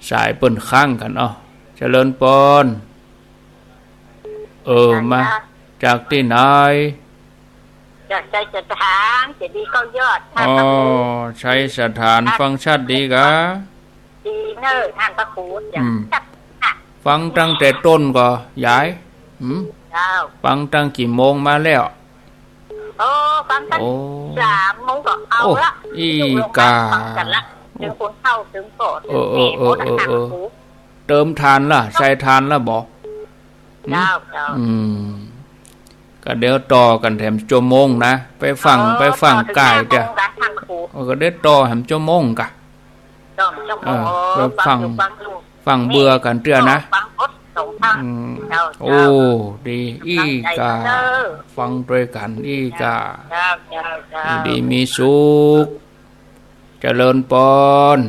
สายเปิ้นค้างกั๋น เอ้า เจริญปอน เออ มา จากตี้ไหน เจ้า ชัยสถาน เจดีย์เก้ายอด ท่านพระครู อ๋อ ชัยสถาน ฟังชัดดีกา ดีเน่อ ท่านพระครู อืม ชัด ฟังตั้งแต่ต้นก่อ ยาย หืม เจ้า ฟังตั้งกี่โมงมาแล้ว โอ้ ฟังตั้ง โอ้ สามโมงก็เอาละ โอ้ อี้กา ฟังกั๋นละ เถิงคนเฒ่าเถิงก่อ เออ เถิงแม่ เออ เออ หมดละ เออ ท่านพระครู เติมถ่านละ ใส่ถ่านละบ่ หืม เจ้า เจ้า อืม ก็เดี๋ยวต่อกั๋นแถมจั่วโมงนะ ไปฟัง เออ ไปฟัง ต่อเถิง ก่าย ห้าโมง เตี้ย กั๋น ท่านพระครู เออ ก็เดี๋ยวต่อแถมจั่วโมงกา ต่อแถมจั่วโมง เออ เออ ไปฟัง ฟังอยู่ ฟังอยู่ ฟังเบิ่งกั๋นเตื้อนะ ฟังหมดสองท่าน อืม เจ้า โอ้ เจ้า ดี กำลังใจ อี้กา เด้อ ฟังตวยกั๋น อี้กา เจ้า เจ้า เจ้า อยู่ดีมีสุข เจริญปอน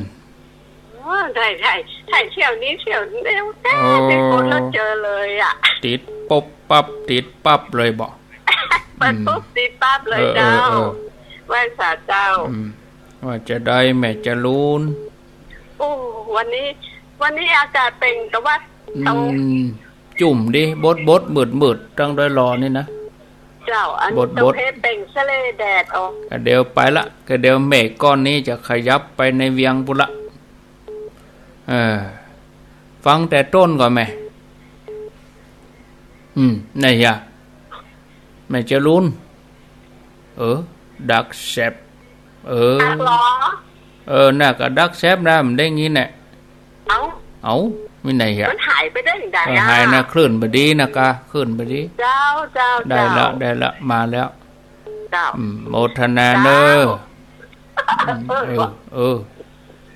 โอ้ ได้ ได้ ได้เที่ยวนี้เที่ยวเดียว โอ้ ได้คนแล้วเจอเลยอะ ติดปุ๊บปั๊บ ติดปั๊บเลยบ่ ไปปุ๊บ อืม ติดปั๊บเลย เออ เจ้า เออ เออ ไหว้สาเจ้า อืม ว่าจะได้แม่จรูน โอ้ วันนี้ วันนี้อากาศเปล่งตะวัน อืม จุ่มดิ บดบด มืดมืด ตั้งดอยหล่อนี่นะ เจ้า อัน บดบด ตะเพเปล่งสะเลแดดออก ก็เดี๋ยวไปละ ก็เดี๋ยวเมฆก้อนนี้จะขยับไปในเวียงปุ้นละ เออ ฟังแต่ต้นก่อแม่ อืม ไหนยะ แม่จรูน เออ ดักแซบ เออ ดักเหรอ เออ น่ะก็ดักแซบนะ มันได้ยินแหละ เอ้า เอ้า มีไหนยะ มันหายไปได้ยังไง เออ อะ หายนะ คลื่นบ่ดีนะกา คลื่นบ่ดี เจ้า เจ้า ได้ละ เจ้า ได้ละ มาแล้ว เจ้า อืม โมทนาเน่อ เจ้า อืม เออ เออ เออ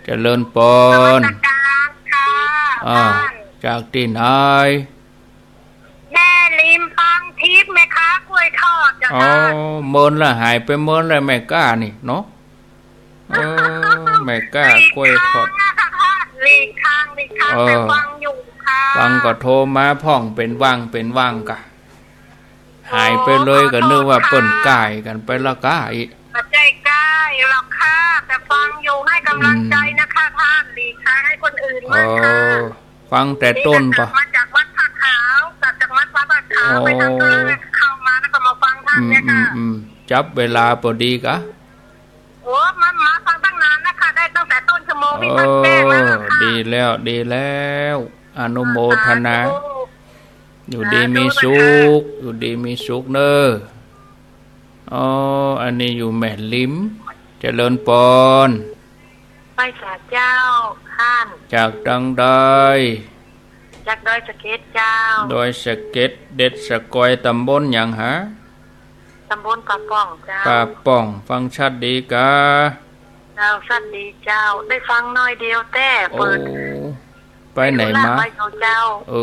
เจริญปอน นมัสการค่ะ อ่า ท่าน จากตี้ไหน แม่ลิมปางทิพย์ แม่ค้ากล้วยทอดเจ้า อ๋อ ค่ะ เมินละ หายไปเมินละ แม่ก๊านี่เนาะ เออ แม่ก๊ากล้วยทอด หลีกทางนะคะ หลีกทาง หลีกทาง เออ แต่ฟังอยู่ค่ะ ฟังก็โทรมาพ่อง เป๋นว่าง เป๋นว่างกา หายไปเลย โอ้ ก็นึกว่า ขอโทษค่ะ เปิ้นก้ายกั๋นไปละกาอี้ บ่ใจ้ก้ายหรอกค่ะ แต่ฟังอยู่ หืม ให้กำลังใจนะคะท่าน หลีกทางให้คนอื่นมั่งค่ะ เออ ฟังแต่ต้นก่อ นี่กลับมาจากวัดผ้าขาว กลับจากวัด วัดผ้าขาว อ๋อ ไปทำธุระ เข้ามาแล้วก็มาฟังท่านเนี่ยค่ะ อืม อืม อืม จับเวลาปอดีกา โอ้ มา มาฟังตั้งนานแล้วค่ะ ได้ตั้งแต่ต้นชั่วโมงที่ท่านแจ้งแล้วล่ะค่ะ เออ ดีแล้ว ดีแล้ว อนุโมทนา สาธุ อยู่ดีมีสุข สาธุนะคะ อยู่ดีมีสุขเน่อ อ๋อ อันนี้อยู่แม่ลิม เจริญปอน ไหว้สาเจ้า ท่าน จากตังใด จากดอยสะเก็ดเจ้า ดอยสะเก็ด เด็ดสะกอย ตำบลหยังหา ตำบลป่าป่องเจ้า ป่าป่อง ฟังชัดดีกา เจ้า ชัดดีเจ้า ได้ฟังหน้อยเดียวแต๊ โอ้ เปิด ไปไหนมา ไปธุระไปอยู่เจ้า เอ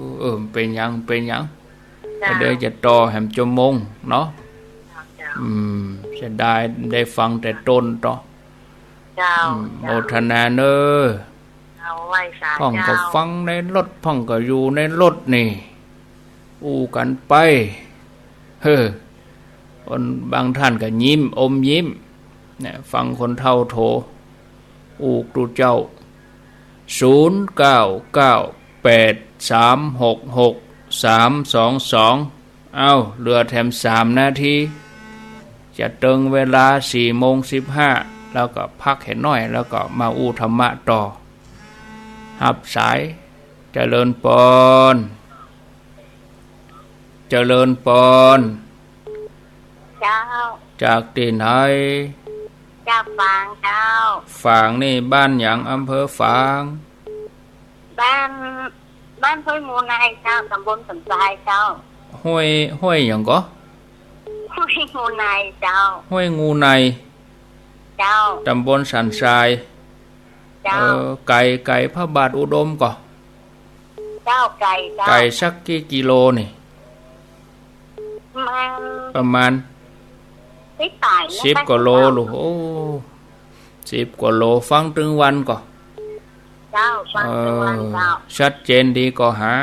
อ เออ เป๋นหยัง เป๋นหยัง เจ้า เดี๋ยวจะต่อแหมจั่วโมงเนาะ เจ้า อืม เสียดาย ได้ฟังแต่ต้นเนาะ เจ้า อืม เจ้า โมทนาเน่อ เอาไหว้สา พ่องก็ เจ้า ฟังในรถ พ่องก็อยู่ในรถนี่ อู้กั๋นไป เฮ้อ คนบางท่านก็ยิ้ม อมยิ้ม เนี่ย ฟังคนเฒ่าโทร อู้ตุ๊เจ้า ศูนย์เก้าเก้าแปดสามหกหกสามสองสอง เอ้า เหลือแถมสามนาที จะเติงเวลาสี่โมงสิบห้า แล้วก็พักหื้อหน้อย แล้วก็มาอู้ธรรมะต่อ ฮับสาย เจริญปอน เจริญปอน เจ้า จากตี้ไหน จากฝางเจ้า ฝางนี่บ้านหยัง อำเภอฝาง บ้าน บ้านห้วยงูในเจ้า ตำบลสันทรายเจ้า ห้วย ห้วยหยังก่อ ห้วยงูในเจ้า ห้วยงูใน เจ้า ตำบลสันทราย เจ้า เออ ไก๋ ไก๋พระบาทอุดมก่อ เจ้า ไก๋เจ้า ไก๋สักกี่กิโลนี่ ประมาณ ประมาณ สิบป๋าย สิบกว่าโล เจ้า ลูก โอ้ สิบกว่าโล ฟังตึงวันก่อ เจ้า ฟังตึงวันเจ้า เออ ชัดเจนดีก่อหา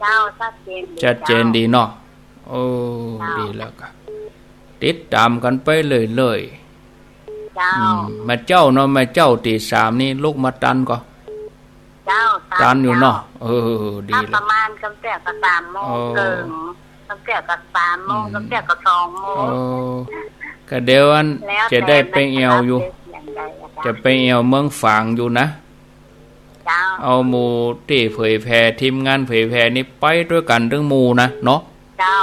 เจ้า ชัดเจนดี ชัดเจนดีเนาะ เจ้า โอ้ เจ้า ดีแล้วก็ ติดต๋ามกั๋นไปเรื่อยๆ เจ้า อืม แม่เจ้าเนาะ แม่เจ้าตี้สามนี่ลุกมาตันก่อ เจ้า ตันอยู่เนาะ เออ ดีแล้ว ประมาณตั้งแต่สามโมง เออ เกิ่ง ตั้งแต่ก็สามโมง อืม ตั้งแต่ก็สองโมง โอ้ ก็เดี๋ยวอัน แล้วแต่ จะได้ไปแอ่วอยู่ มันจะรับได้เสียงใดอะจ๊ะ จะไปแอ่วเมืองฝางอยู่นะ เจ้า เอาหมู่ตี้เผยแผ่ ทีมงานเผยแผ่นี่ไปตวยกั๋นตึงหมู่นะเนาะ เจ้า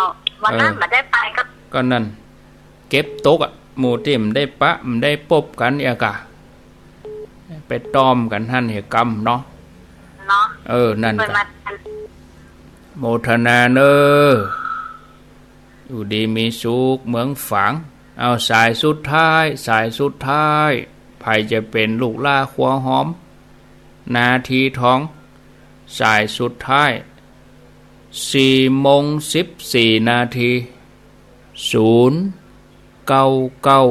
วันนั้น เออ บ่ได้ไปก็ ก็นั่น เก็บตกอะ หมู่ตี้บ่ได้ปะ บ่ได้ปบกั๋นเอียกะ ไปต้อมกั๋นหั้นเหียกำเนาะ เนาะ เออ นั่น เปิ้น กะ มา โมทนาเน่อ อยู่ดีมีสุขเมืองฝาง เอาสายสุดท้าย สายสุดท้าย ใผจะเป๋นลูกหล้าครัวหอม นาทีทอง สายสุดท้าย สี่โมงสิบสี่นาที ศูนย์ เก้า เก้า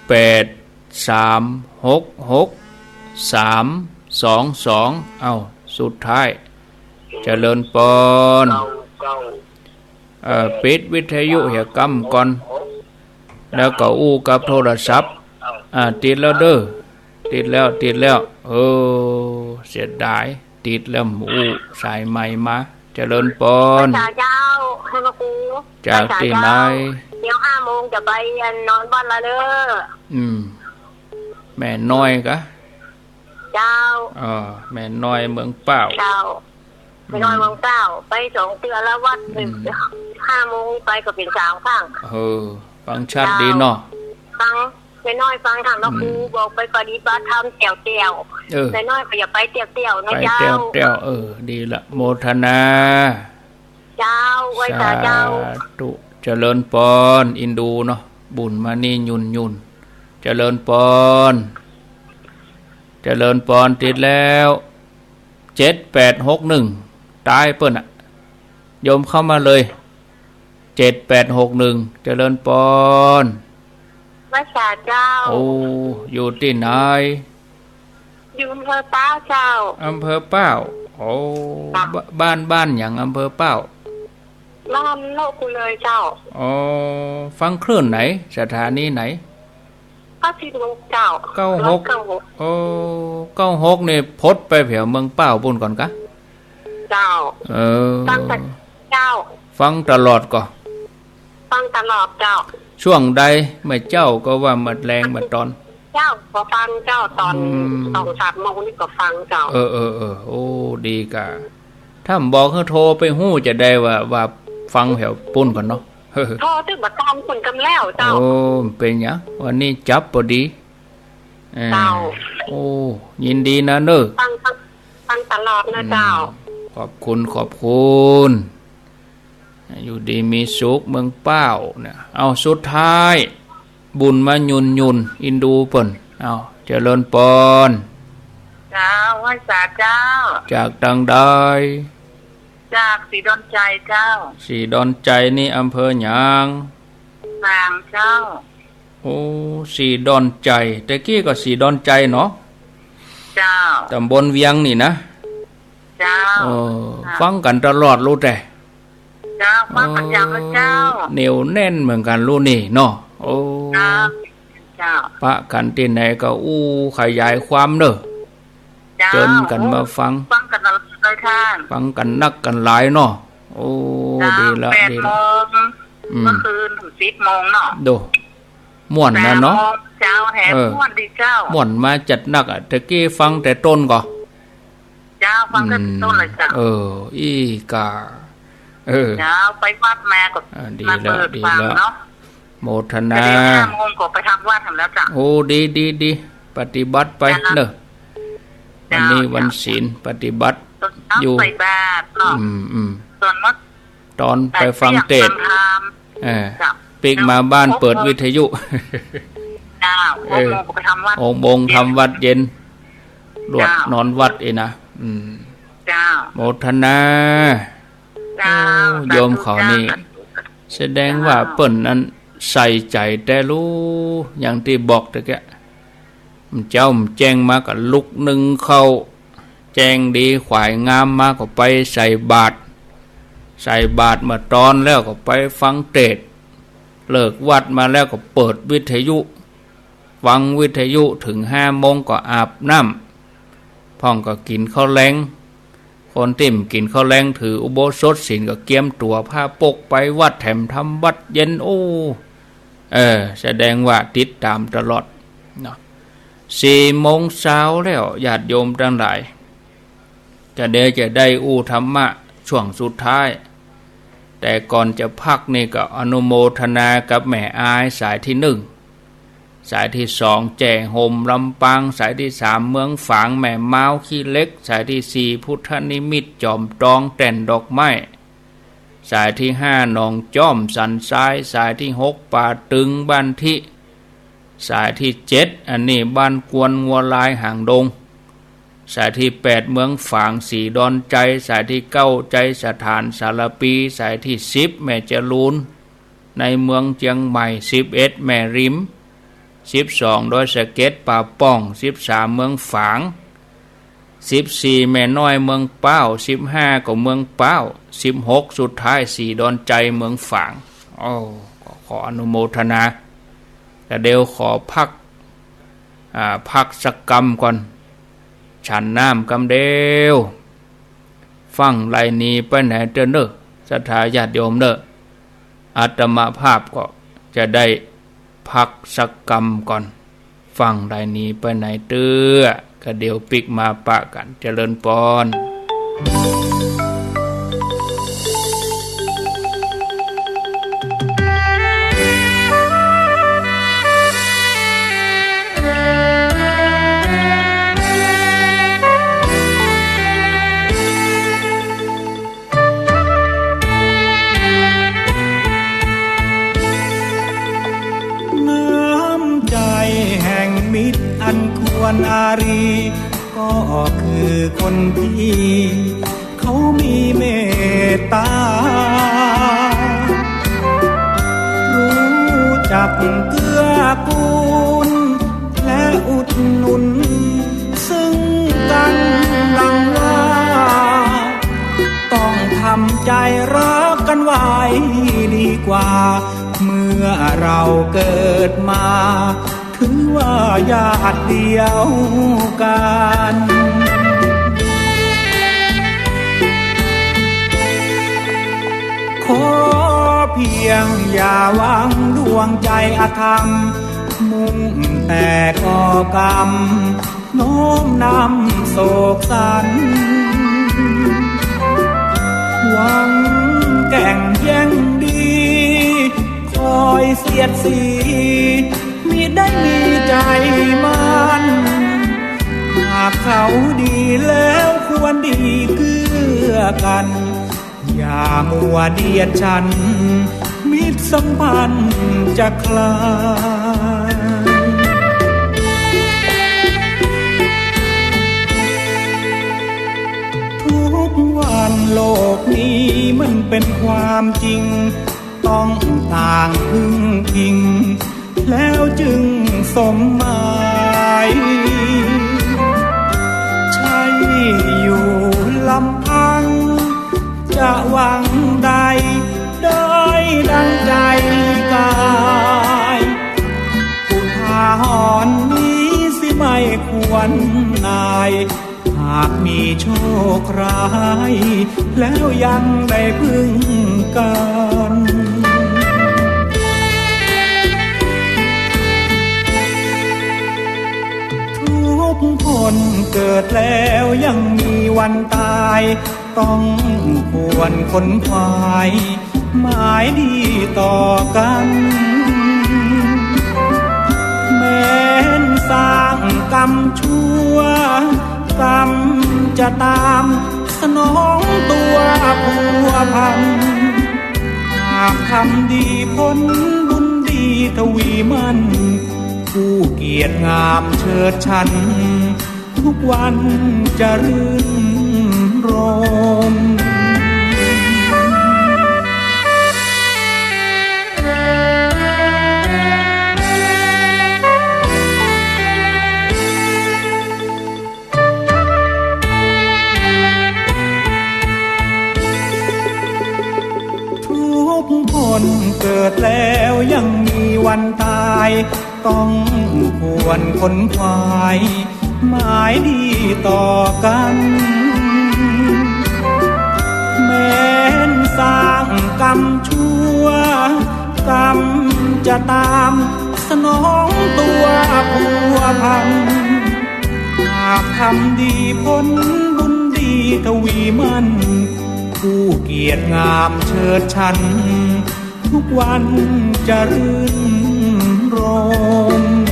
แปด สาม หก หก สาม สอง สอง เอ้า สุดท้าย เจริญปอน เก้า เก้า เอ่อ ปิดวิทยุเหียกำก่อน แล้วก็อู้กับโทรศัพท์ อ่า ติดแล้วเด้อ ติดแล้ว ติดแล้ว เออ เสียดาย ติดแล้ว อู้สายใหม่มา เจริญปอน ไหว้สาเจ้า พระครู จากตี้ไหน ไหว้สาเจ้า เดี๋ยวห้าโมงจะไปนอนวัดละเด้อ อืม แม่น้อยกะ เจ้า เออ แม่น้อยเมืองป้าว เจ้า แม่น้อยเมืองป้าว ไปสองเตื้อละวัด อืม ห้าโมงไปก็เป๋นสามครั้ง เออ ฟังชัดดีเนาะ ฟัง แม่น้อยฟังธรรม แล้วครู อืม บอกไปปฏิบัติธรรมแต๊วๆ เออ แม่น้อยก็อย่าไปแต๊วๆ นะ ไป เจ้า แต๊วๆ เออ ดีละ โมทนา เจ้า ไหว้สาเจ้า สาธุ เจริญปอน อินดูเนาะ บุญมานี่ยุนๆ เจริญปอน เจริญปอน ติดแล้ว เจ็ดแปดหกหนึ่ง ใต้เปิ้นอะ โยมเข้ามาเลย เจ็ดแปดหกหนึ่ง เจริญปอน ไหว้สาเจ้า โอ้ อยู่ตี้ไหน อยู่อำเภอป้าวเจ้า อำเภอป้าว โอ้ ค่ะ บ- บ้าน บ้านหยัง อำเภอป้าว บ้านโละกูเลยเจ้า อ๋อ ฟังคลื่นไหน สถานีไหน เก้าสิบหกเจ้า เก้าหก เก้าหก โอ้ เก้าหก นี่พดไปแผวเมืองป้าวปู้นก่อนกะ เจ้า เออ ฟังแต่เจ้า ฟังตลอดก่อ ฟังตลอดเจ้า ช่วงใด เมื่อเจ๊าก็ว่าเมื่อแลงเมื่อตอน เจ้าก็ฟังเจ้า ตอน อืม สองสามโมงนี่ก็ฟังเจ้า เออ เออ เออ โอ้ ดีกะ ถ้าบ่บอกหื้อโทรไปฮู้จะได้ว่า ว่าฟังแผวปู้นก่อนเนาะ โทรตึกบ่ตามคนกำแล้วเจ้า โอ้ เป๋นหยัง วันนี้จับพอดี เออ เจ้า โอ้ ยินดีนะเน่อ ฟัง ฟัง ฟังตลอดนะเจ้า อืม ขอบคุณ ขอบคุณ อยู่ดีมีสุขเมืองป้าวเนี่ย เอา สุดท้าย บุญมายุนๆ อินดูเปิ้น เอา เจริญปอน เจ้า ไหว้สาเจ้า จากตางใด จากศรีดอนชัยเจ้า ศรีดอนชัยนี่อำเภอหยัง ฝางเจ้า โอ้ ศรีดอนชัย แต่กี้ก็ศรีดอนชัยเนาะ เจ้า ตำบลเวียงนี่นะ เจ้า เออ ค่ะ ฟังกั๋นตลอดลูกแต๊ เจ้า ฟังประจ๋ำเลยเจ้า เออ เหนียวแน่นเหมือนกั๋นลูกนี่เนาะ โอ้ เจ้า เจ้า ปะกั๋นตี้ไหนก็อู้ขยายความเน่อ เจ้า เจิญกั๋นมาฟัง ฟังกั๋นตลอดเลยท่าน ฟังกั๋นนักกั๋นหลายเนาะ โอ้ เจ้า ดีละ แปด ดีละ โมง อืม เมื่อคืนถึงสิบโมงเนาะ โด ม่วนนะเนาะ สามโมงเจ้าแหม เออ ม่วนดีเจ้า ม่วนมาจัดนักอะ แต่กี้ฟังแต่ต้นก่อ เจ้า ฟังแต่ต้นเลยเจ้า อืม เออ อี้กา เออ เจ้า ไปวัดมาก็ อ่า ดีแล้ว มาเปิด ดีแล้ว ฟังเนาะ โมทนา แต่เดี๋ยวห้าโมงก็ไปทำวัดหั้นแล้วเจ้า โอ้ ดี ดี ดี ปฏิบัติไป เจ้า เน่อ เจ้า วันนี้วันศีล ปฏิบัติ ตอนเช้า อยู่ ใส่บาตรเนาะ อืม อืม ส่วนมด ตอนไปฟังเตสน์ ฟังธรรม เออ เจ้า ปิ๊กมาบ้านเปิดวิทยุ เจ้า เออ หกโมงก็ไปทำวัด หกโมงทำวัดเย็น ลวด เจ้า นอนวัดเองนะ อืม เจ้า โมทนา เจ้า โอ้ สาธุ โยมเขานี่ เจ้า แสดงว่า เจ้า เปิ้นนั้นใส่ใจ๋แต๊ลูก อย่างตี้บอกตะกี้ เจ๊าแจ้งมาก็ลุกนึ่งข้าว แจ้งดีขวายงามมาก็ไปใส่บาตร ใส่บาตรเมื่อตอนแล้วก็ไปฟังเตสน์ เลิกวัดมาแล้วก็เปิดวิทยุ ฟังวิทยุถึงห้าโมงก็อาบน้ำ พ่องก็กิ๋นข้าวแลง คนตี้บ่กิ๋นข้าวแลงถืออุโบสถศีลก็เกียมตั๋วผ้าปกไปวัดแถมทำวัตรเย็น โอ้ เออ แสดงว่าติดต๋ามตลอดเนาะ สี่โมงเช้าแล้ว ญาติโยมตังหลาย ก็เดี๋ยวจะได้อู้ธรรมะช่วงสุดท้าย แต่ก่อนจะพักนี่ก็อนุโมทนากับแม่อายสายตี้หนึ่ง สายตี้สอง แจ้ห่มลำปาง สายตี้สาม เมืองฝาง แม่ม้าวขี้เหล็ก สายตี้สี่ พุทธนิมิตร จอมตอง แต้นดอกไม้ สายตี้ห้า หนองจ้อม สันทราย สายตี้หก ป่าตึง บ้านธิ สายตี้เจ็ด อันนี้บ้านกวน งัวลาย หางดง สายตี้แปด เมืองฝาง ศรีดอนชัย สายตี้เก้า ชัยสถาน สารภี สายตี้สิบ แม่จรูน ในเมืองเจียงใหม่ สิบเอ็ด แม่ริม สิบสอง ดอยสะเก็ด ป่าป่อง สิบสาม เมืองฝาง สิบสี่ แม่น้อย เมืองป๊าว สิบห้า ก็เมืองป๊าว สิบหก สุดท้าย ศรีดอนชัย เมืองฝาง โอ้ ก็ขออนุโมทนา แต่เดี๋ยวขอพัก อ่า พักสักกำก่อน ฉันน้ำกำเดียว ฟั่งไหลหนีไปไหนเต๊อะเน่อ ศรัทธาญาติโยมเน่อ อาตมาภาพก็จะได้พักสักกำก่อน ฟั่งไหลหนีไปไหนเต๊อะ ก็เดี๋ยวปิ๊กมาปะกั๋น เจริญปอน น้ำใจแห่งมิตรอันควรอารี ก็คือคนที่เขามีเมตตา รู้จักเกื้อกูล และอุดหนุนซึ่งกันดังว่า ต้องทำใจรักกันไว้ดีกว่า เมื่อเราเกิดมา ถือว่าญาติเดียวกัน ขอเพียงอย่าหวังดวงใจอธรรม มุ่งแต่ก่อกรรม น้อมนำโศกสัน หวังแก่งแย่งดี คอยเสียดสี มิได้มีใจมัน หากเขาดีแล้วควรดีเกื้อกัน อย่ามัวเดียดฉัน มิตรสัมพันธ์จะคลาย ทุกวันโลกนี้มันเป็นความจริง ต้องต่างพึ่งพิง แล้วจึงสมหมาย ใช่อยู่ลำพัง จะหวังได้ ได้ดังใจกาย อุทาหรณ์นี้สิไม่ควรนาย หากมีโชคร้าย แล้วยังได้พึ่งกัน ทุกคนเกิดแล้วยังมีวันตาย ต้องควรขนขวาย หมายดีต่อกัน แม้นสร้างกรรมชั่ว กรรมจะตามสนองตัวพัวพัน หากทำดีผลบุญดีทวีมั่น ผู้เกียรติงามเชิดชัน ทุกวันจะรื่นรมย์ ทุกคนเกิดแล้วยังมีวันตาย ต้องควรขนขวาย หมายดีต่อกัน แผนสร้างกรรมชั่ว กรรมจะตามสนองตัวผัวพัน หากทำดีผลบุญดีทวีมั่น คู่เกียรติงามเชิดชัน ทุกวันจะรื่นรมย์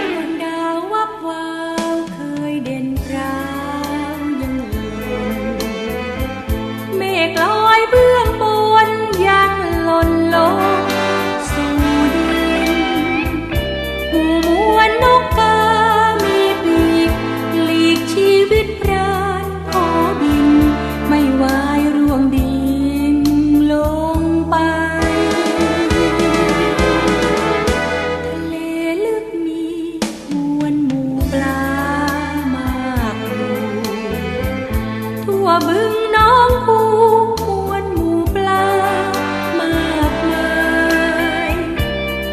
ดวงดาววับวาวเคยเด่นพราวยังหล่น เมฆลอยเบื้องบนยังหล่นลงสู่ดิน หมู่มวลนกกามีปีก หลีกชีวิตพรานขอบิน ไม่วายร่วงดิ่งลงไป ทะเลลึกมี มวลหมู่ปลามากอยู่ ทั่วบึงหนองคู มวลหมู่ปลามากมาย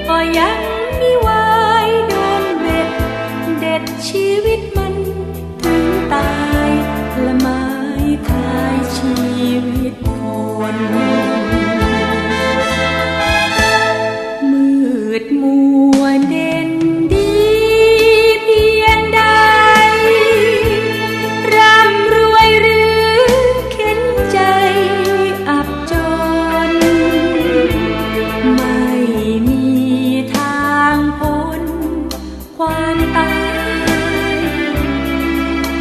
ก็ยังมิวายโดนเบ็ด เด็ดชีวิตมัน ถึงตายละไม้ขายชีวิตคน มืดมัวเด่นดีเพียงใด ร่ำรวยหรือเข็ญใจอับจน ไม่มีทางพ้น ความตาย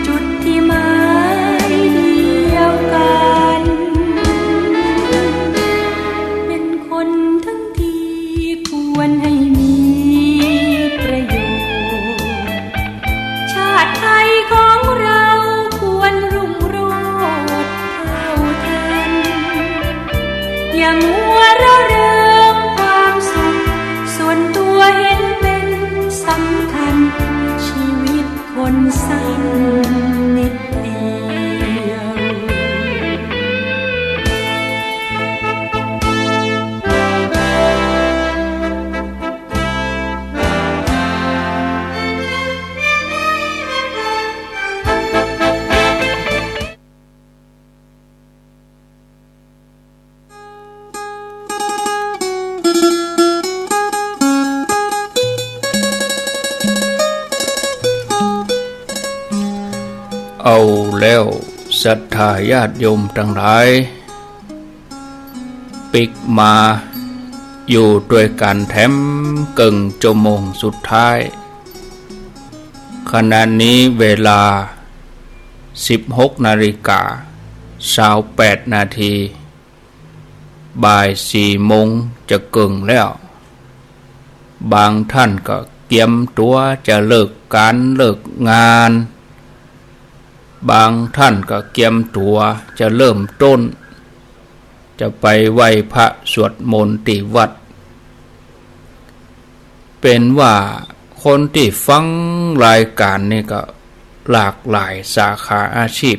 จุดที่หมายเดียวกัน เป็นคนทั้งทีควรให้มีประโยชน์ ชาติไทยของเราควรรุ่งโรจน์ เท่าทัน อย่ามัวร่าเริงความสุข ส่วนตัวเห็นเป็นสำคัญ ชีวิตคนสั้นนิดเดียว เอาแล้วศรัทธาญาติโยมตังหลาย ปิ๊กมาอยู่ตวยกั๋นแถมเกิ่งชั่วโมงสุดท้าย ขณะนี้เวลาสิบหกนาฬิกาซาวแปดนาที บ่ายสี่โมงจะเกิ่งแล้ว บางท่านก็เกียมตั๋วจะเลิกก๋านเลิกงาน บางท่านก็เกียมตั๋วจะเริ่มต้น จะไปไหว้พระสวดมนต์ตี้วัด เป๋นว่าคนตี้ฟังรายก๋านนี่ก็หลากหลายสาขาอาชีพ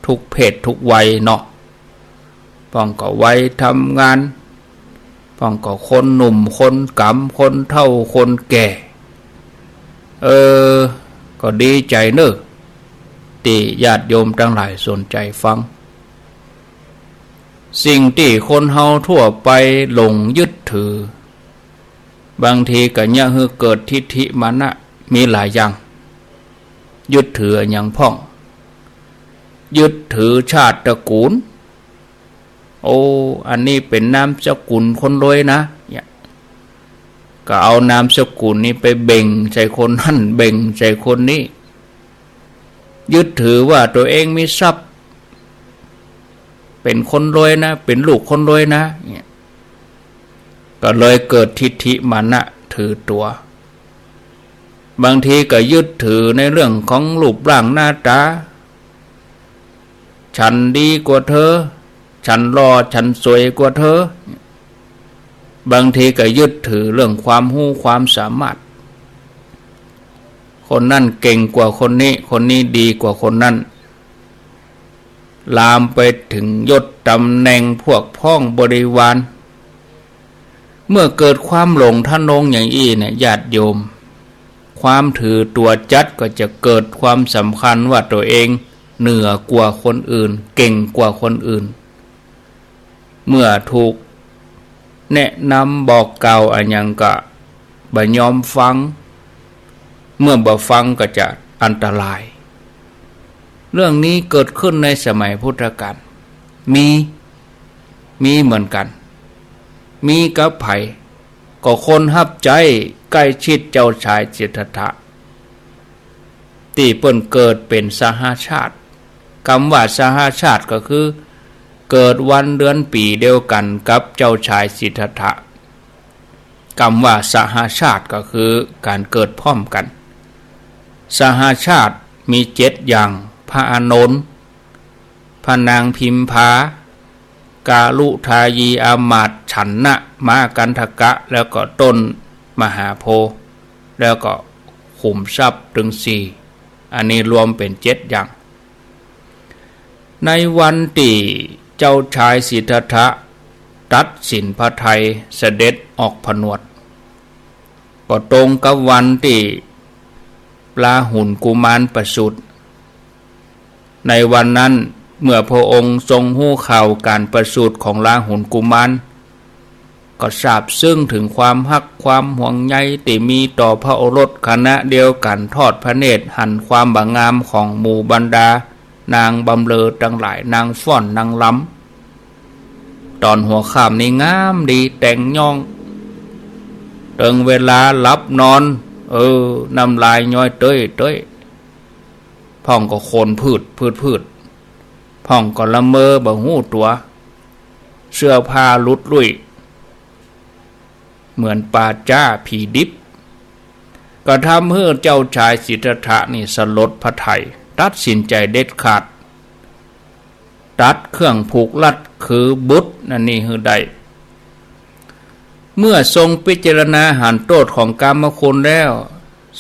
ทุกเพศทุกวัยเนาะ พ่องก็วัยทำงาน พ่องก็คนหนุ่มคนก๋ำ คนเฒ่าคนแก่ เออ ก็ดีใจ๋เน่อ ตี้ญาติโยมตังหลายสนใจ๋ฟัง สิ่งตี้คนเฮาทั่วไปหลงยึดถือ บางทีก็เยียะหื้อเกิดทิฏฐิมานะ มีหลายอย่าง ยึดถืออะหยังพ่อง ยึดถือชาติตระกู๋น โอ้ อันนี้เป๋นนามสกุลคนรวยนะ เนี่ย ก็เอานามสกุลนี้ไปเบ่งใส่คนนั้น เบ่งใส่คนนี้ ยึดถือว่าตั๋วเองมีทรัพย์ เป๋นคนรวยนะ เป๋นลูกคนรวยนะ เนี่ย ก็เลยเกิดทิฏฐิมานะถือตั๋ว บางทีก็ยึดถือในเรื่องของรูปร่างหน้าต๋า ฉันดีกว่าเธอ ฉันหล่อ ฉันสวยกว่าเธอ บางทีก็ยึดถือเรื่องความฮู้ความสามารถ คนนั้นเก่งกว่าคนนี้ คนนี้ดีกว่าคนนั้น ลามไปเถิงยศต๋ำแหน่งพวกพ้องบริวาร เมื่อเกิดความหลงทะนงอย่างอี้เนี่ย ญาติโยม ความถือตั๋วจั๊ดก็จะเกิดความสำคัญว่าตั๋วเองเหนือกว่าคนอื่น เก่งกว่าคนอื่น เมื่อถูกแนะนำบอกกล่าวอะหยังก็บ่ยอมฟัง เมื่อบ่ฟังก็จะอันตราย เรื่องนี้เกิดขึ้นในสมัยพุทธกาล มี มีเหมือนกั๋น มีกับใผ ก็คนฮับใจ๊ใก้ชิดเจ้าชายสิทธัตถะ ตี้เปิ้นเกิดเป๋นสหชาติ กำว่าสหชาติก็คือ เกิดวันเดือนปี๋เดียวกั๋นกับเจ้าชายสิทธัตถะ กำว่าสหชาติก็คือก๋านเกิดพร้อมกั๋น สหชาติมีเจ็ดอย่าง พระอานนท์ พระนางพิมพา กาลุทายีอามาตย์ ฉันนะ ม้ากัณฑกะ แล้วก็ต้นมหาโพธิ์ แล้วก็ขุมทรัพย์ตึงสี่ อันนี้รวมเป๋นเจ็ดอย่าง ในวันตี้เจ้าชายสิทธัตถะตัดสินพระทัยเสด็จออกผนวด ก็ตรงกับวันตี้ลาหุลกุมารประสูติ ในวันนั้นเมื่อพระองค์ทรงฮู้ข่าวก๋านประสูติของลาหุลกุมาร ก็ซาบซึ้งเถิงความฮักความห่วงใยตี้มีต่อพระโอรส ขณะเดียวกั๋นทอดพระเนตรหันความบ่างามของหมู่บรรดานางบำเรอตังหลาย นางฟ้อนนางรำ ต๋อนหัวค่ำนี่งามดี แต่งย่อง เถิงเวลาหลับนอน เออ น้ำลายย้อยเต๊ยเต๊ย พ่องก็โคลนพืด พืด พืด พ่องก็ละเมอบ่ฮู้ตั๋ว เสื้อผ้าหลุดลุ่ย เหมือนป่าจ๊าผีดิบ ก็ทำหื้อเจ้าชายสิทธัตถะนี่สลดพระทัย ตัดสินใจ๋เด็ดขาด ตัดเครื่องผูกรัดคือบุตรอันนี้หื้อได้ เมื่อทรงพิจารณาหันโต้ษของกามคุณแล้ว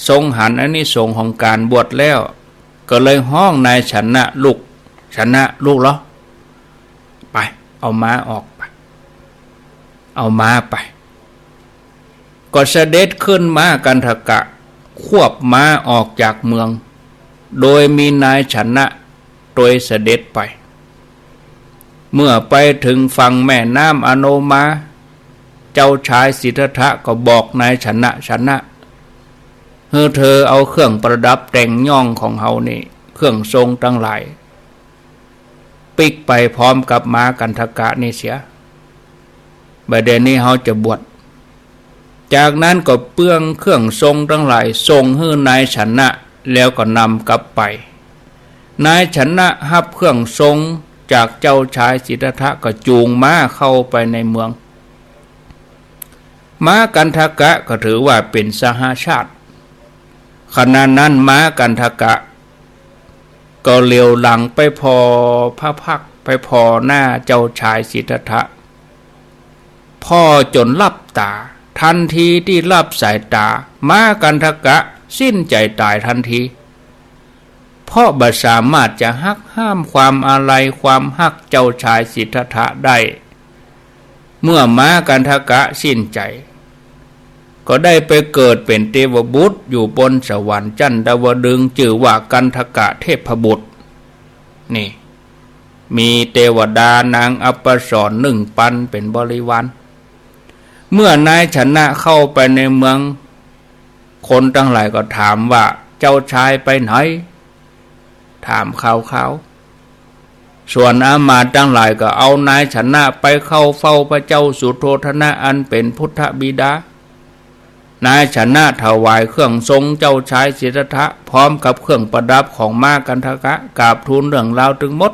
ทรงหันอานิสงส์ของก๋านบวชแล้ว ก็เลยฮ้องนายชนะ ลูก ชนะ ลูกเหรอ ไป เอาม้าออกไป เอาม้าไป ก็เสด็จขึ้นม้ากัณฑกะ ควบม้าออกจากเมือง โดยมีนายชนะตวยเสด็จไป เมื่อไปเถิงฝั่งแม่น้ำอโนมา เจ้าชายสิทธัตถะก็บอกนายชนะ ชนะ หื้อเธอเอาเครื่องประดับแต่งย่องของเฮานี่ เครื่องทรงตังหลาย ปิ๊กไปพร้อมกับม้ากัณฑกะนี่เสีย บ่าเดี่ยวนี้เฮาจะบวช จากนั้นก็เปื้องเครื่องทรงตังหลายส่งหื้อนายชนะ แล้วก็นำกลับไป นายชนะฮับเครื่องทรงจากเจ้าชายสิทธัตถะก็จูงม้าเข้าไปในเมือง ม้ากัณฑกะก็ถือว่าเป๋นสหชาติ ขณะนั้นม้ากัณฑกะ ก็เหลียวหลังไปผ่อพระพักตร์ ไปผ่อหน้าเจ้าชายสิทธัตถะ ผ่อจ๋นหลับต๋า ทันทีตี้หลับสายต๋า ม้ากัณฑกะสิ้นใจ๋ต๋ายทันที เพราะบ่สามารถจะหักห้ามความอาลัยความฮักเจ้าชายสิทธัตถะได้ เมื่อม้ากัณฑกะสิ้นใจ๋ ก็ได้ไปเกิดเป๋นเตวบุตรอยู่บนสวรรค์จันทวดึงส์ จื้อว่ากัณฑกะเทพบุตร นี่ มีเตวดานางอัปสรนึ่งปันเป๋นบริวาร เมื่อนายชนะเข้าไปในเมือง คนตังหลายก็ถามว่า เจ้าชายไปไหน ถามข่าวๆ ส่วนอำมาตย์ตังหลายก็เอานายชนะไปเข้าเฝ้าพระเจ้าสุโธทนะอันเป๋นพุทธบิดา นายชนะถวายเครื่องทรงเจ้าชายสิทธัตถะ พร้อมกับเครื่องประดับของม้ากัณฑกะ กราบทูลเรื่องราวตึงหมด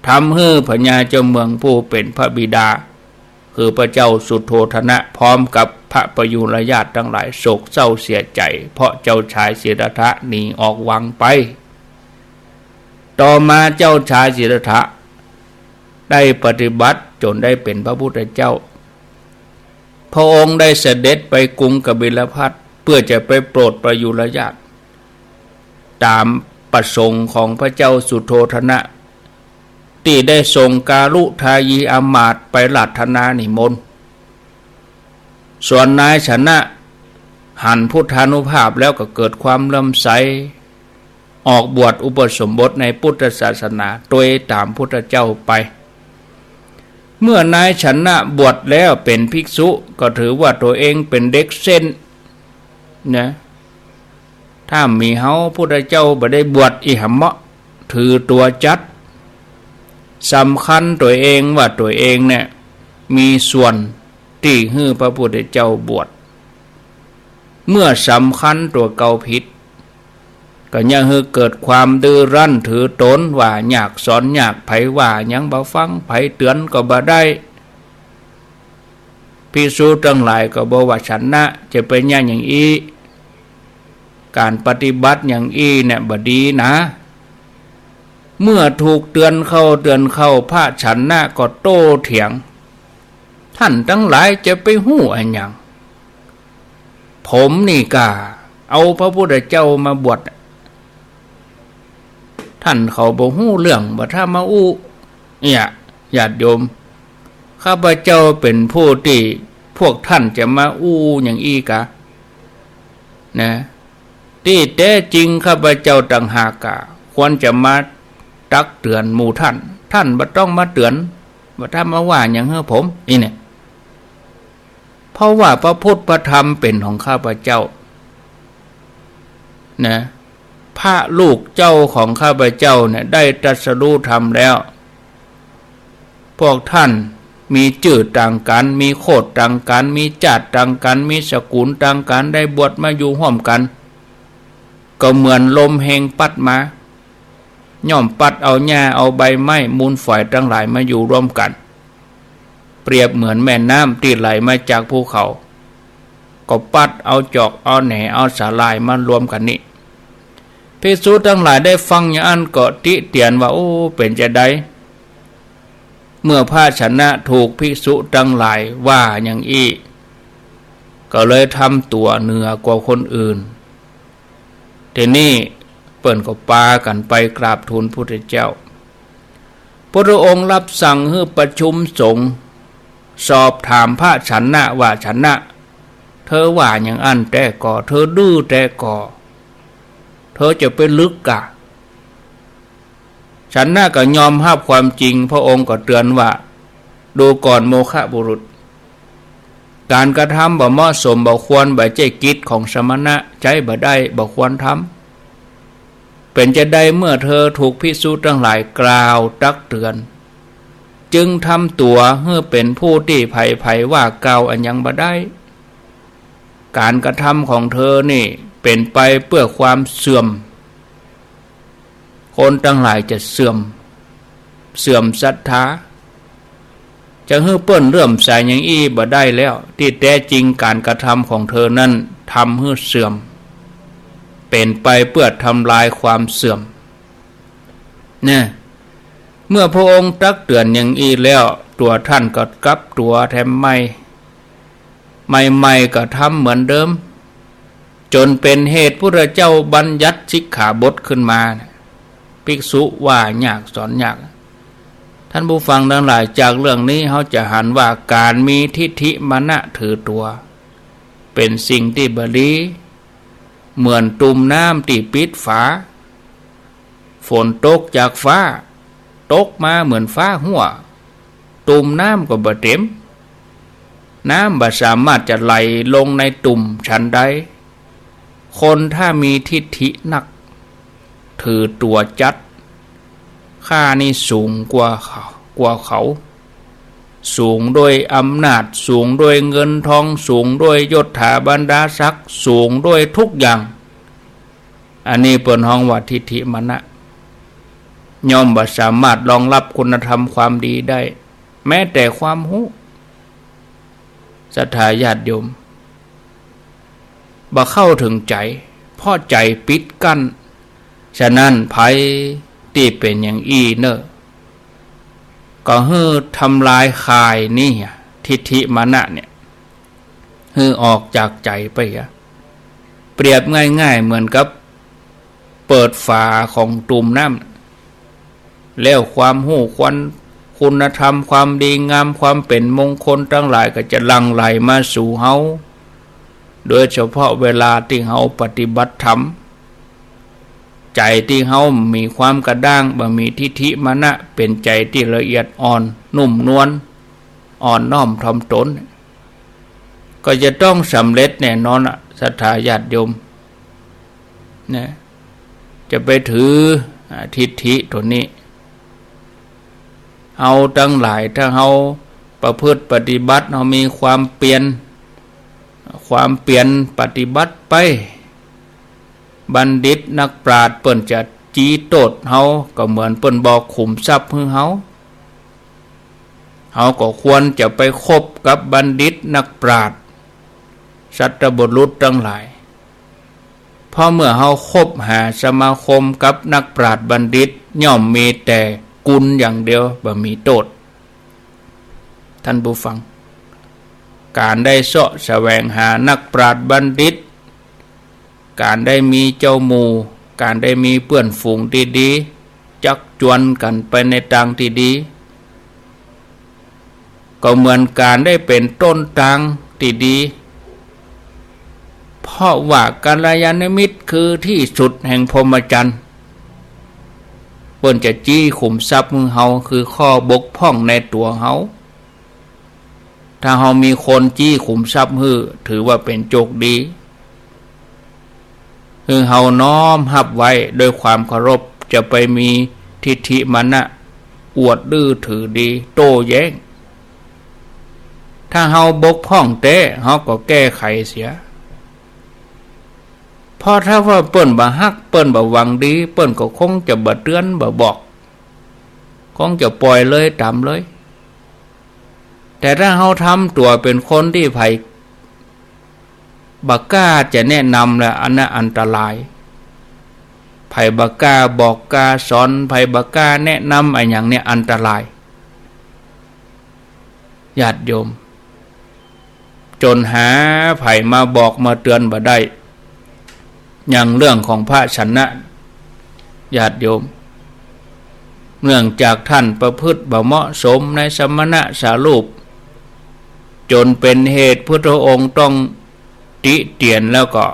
ทำหื้อพญาเจ้าเมืองผู้เป๋นพระบิดา คือพระเจ้าสุโธทนะ พร้อมกับพระประยุรญาติตังหลายโศกเศร้าเสียใจ๋ เพราะเจ้าชายสิทธัตถะหนีออกวังไป ต่อมาเจ้าชายสิทธัตถะได้ปฏิบัติจ๋นได้เป๋นพระพุทธเจ้า พระองค์ได้เสด็จไปกรุงกบิลพัสดุ์ เปื้อจะไปโปรดประยุรญาติ ต๋ามประสงค์ของพระเจ้าสุโธทนะ ตี้ได้ส่งกาลุทายีอำมาตย์ไปราธนานิมนต์ ส่วนนายชนะหันพุทธานุภาพแล้วก็เกิดความเลื่อมใส ออกบวชอุปสมบทในพุทธศาสนา ตวยต๋ามพุทธเจ้าไป เมื่อนายชนะบวชแล้วเป๋นภิกษุ ก็ถือว่าตั๋วเองเป๋นเด็กเส้นนะ ถ้าบ่มีเฮาพุทธเจ้าบ่ได้บวชอี้หำเมาะ ถือตั๋วจัด สำคัญตั๋วเองว่าตั๋วเองเนี่ยมีส่วนตี้หื้อพระพุทธเจ้าบวช เมื่อสำคัญตั๋วเก่าผิด ก็เยียะหื้อเกิดความดื้อรั้นถือต๋น ว่ายากสอนยาก ใผว่าหยังบ่ฟัง ใผเตื๋อนก็บ่ได้ ภิกษุตังหลายก็บอกว่า ชนะจะไปเยียะหยังอี้ ก๋านปฏิบัติหยังอี้เนี่ยบ่ดีนะ เมื่อถูกเตื๋อนเข้าเตื๋อนเข้า พระชนะก็โต้เถียง ต้านตังหลายจะไปฮู้อะหยัง ผมนี่ก้าเอาพระพุทธเจ้ามาบวช ต้านเขาบ่ฮู้เรื่อง บ่ถ้ามาอู้ เนี่ย ญาติโยม ข้าพเจ้าเป๋นผู้ตี้พวกต้านจะมาอู้หยังอี้กา นะ ตี้แต๊จริงข้าพเจ้าต่างหากก้าควรจะมาตักเตื๋อนหมู่ต้าน ต้านบ่ต้องมาเตื๋อน บ่ถ้ามาว่าหยังหื้อผม อี้เนี่ย เพราะว่าพระพุทธพระธรรมเป๋นของข้าพเจ้า นะ พระลูกเจ้าของข้าพเจ้าเนี่ยได้ตรัสรู้ธรรมแล้ว พวกต้านมีจื้อต่างกั๋น มีโคตรต่างกั๋น มีจ้าดต่างกั๋น มีสกุลต่างกั๋น ได้บวชมาอยู่ฮ่วมกั๋น ก็เหมือนลมแฮงปั๊ดมา ย่อมปั๊ดเอาหญ้าเอาใบไม้มูลฝอยตังหลายมาอยู่ร่วมกั๋น เปรียบเหมือนแม่น้ำตี้ไหลมาจากภูเขา ก็ปั๊ดเอาจอกเอาแหนเอาสาหร่ายมารวมกั๋นนี้ ภิกษุตังหลายได้ฟังอย่างอั้นก็ติเตียนว่า โอ้ เป๋นจาใด เมื่อพระชนะถูกภิกษุตังหลายว่าอย่างอี้ ก็เลยทำตั๋วเหนือกว่าคนอื่น ทีนี้เปิ้นก็ปากั๋นไปกราบทูลพุทธเจ้า พุทธองค์รับสั่งหื้อประชุมสงฆ์ สอบถามพระชนะว่า ชนะ เธอว่าอย่างอั้นแต๊ก่อ เธอดื้อแต๊ก่อ เธอจะไปลึกกา ชนะก็ยอมฮับความจริง พระองค์ก็เตื๋อนว่า ดูก่อนโมฆะบุรุษ ก๋านกระทำบ่เหมาะสมบ่ควร บ่ใจ้กิจของสมณะ ใจ๊บ่ได้ บ่ควรทำ เป๋นจาใดเมื่อเธอถูกภิกษุตังหลายกล่าวตักเตื๋อน จึงทำตั๋วหื้อเป๋นผู้ตี้ใผๆว่ากล่าวอะหยังบ่ได้ ก๋านกระทำของเธอนี่เป๋นไปเปื้อความเสื่อม คนตังหลายจะเสื่อม เสื่อมศรัทธา จะหื้อเปิ้นเลื่อมใสอย่างอี้บ่ได้แล้ว ตี้แต๊จริงก๋านกระทำของเธอนั้นทำหื้อเสื่อม เป๋นไปเปื้อทำลายความเสื่อม เนี่ย เมื่อพระองค์ตักเตื๋อนอย่างอี้แล้ว ตั๋วต้านก็กลับตั๋วแถมใหม่ ใหม่ๆก็ทำเหมือนเดิม จ๋นเป๋นเหตุพุทธเจ้าบัญญัติสิกขาบทขึ้นมา ภิกษุว่ายากสอนยาก ท่านผู้ฟังตังหลาย จากเรื่องนี้เฮาจะหันว่าก๋านมีทิฏฐิมานะถือตั๋ว เป๋นสิ่งตี้บ่ดี เหมือนตุ่มน้ำตี้ปิดฝา ฝนตกจากฟ้า ตกมาเหมือนฝาฮั่ว ตุ่มน้ำก็บ่เต็ม น้ำบ่สามารถจะไหลลงในตุ่มฉันใด คนถ้ามีทิฏฐินัก ถือตั๋วจัด ข้านี่สูงกว่าเขา กว่าเขา สูงด้วยอำนาจ สูงด้วยเงินทอง สูงด้วยยศถาบรรดาศักดิ์ สูงด้วยทุกอย่าง อันนี้เปิ้นฮ้องว่าทิฏฐิมานะ ย่อมบ่สามารถรองรับคุณธรรมความดีได้ แม้แต่ความฮู้ ศรัทธาญาติโยม บ่เข้าเถิงใจ๋ เพราะใจ๋ปิดกั้น ฉะนั้นใผ ตี้เป๋นอย่างอี้เน่อ ก็หื้อทำลายข่ายนี้อะ ทิฏฐิมานะเนี่ย หื้อออกจากใจ๋ไปอะ เปรียบง่ายๆ เหมือนกับเปิดฝาของตูมน้ำ แล้วความฮู้ ความ คุณธรรม ความดีงาม ความเป๋นมงคลตังหลายก็จะหลั่งไหลมาสู่เฮา โดยเฉพาะเวลาตี้เฮาปฏิบัติธรรม ใจ๋ตี้เฮามีความกระด้าง บ่มีทิฏฐิมานะ เป๋นใจ๋ตี้ละเอียดอ่อน นุ่มนวล อ่อนน้อมถ่อมตน ก็จะต้องสำเร็จแน่นอนอะ ศรัทธาญาติโยม นะ จะไปถือ อ่า ทิฏฐิตั๋วนี้ เฮาตังหลาย ถ้าเฮาประพฤติปฏิบัติ เฮามีความเปียร ความเปียรปฏิบัติไป บัณฑิตนักปราชญ์เปิ้นจะจี๊โต้ษเฮา ก็เหมือนเปิ้นบอกขุมทรัพย์หื้อเฮา เฮาก็ควรจะไปคบกับบัณฑิตนักปราชญ์ สัตบุรุษตังหลาย เพราะเมื่อเฮาคบหาสมาคมกับนักปราชญ์บัณฑิต ย่อมมีแต่กุณอย่างเดียว บ่มีโต้ษ ท่านผู้ฟัง ก๋านได้เซาะแสวงหานักปราชญ์บัณฑิต ก๋านได้มีเจ้าหมู่ ก๋านได้มีเปื้อนฝูงตี้ดี จักจวนกั๋นไปในตางตี้ดี ก็เหมือนก๋านได้เป๋นต้นตางตี้ดี เพราะว่ากัลยาณมิตรคือตี้สุดแห่งพรหมจรรย์ เปิ้นจะจี๊ขุมทรัพย์หื้อเฮา คือข้อบกพร่องในตั๋วเฮา ถ้าเฮามีคนจี๊ขุมทรัพย์หื้อ ถือว่าเป๋นโจคดี หื้อเฮาน้อมฮับไว้ด้วยความเคารพ จะไปมีทิฏฐิมานะ อวดดื้อถือดี โต้แย้ง ถ้าเฮาบกพร่องแต๊ เฮาก็แก้ไขเสีย เพราะถ้าว่าเปิ้นบ่ฮัก เปิ้นบ่หวังดี เปิ้นก็คงจะบ่เตือนบ่บอก คงจะปล่อยเลยต๋ามเลย แต่ถ้าเฮาทำตั๋วเป๋นคนตี้ใผบ่กล้าจะแนะนำละ อันนั้นอันตราย ใผบ่กล้าบอกกล้าสอน ใผบ่กล้าแนะนำอะหยังเนี่ย อันตราย ญาติโยม จ๋นหาใผมาบอกมาเตือนบ่ได้ อย่างเรื่องของพระสัณณะ ญาติโยม เนื่องจากท่านประพฤติบ่เหมาะสมในสมณะสารูป จ๋นเป๋นเหตุพุทธองค์ต้องติเตียน แล้วก็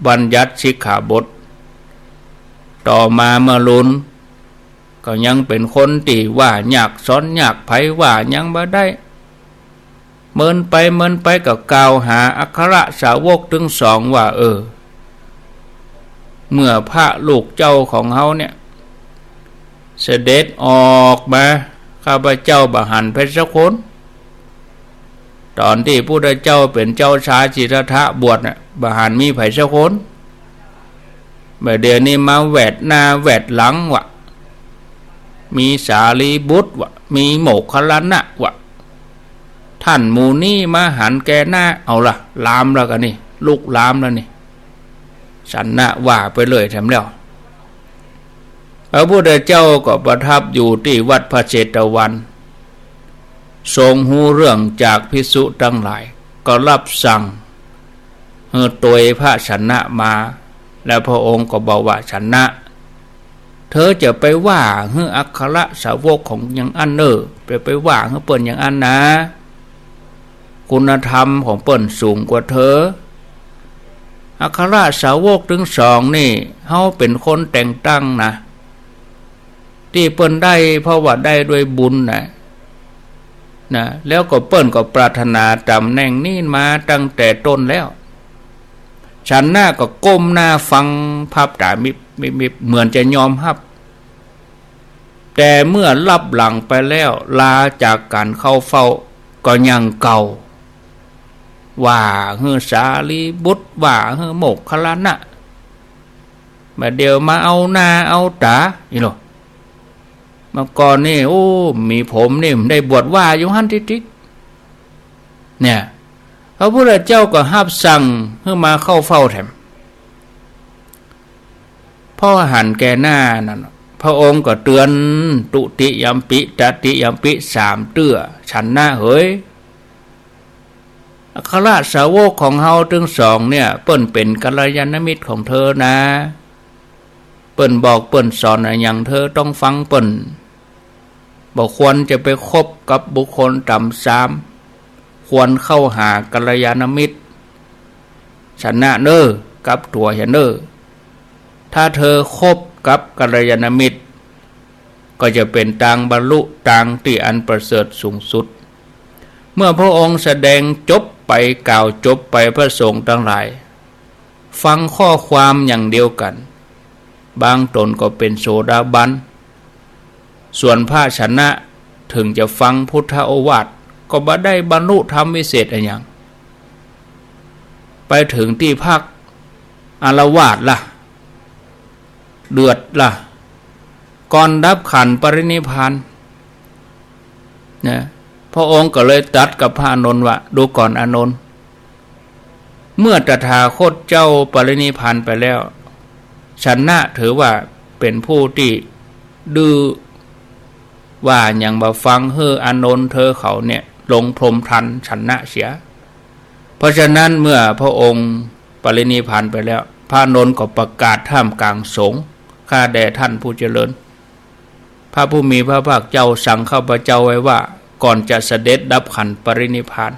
บัญญัติสิกขาบท ต่อมาเมื่อลุน ก็ยังเป๋นคนตี้ว่ายากสอนยาก ใผว่าหยังบ่ได้ เมินไปเมินไปก็กล่าวหาอัครสาวกตึงสองว่า เออ เมื่อพระลูกเจ้าของเฮาเนี่ย เสด็จออกมา ข้าพเจ้าบ่หันไผสักคน ต๋อนตี้พุทธเจ้าเป๋นเจ้าชายสิทธัตถะบวชน่ะ บ่หันมีไผสักคน บ่าเดี่ยวนี้มาแวดหน้าแวดหลังวะ มีสารีบุตรวะ มีโมคคัลลานะวะ ท่านหมู่นี้มาหันแก่หน้า เอาละ ลามแล้วกั๋นนี่ ลุกลามแล้วนี่ สัณณะว่าไปเลยแถมแล้ว พระพุทธเจ้าก็ประทับอยู่ตี้วัดพระเชตวัน ทรงฮู้เรื่องจากภิกษุตังหลาย ก็รับสั่งหื้อตวยพระสัณณะมา แล้วพระองค์ก็บอกว่า สัณณะ เธอจะไปว่าหื้ออัครสาวกของอย่างอั้นเน่อ ไป ไปว่าหื้อเปิ้นอย่างอั้นนา คุณธรรมของเปิ้นสูงกว่าเธอ อัครสาวกตึงสองนี่ เฮาเป๋นคนแต่งตั้งนะ ตี้เปิ้นได้เพราะว่าได้ด้วยบุญนะ นะ แล้วก็เปิ้นก็ปรารถนาต๋ำแหน่งนี้มาตั้งแต่ต้นแล้ว สัณณะก็ก้มหน้าฟัง พับต๋ามิบมิบมิบ เหมือนจะยอมฮับ แต่เมื่อลับหลังไปแล้ว ลาจากก๋านเข้าเฝ้าก็อย่างเก่า ว่าหื้อสารีบุตร ว่าหื้อโมคคัลลานะ บ่าเดี่ยวมาเอาหน้าเอาต๋า อี้หนอ เมื่อก่อนนี่ โอ้ มีผมนี่ ได้บวชว่าอยู่หั้นติดๆ เนี่ย พระพุทธเจ้าก็ฮับสั่งหื้อมาเข้าเฝ้าแถม เพราะหันแก่หน้านั่นน่ะ พระองค์ก็เตือน ตุติยัมปิ ตติยัมปิ สามเตื้อ ชนะเหย อัครสาวกของเฮาตึงสองเนี่ย เปิ้นเป๋นกัลยาณมิตรของเธอนะ เปิ้นบอกเปิ้นสอนอะหยังเธอต้องฟังเปิ้น บ่ควรจะไปคบกับบุคคลต่ำซาม ควรเข้าหากัลยาณมิตร ชนะเน่อ กลับตั๋วเหียเน่อ ถ้าเธอคบกับกัลยาณมิตร ก็จะเป๋นตางบรรลุตางตี้อันประเสริฐสูงสุด เมื่อพระองค์แสดงจบไป กล่าวจบไป พระสงฆ์ตังหลาย ฟังข้อความอย่างเดียวกั๋น บางต๋นก็เป๋นโสดาบัน ส่วนพระชนะ เถิงจะฟังพุทธโอวาท ก็บ่ได้บรรลุธรรมวิเศษอะหยัง ไปเถิงตี้พัก อาละวาดละ เดือดละ ก่อนดับขันธ์ปรินิพพานนะ พระองค์ก็เลยตรัสกับพระอานนท์ว่า ดูก่อนอานนท์ เมื่อตถาคตเจ้าปรินิพพานไปแล้ว ชนะถือว่าเป๋นผู้ตี้ดื้อ ว่าหยังบ่ฟัง หื้ออานนท์เธอเขาเนี่ยลงพรหมทัณฑ์ชนะเสีย เพราะฉะนั้นเมื่อพระองค์ปรินิพพานไปแล้ว พระอานนท์ก็ประกาศท่ามกลางสงฆ์ ข้าแด่ท่านผู้เจริญ พระผู้มีพระภาคเจ้าสั่งข้าพเจ้าไว้ว่า ก่อนจะเสด็จดับขันธ์ปรินิพพาน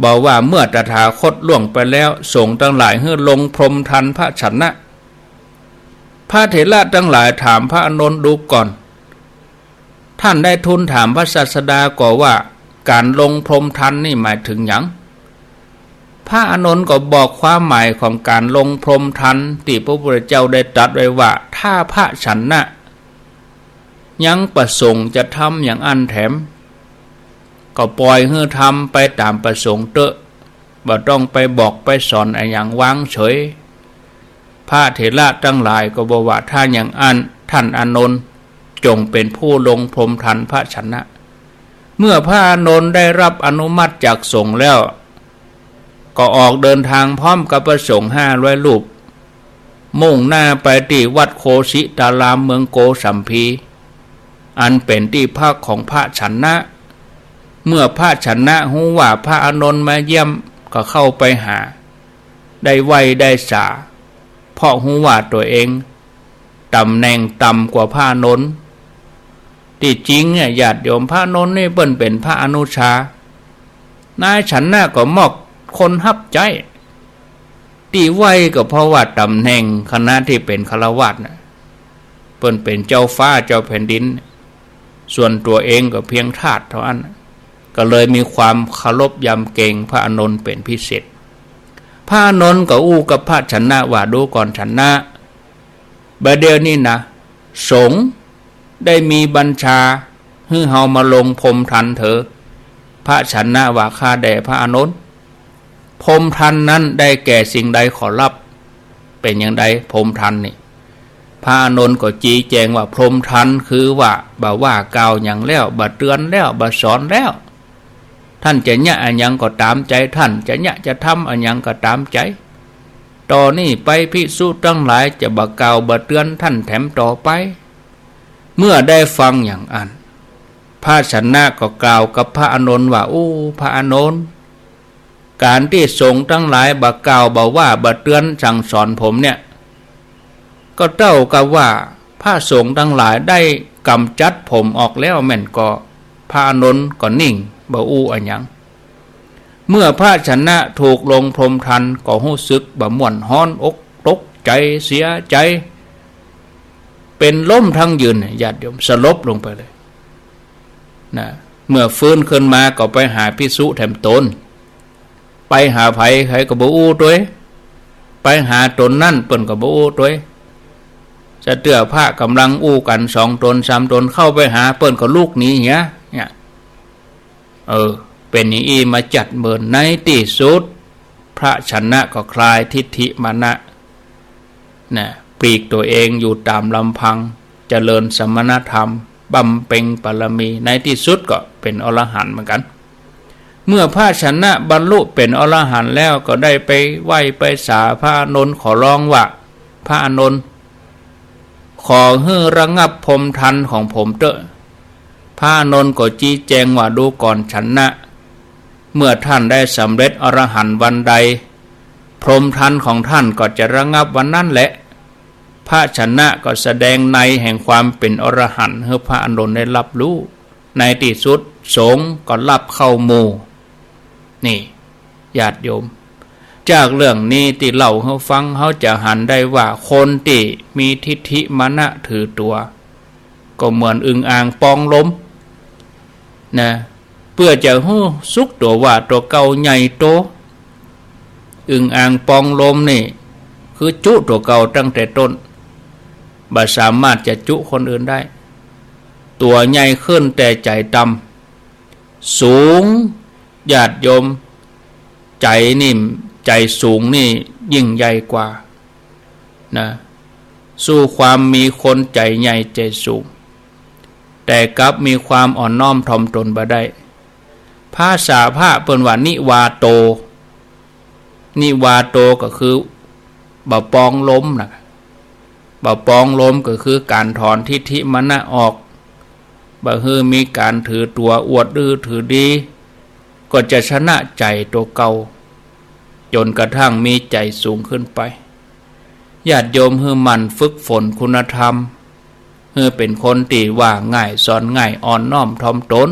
บอกว่าเมื่อตถาคตล่วงไปแล้ว สงฆ์ตังหลายหื้อลงพรหมทัณฑ์พระชนะ พระเถระตังหลายถามพระอานนท์ดูก่อน ท่านได้ทูลถามพระศาสดาก่อว่า ก๋านลงพรหมทัณฑ์นี่หมายเถิงหยัง พระอานนท์ก็บอกความหมายของก๋านลงพรหมทัณฑ์ตี้พระพุทธเจ้าได้ตรัสไว้ว่า ถ้าพระชนะ ยังประสงค์จะทำอย่างอั้นแถม ก็ปล่อยหื้อทำไปต๋ามประสงค์เต๊อะ บ่ต้องไปบอกไปสอนอะหยัง วางเฉย พระเถระตังหลายก็บอกว่า ถ้าอย่างอั้น ท่านอานนท์จงเป๋นผู้ลงพรหมทัณฑ์พระชนะ เมื่อพระอานนท์ได้รับอนุมัติจากสงฆ์แล้ว ก็ออกเดินทางพร้อมกับพระสงฆ์ห้าร้อยรูป มุ่งหน้าไปตี้วัดโคสิตารามเมืองโกสัมพี อันเป๋นตี้พักของพระชนะ เมื่อพระชนะฮู้ว่าพระอานนท์มาเยี่ยม ก็เข้าไปหา ได้ไหว้ได้สา เพราะฮู้ว่าตั๋วเองต๋ำแหน่งต่ำกว่าพระอานนท์ ตี้จริงเนี่ยญาติโยม พระอานนท์นี่เปิ้นเป๋นพระอนุชา นายชนะก็มอบคนฮับใจ๊ ตี้ไหว้ก็เพราะว่าต๋ำแหน่งขณะตี้เป๋นฆราวาสน่ะ เปิ้นเป๋นเจ้าฟ้าเจ้าแผ่นดิน ส่วนตั๋วเองก็เพียงทาสเต้าอั้น ก็เลยมีความเคารพยำเกรงพระอานนท์เป๋นพิเศษ พระอานนท์ก็อู้กับพระชนะว่า ดูก่อนชนะ บ่าเดี่ยวนี้นะ สงฆ์ได้มีบัญชาหื้อเฮามาลงพรหมทัณฑ์เถิง พระชนะว่า ข้าแด่พระอานนท์ พรหมทัณฑ์นั้นได้แก่สิ่งใดขอรับ เป๋นอย่างใดพรหมทัณฑ์นี่ พระอานนท์ก็จี๊แจงว่า พรหมทัณฑ์คือว่า บ่ว่ากล่าวหยังแล้ว บ่เตือนแล้ว บ่สอนแล้ว ท่านจะเยียะอะหยังก็ต๋ามใจ๋ท่าน จะเยียะจะทำอะหยังก็ต๋ามใจ๋ ต่อนี้ไปภิกษุตังหลายจะบ่กล่าวบ่เตือนท่านแถมต่อไป เมื่อได้ฟังอย่างอั้น พระชนะก็กล่าวกับพระอานนท์ว่า โอ้ พระอานนท์ ก๋านตี้สงฆ์ตังหลายบ่กล่าวบ่ว่าบ่เตือนสั่งสอนผมเนี่ย ก็เต้ากับว่าพระสงฆ์ตังหลายได้ก๋ำจัดผมออกแล้วแม่นก่อ พระอานนท์ก็นิ่ง บ่อู้อะหยัง เมื่อพระชนะถูกลงพรหมทัณฑ์ก็ฮู้สึกบ่ม่วนฮ้อนอกตกใจ๋เสียใจ๋ เป๋นล้มทั้งยืนเนี่ย ญาติโยม สลบลงไปเลยนะ เมื่อฟื้นขึ้นมาก็ไปหาภิกษุแถมต๋น ไปหาใผ ใผก็บ่อู้ตวย ไปหาต๋นนั้นเปิ้นก็บ่อู้ตวย สะเตื้อพระก่ำลังอู้กั๋นสองต๋นสามต๋น เข้าไปหาเปิ้นก็ลุกหนีเหีย เนี่ย เออ เป๋นอย่างอี้มาจัดเมิน ในตี้สุด พระชนะก็คลายทิฏฐิมานะ นะ ปลีกตั๋วเองอยู่ต๋ามลำพัง เจริญสมณธรรม บำเพ็ญบารมี ในตี้สุดก็เป๋นอรหันต์เหมือนกั๋น เมื่อพระชนะบรรลุเป๋นอรหันต์แล้วก็ได้ไปไหว้ไปสาพระอานนท์ ขอร้องว่า พระอานนท์ ขอหื้อระงับพรหมทัณฑ์ของผมเต๊อะ พระอานนท์ก็ชี้แจงว่า ดูก่อนฉันนะ เมื่อท่านได้สำเร็จอรหันต์วันใด พรหมทัณฑ์ของท่านก็จะระงับวันนั้นแหละ พระฉันนะก็แสดงนัยแห่งความเป๋นอรหันต์หื้อพระอานนท์ได้ฮับฮู้ ในตี้สุดสงฆ์ก็ฮับเข้าหมู่ นี่ ญาติโยม จากเรื่องนี้ตี้เล่าหื้อฟัง เฮาจะหันได้ว่าคนตี้มีทิฏฐิมานะถือตั๋ว ก็เหมือนอึ่งอ่างปองลม นะ เปื้อจะฮู้สึกตั๋วว่าตั๋วเก่าใหญ่โต อึ่งอ่างปองลมนี่ คือจุตั๋วเก่าตั้งแต่ต้น บ่สามารถจะจุคนอื่นได้ ตั๋วใหญ่ขึ้นแต่ใจ๋ต่ำ สูง ญาติโยม ใจ๋นี่ ใจ๋สูงนี่ยิ่งใหญ่กว่า นะ สู้ความมีคนใจ๋ใหญ่ใจ๋สูง แต่กลับมีความอ่อนน้อมถ่อมตนบ่ได้ ภาษาพระเปิ้นว่านิวาโต นิวาโตก็คือบ่ปองลมนะ บ่ปองลมก็คือก๋านถอนทิฏฐิมานะออก บ่หื้อมีก๋านถือตั๋วอวดอื้อถือดี ก็จะชนะใจ๋ตั๋วเก่า จ๋นกระทั่งมีใจ๋สูงขึ้นไป ญาติโยมหื้อหมั่นฝึกฝนคุณธรรม หื้อเป๋นคนตี้ว่าง่ายสอนง่าย อ่อนน้อมถ่อมตน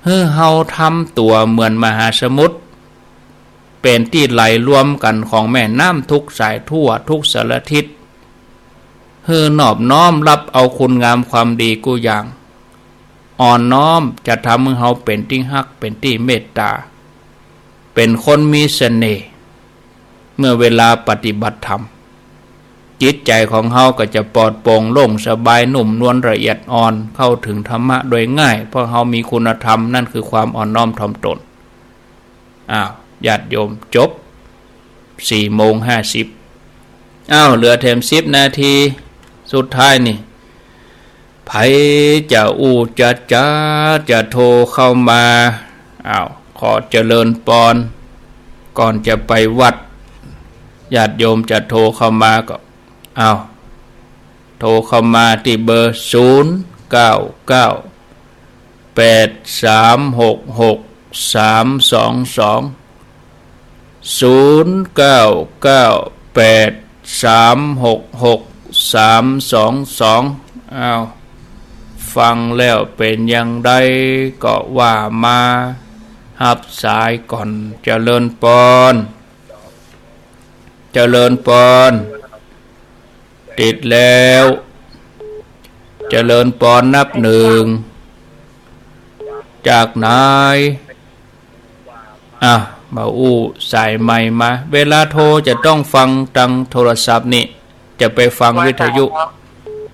หื้อเฮาทำตั๋วเหมือนมหาสมุทร เป๋นตี้ไหลรวมกั๋นของแม่น้ำทุกสายทั่วทุกสารทิศ หื้อนอบน้อมฮับเอาคุณงามความดีกู้อย่าง อ่อนน้อมจะทำหื้อเฮาเป๋นตี้ฮัก เป๋นตี้เมตต๋า เป๋นคนมีเสน่ห์ เมื่อเวลาปฏิบัติธรรม จิตใจ๋ของเฮาก็จะปลอดโปร่งโล่งสบาย นุ่มนวลละเอียดอ่อน เข้าถึงธรรมะโดยง่าย เพราะเฮามีคุณธรรม นั่นคือความอ่อนน้อมถ่อมตน อ้าว ญาติโยม จบ สี่โมงห้าสิบ อ้าว เหลือแถมสิบนาที สุดท้ายนี่ ใผจะอู้จะจ๋า จะโทรเข้ามา อ้าว ขอเจริญปอน ก่อนจะไปวัด ญาติโยมจะโทรเข้ามาก็ อ้าว โทรเข้ามาตี้เบอร์ ศูนย์เก้าเก้า แปดสามหกหก สามสองสอง ศูนย์เก้าเก้าแปดสามหกหกสามสองสอง อ้าว ฟังแล้วเป๋นอย่างใดก็ว่ามา ฮับสายก่อน เจริญปอน เจริญปอน ติดแล้ว เจริญปอนนับหนึ่ง จากไหน อ่ะ บ่าวอู้สายใหม่มา เวลาโทรจะต้องฟังตางโทรศัพท์นี่ จะไปฟังวิทยุ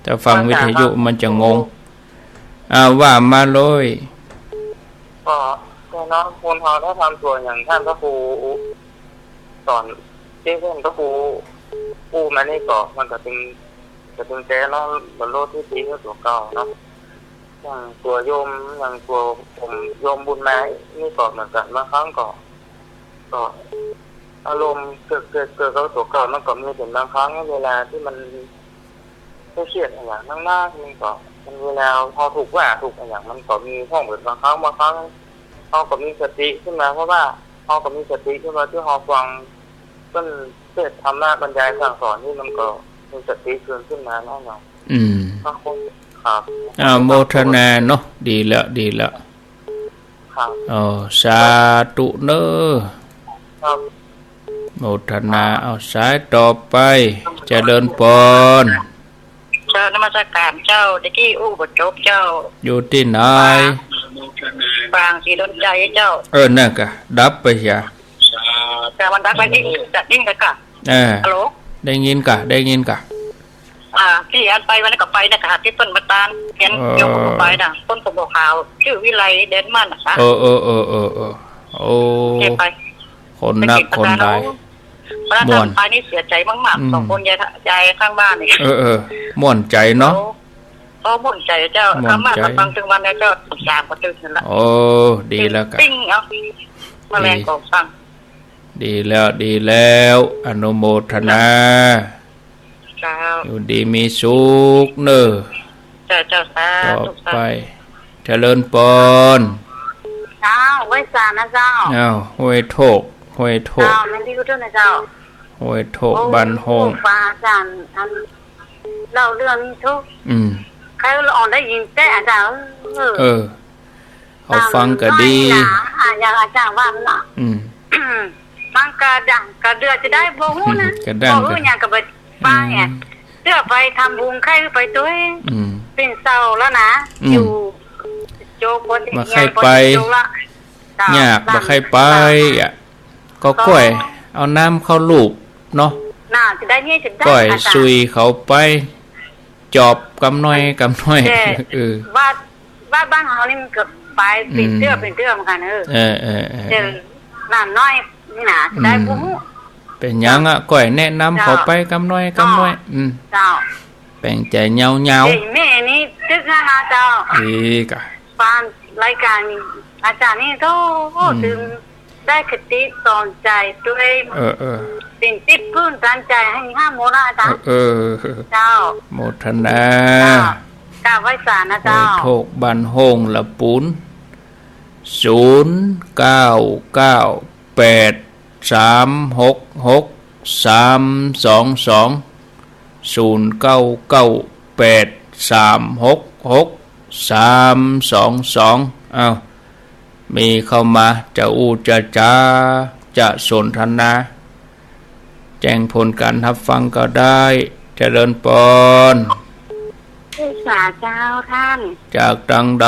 ถ้าฟังวิทยุมันจะงง อ่า ว่ามาเลย ก็ ก็เนาะ คนเฮาถ้าทำตั๋วอย่างต้านพระครูสอน ตี้ต้านพระครูอู้มานี่ก็ มันก็เป๋น ก็เป๋นแต๊เนาะ บ่ฮู้ตี้ดีหื้อตั๋วเก่าเนาะ อย่างตั๋วโยม อย่างตั๋วผมโยมบุญมานี่ก็เหมือนกั๋น บางครั้งก็ ก็อารมณ์เกิด เกิด เกิดกับตั๋วเก่ามันก็มีเป๋นบางครั้ง เวลาตี้มันเครียดอะหยังนักๆ มันก็ มันเวลาเฮาถูกว่าถูกอะหยัง มันก็มีพ่องเป๋นบางครั้ง บางครั้งเฮาก็มีสติขึ้นมา เพราะว่าเฮาก็มีสติขึ้นมาตี้เฮาฟัง เปิ้นเทศน์ธรรมะบรรยายสั่งสอนนี่มันก็มีสติเกิดขึ้นมาเนาะ อืม ครับ อนุโมทนาเนาะ ดีแล้ว ดีแล้ว ครับ อ๋อ สาธุเน้อ ครับ โมทนา เอาสายต่อไป เจริญปอน เจ้านมัสการเจ้า ตะกี้อู้บ่จบเจ้า อยู่ตี้ไหน ปางศรีดอนชัยเจ้า เออ นั่นกะ ดับไปเหีย แต่มันดับไปนี่ จะนิ่งเลยกะ เออ ฮัลโหล ได้ยินกะ ได้ยินกะ อ่า ตี้อันไปวันนั้นก็ไปนะกะ ตี้เปิ้นมาตาน เห็น เออ โยมก็ไปนะ เปิ้นก็บอกข่าว จื้อวิไล แดนมั่นน่ะกะ เออ เออ เออ เออ เออ โอ้ ตี้ไป คนนักคนหลาย ม่วน ไปนี่เสียใจ๋มากๆ อืม สองคนยาย ยายข้างบ้านนี่ เออ เออ ม่วนใจ๋เนาะ เขา เขาม่วนใจ๋เจ้า ม่วนใจ๋ ธรรมะก็ฟังตึงวันนะเจ้า สามก็ตึงนั่นละ โอ้ ดีแล้วกะ ปิ้งเอา แมลงก็ฟัง ดีแล้ว ดีแล้ว อนุโมทนา เจ้า อยู่ดีมีสุขเน่อ เจ้า เจ้า สาธุ ต่อไป สาธุ เจริญปอน เจ้า ไหว้สานะเจ้า อ้าว ห้วยโทก ห้วยโทก เจ้า นั่นตี้ก็โทษนะเจ้า ห้วยโทก โอ้ บ้านโฮง ฟังอาจ๋ารย์ อัน เล่าเรื่องนี้ทุก อืม ใครลองได้ยินแต่อาจ๋ารย์ เออ เออ เขาฟังก็ดี ตามน้อยนะ อ่ะ อย่างอาจ๋ารย์ว่ามันเนาะ อืม มันกระด้างกระเดื่องจะได้บ่ฮู้นะ กระด้าง บ่ฮู้หยังก็ไปฟังเนี่ย อืม เตื้อไปทำบุญใค่ไปตวย อืม เป๋นเซาแล้วนะ อืม อยู่โจกคน บ่ใค่ไป เดียว คนเดียวละ เจ้า ยาก บ่ใค่ไปอ่ะ ก็ก้อย ก็ เอาน้ำเข้าลูบเนาะ น่าจะได้เนี่ย จะได้ ก้อย อาจ๋ารย์ สุยเขาไป จอบกำน้อย กำน้อย แต่ เออ วัด วัดบ้านเฮานี่มันก็ไปเป๋นเตื้อ อืม เป๋นเตื้อเหมือนกั๋น เออ เออ เออ เออ แต่หลานน้อยนี่นะ อืม ได้บ่ฮู้ เป๋นหยังอ่ะ ก้อยแนะนำเขาไป เจ้า กำน้อย กำน้อย เจ้า อืม เจ้า แป๋งใจ๋ยาวๆ เดี๋ยวแม่นี่ตึกนะเจ้า อีกอ่ะ ฟังรายการอาจ๋ารย์นี่โธ่ อืม ตึงได้คติสอนใจ๋ตวย เออ เออ เป๋นติ๊บพื้นตันใจ๋หื้อห้ามโมนะอาจ๋ารย์ เออ เออ เจ้า โมทนา เจ้า กราบไหว้สานะเจ้า ห้วยโทก บ้านโฮง ละปูน ศูนย์ เก้า เก้า แปด สาม หก หก สาม สอง สอง ศูนย์ เก้า เก้า แปด สาม หก หก สาม สอง สอง อ้าว มีเข้ามา จะอู้จะจ๋า จะสนทนา แจ้งผลก๋านฮับฟังก็ได้ เจริญปอน ไหว้สาเจ้าต้าน จากตางใด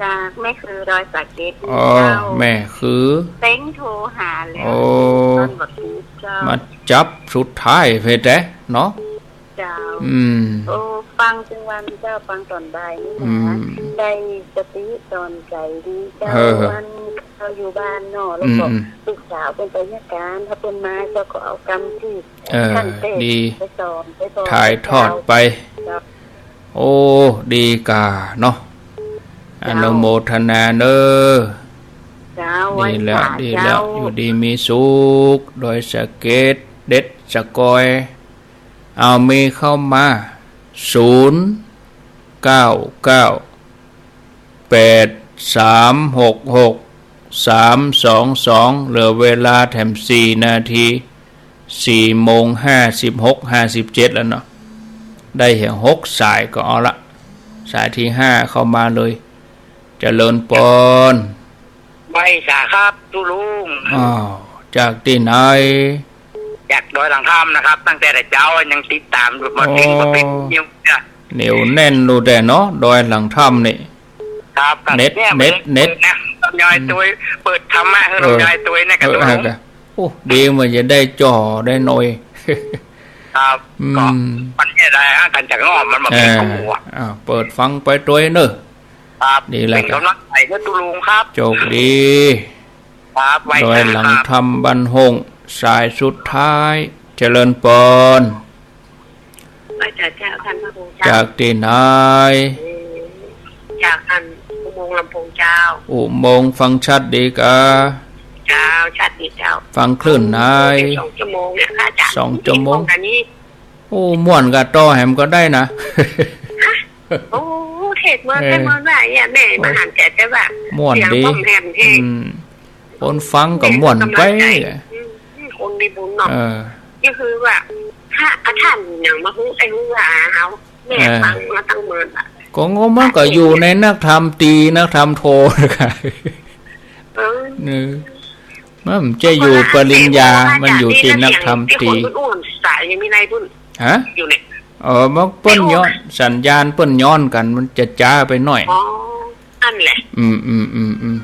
จากแม่คือดอยสะเก็ด อ๋อ เจ้า แม่คือ เต็งโทรหาแล้ว โอ้ ต้านบ่ติดเจ้า มาจับสุดท้ายเพ่นแต๊เนาะ เจ้า อืม โอ้ ฟังตึงวันเจ้า ฟังต๋อนบ่ายนี่นะ อืม ได้คติสอนใจ๋ดีเจ้า เออ วันเขาอยู่บ้านเนาะ แล้วก็ อืม อืม ลูกสาวเปิ้นไปเวียกก๋าน ถ้าเปิ้นมาเจ้าก็เอากำตี้ เออ ขั้นเทศน์ ดี ไปสอน ไปสอน ถ่ายทอดไป เจ้า โอ้ ดีก่าเนาะ เจ้า อนุโมทนาเน่อ เจ้า ดีแล้ว ไหว้สา ดีแล้ว เจ้า อยู่ดีมีสุข ดอยสะเก็ด เด็ดสะกอย เอามีเข้ามา ศูนย์ เก้า เก้า แปด สาม หก หก สาม สอง สอง เหลือเวลาแถมสี่นาที สี่โมงห้าสิบหก ห้าสิบเจ็ดแล้วเนาะ ได้แหมหกสายก็เอาละ สายตี้ห้าเข้ามาเลย เจริญปอน ไหว้สาครับตุ๊ลุง อ้าว จากตี้ไหน จากดอยหลังถ้ำนะครับ ตั้งแต่เจ๊ายังติดต๋ามอยู่ มาเพ็ง อ๋อ มาเพ็งอยู่เนี่ย เหนียวแน่นอยู่แต๊เนาะ ดอยหลังถ้ำนี่ ครับ ครับ เน็ต เนี่ย เน็ต เน็ต เปิดนะ ลำไยตวย อืม เปิดธรรมะหื้อ เออ ลำไยตวยเนี่ย เออ กระตุ้น เออ โอ้ ดี มันจะได้จ่อได้หน่อย ครับ อืม ก็มันจะได้หากั๋นจากนอก มันมาเป็น เออ คู่อะ อ่า เปิดฟังไปตวยเน่อ ครับ นี่แหละ เป๋นก๋ำลังใจ๋หื้อตุ๊ลุงครับ โชคดี ครับ ไหว้สาครับ ดอยหลังถ้ำบ้านโฮง สายสุดท้าย เจริญปอน ไหว้สาเจ้าต้านพระครูเจ้า จากตี้ไหน จากอันอุโมงค์ลำโพงเจ้า อุโมงค์ฟังชัดดีกา เจ้า ชัดดีเจ้า ฟังคลื่นไหน สองชั่วโมงเนี่ยค่ะอาจ๋ารย์ สองชั่วโมง นี่ของอันนี้ โอ้ ม่วนกาต่อแหมก็ได้นะ ฮะ โอ้ เทศน์เมื่อ เออ แต่เมื่อไหร่อะ แม่มาหันแจ๋แต่ว่า ม่วนดี เสียงผมแหมเทศน์ อืม คนฟังก็ม่วนไป มีกำลังใจ๋ อืม คนมีบุญเนาะ เออ ก็คือว่า พระอาจ๋ารย์ยังมาฮู้ ไอ้ฮู้ว่าเฮา แม่ เออ ฟังมาตั้งเมินอะ ก็งง มันก็อยู่ในนักธรรมตรี นักธรรมโท เออ เออ มันจะอยู่ปริญญา มันอยู่ตี้นักธรรมตรี ตี้คนอ้วนๆ สายยังมีในบุญ ฮะ อยู่เนี่ย เออ มันเปิ้นย้อน สัญญาณเปิ้นย้อนกั๋น มันจะจ๊าไปหน่อย อ๋อ อั้นแหละ อืม อืม อืม อืม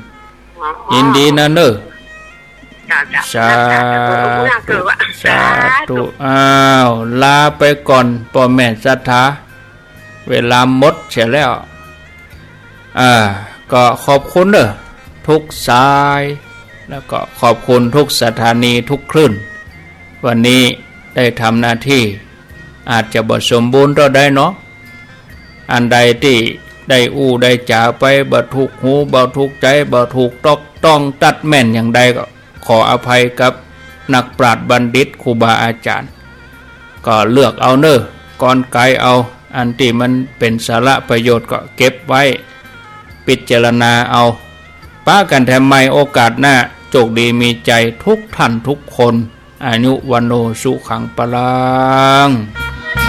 อ๋อ ยินดีนะเน่อ จ้า จ้า สาธุ สาธุ สาธุ อ้าว ลาไปก่อน ป้อแม่ศรัทธา เวลาหมดเสียแล้ว อ่า ก็ขอบคุณเน่อ ทุกสาย แล้วก็ขอบคุณทุกสถานี ทุกคลื่น วันนี้ได้ทำหน้าที่ อาจจะบ่สมบูรณ์เต้าใดเนาะ อันใดตี้ได้อู้ได้จ๋าไปบ่ถูกหู บ่ถูกใจ๋ บ่ถูกต๊อกต้องตั๊ดแม่นอย่างใดก็ขออภัยกับนักปราชญ์บัณฑิต ครูบาอาจ๋ารย์ ก็เลือกเอาเน่อ กรรไกรเอา อันตี้มันเป๋นสาระประโยชน์ก็เก็บไว้ พิจารณาเอา ปะกั๋นแถมใหม่โอกาสหน้า โชคดีมีชัยทุกท่านทุกคน อายุ วัณโณ สุขัง พลัง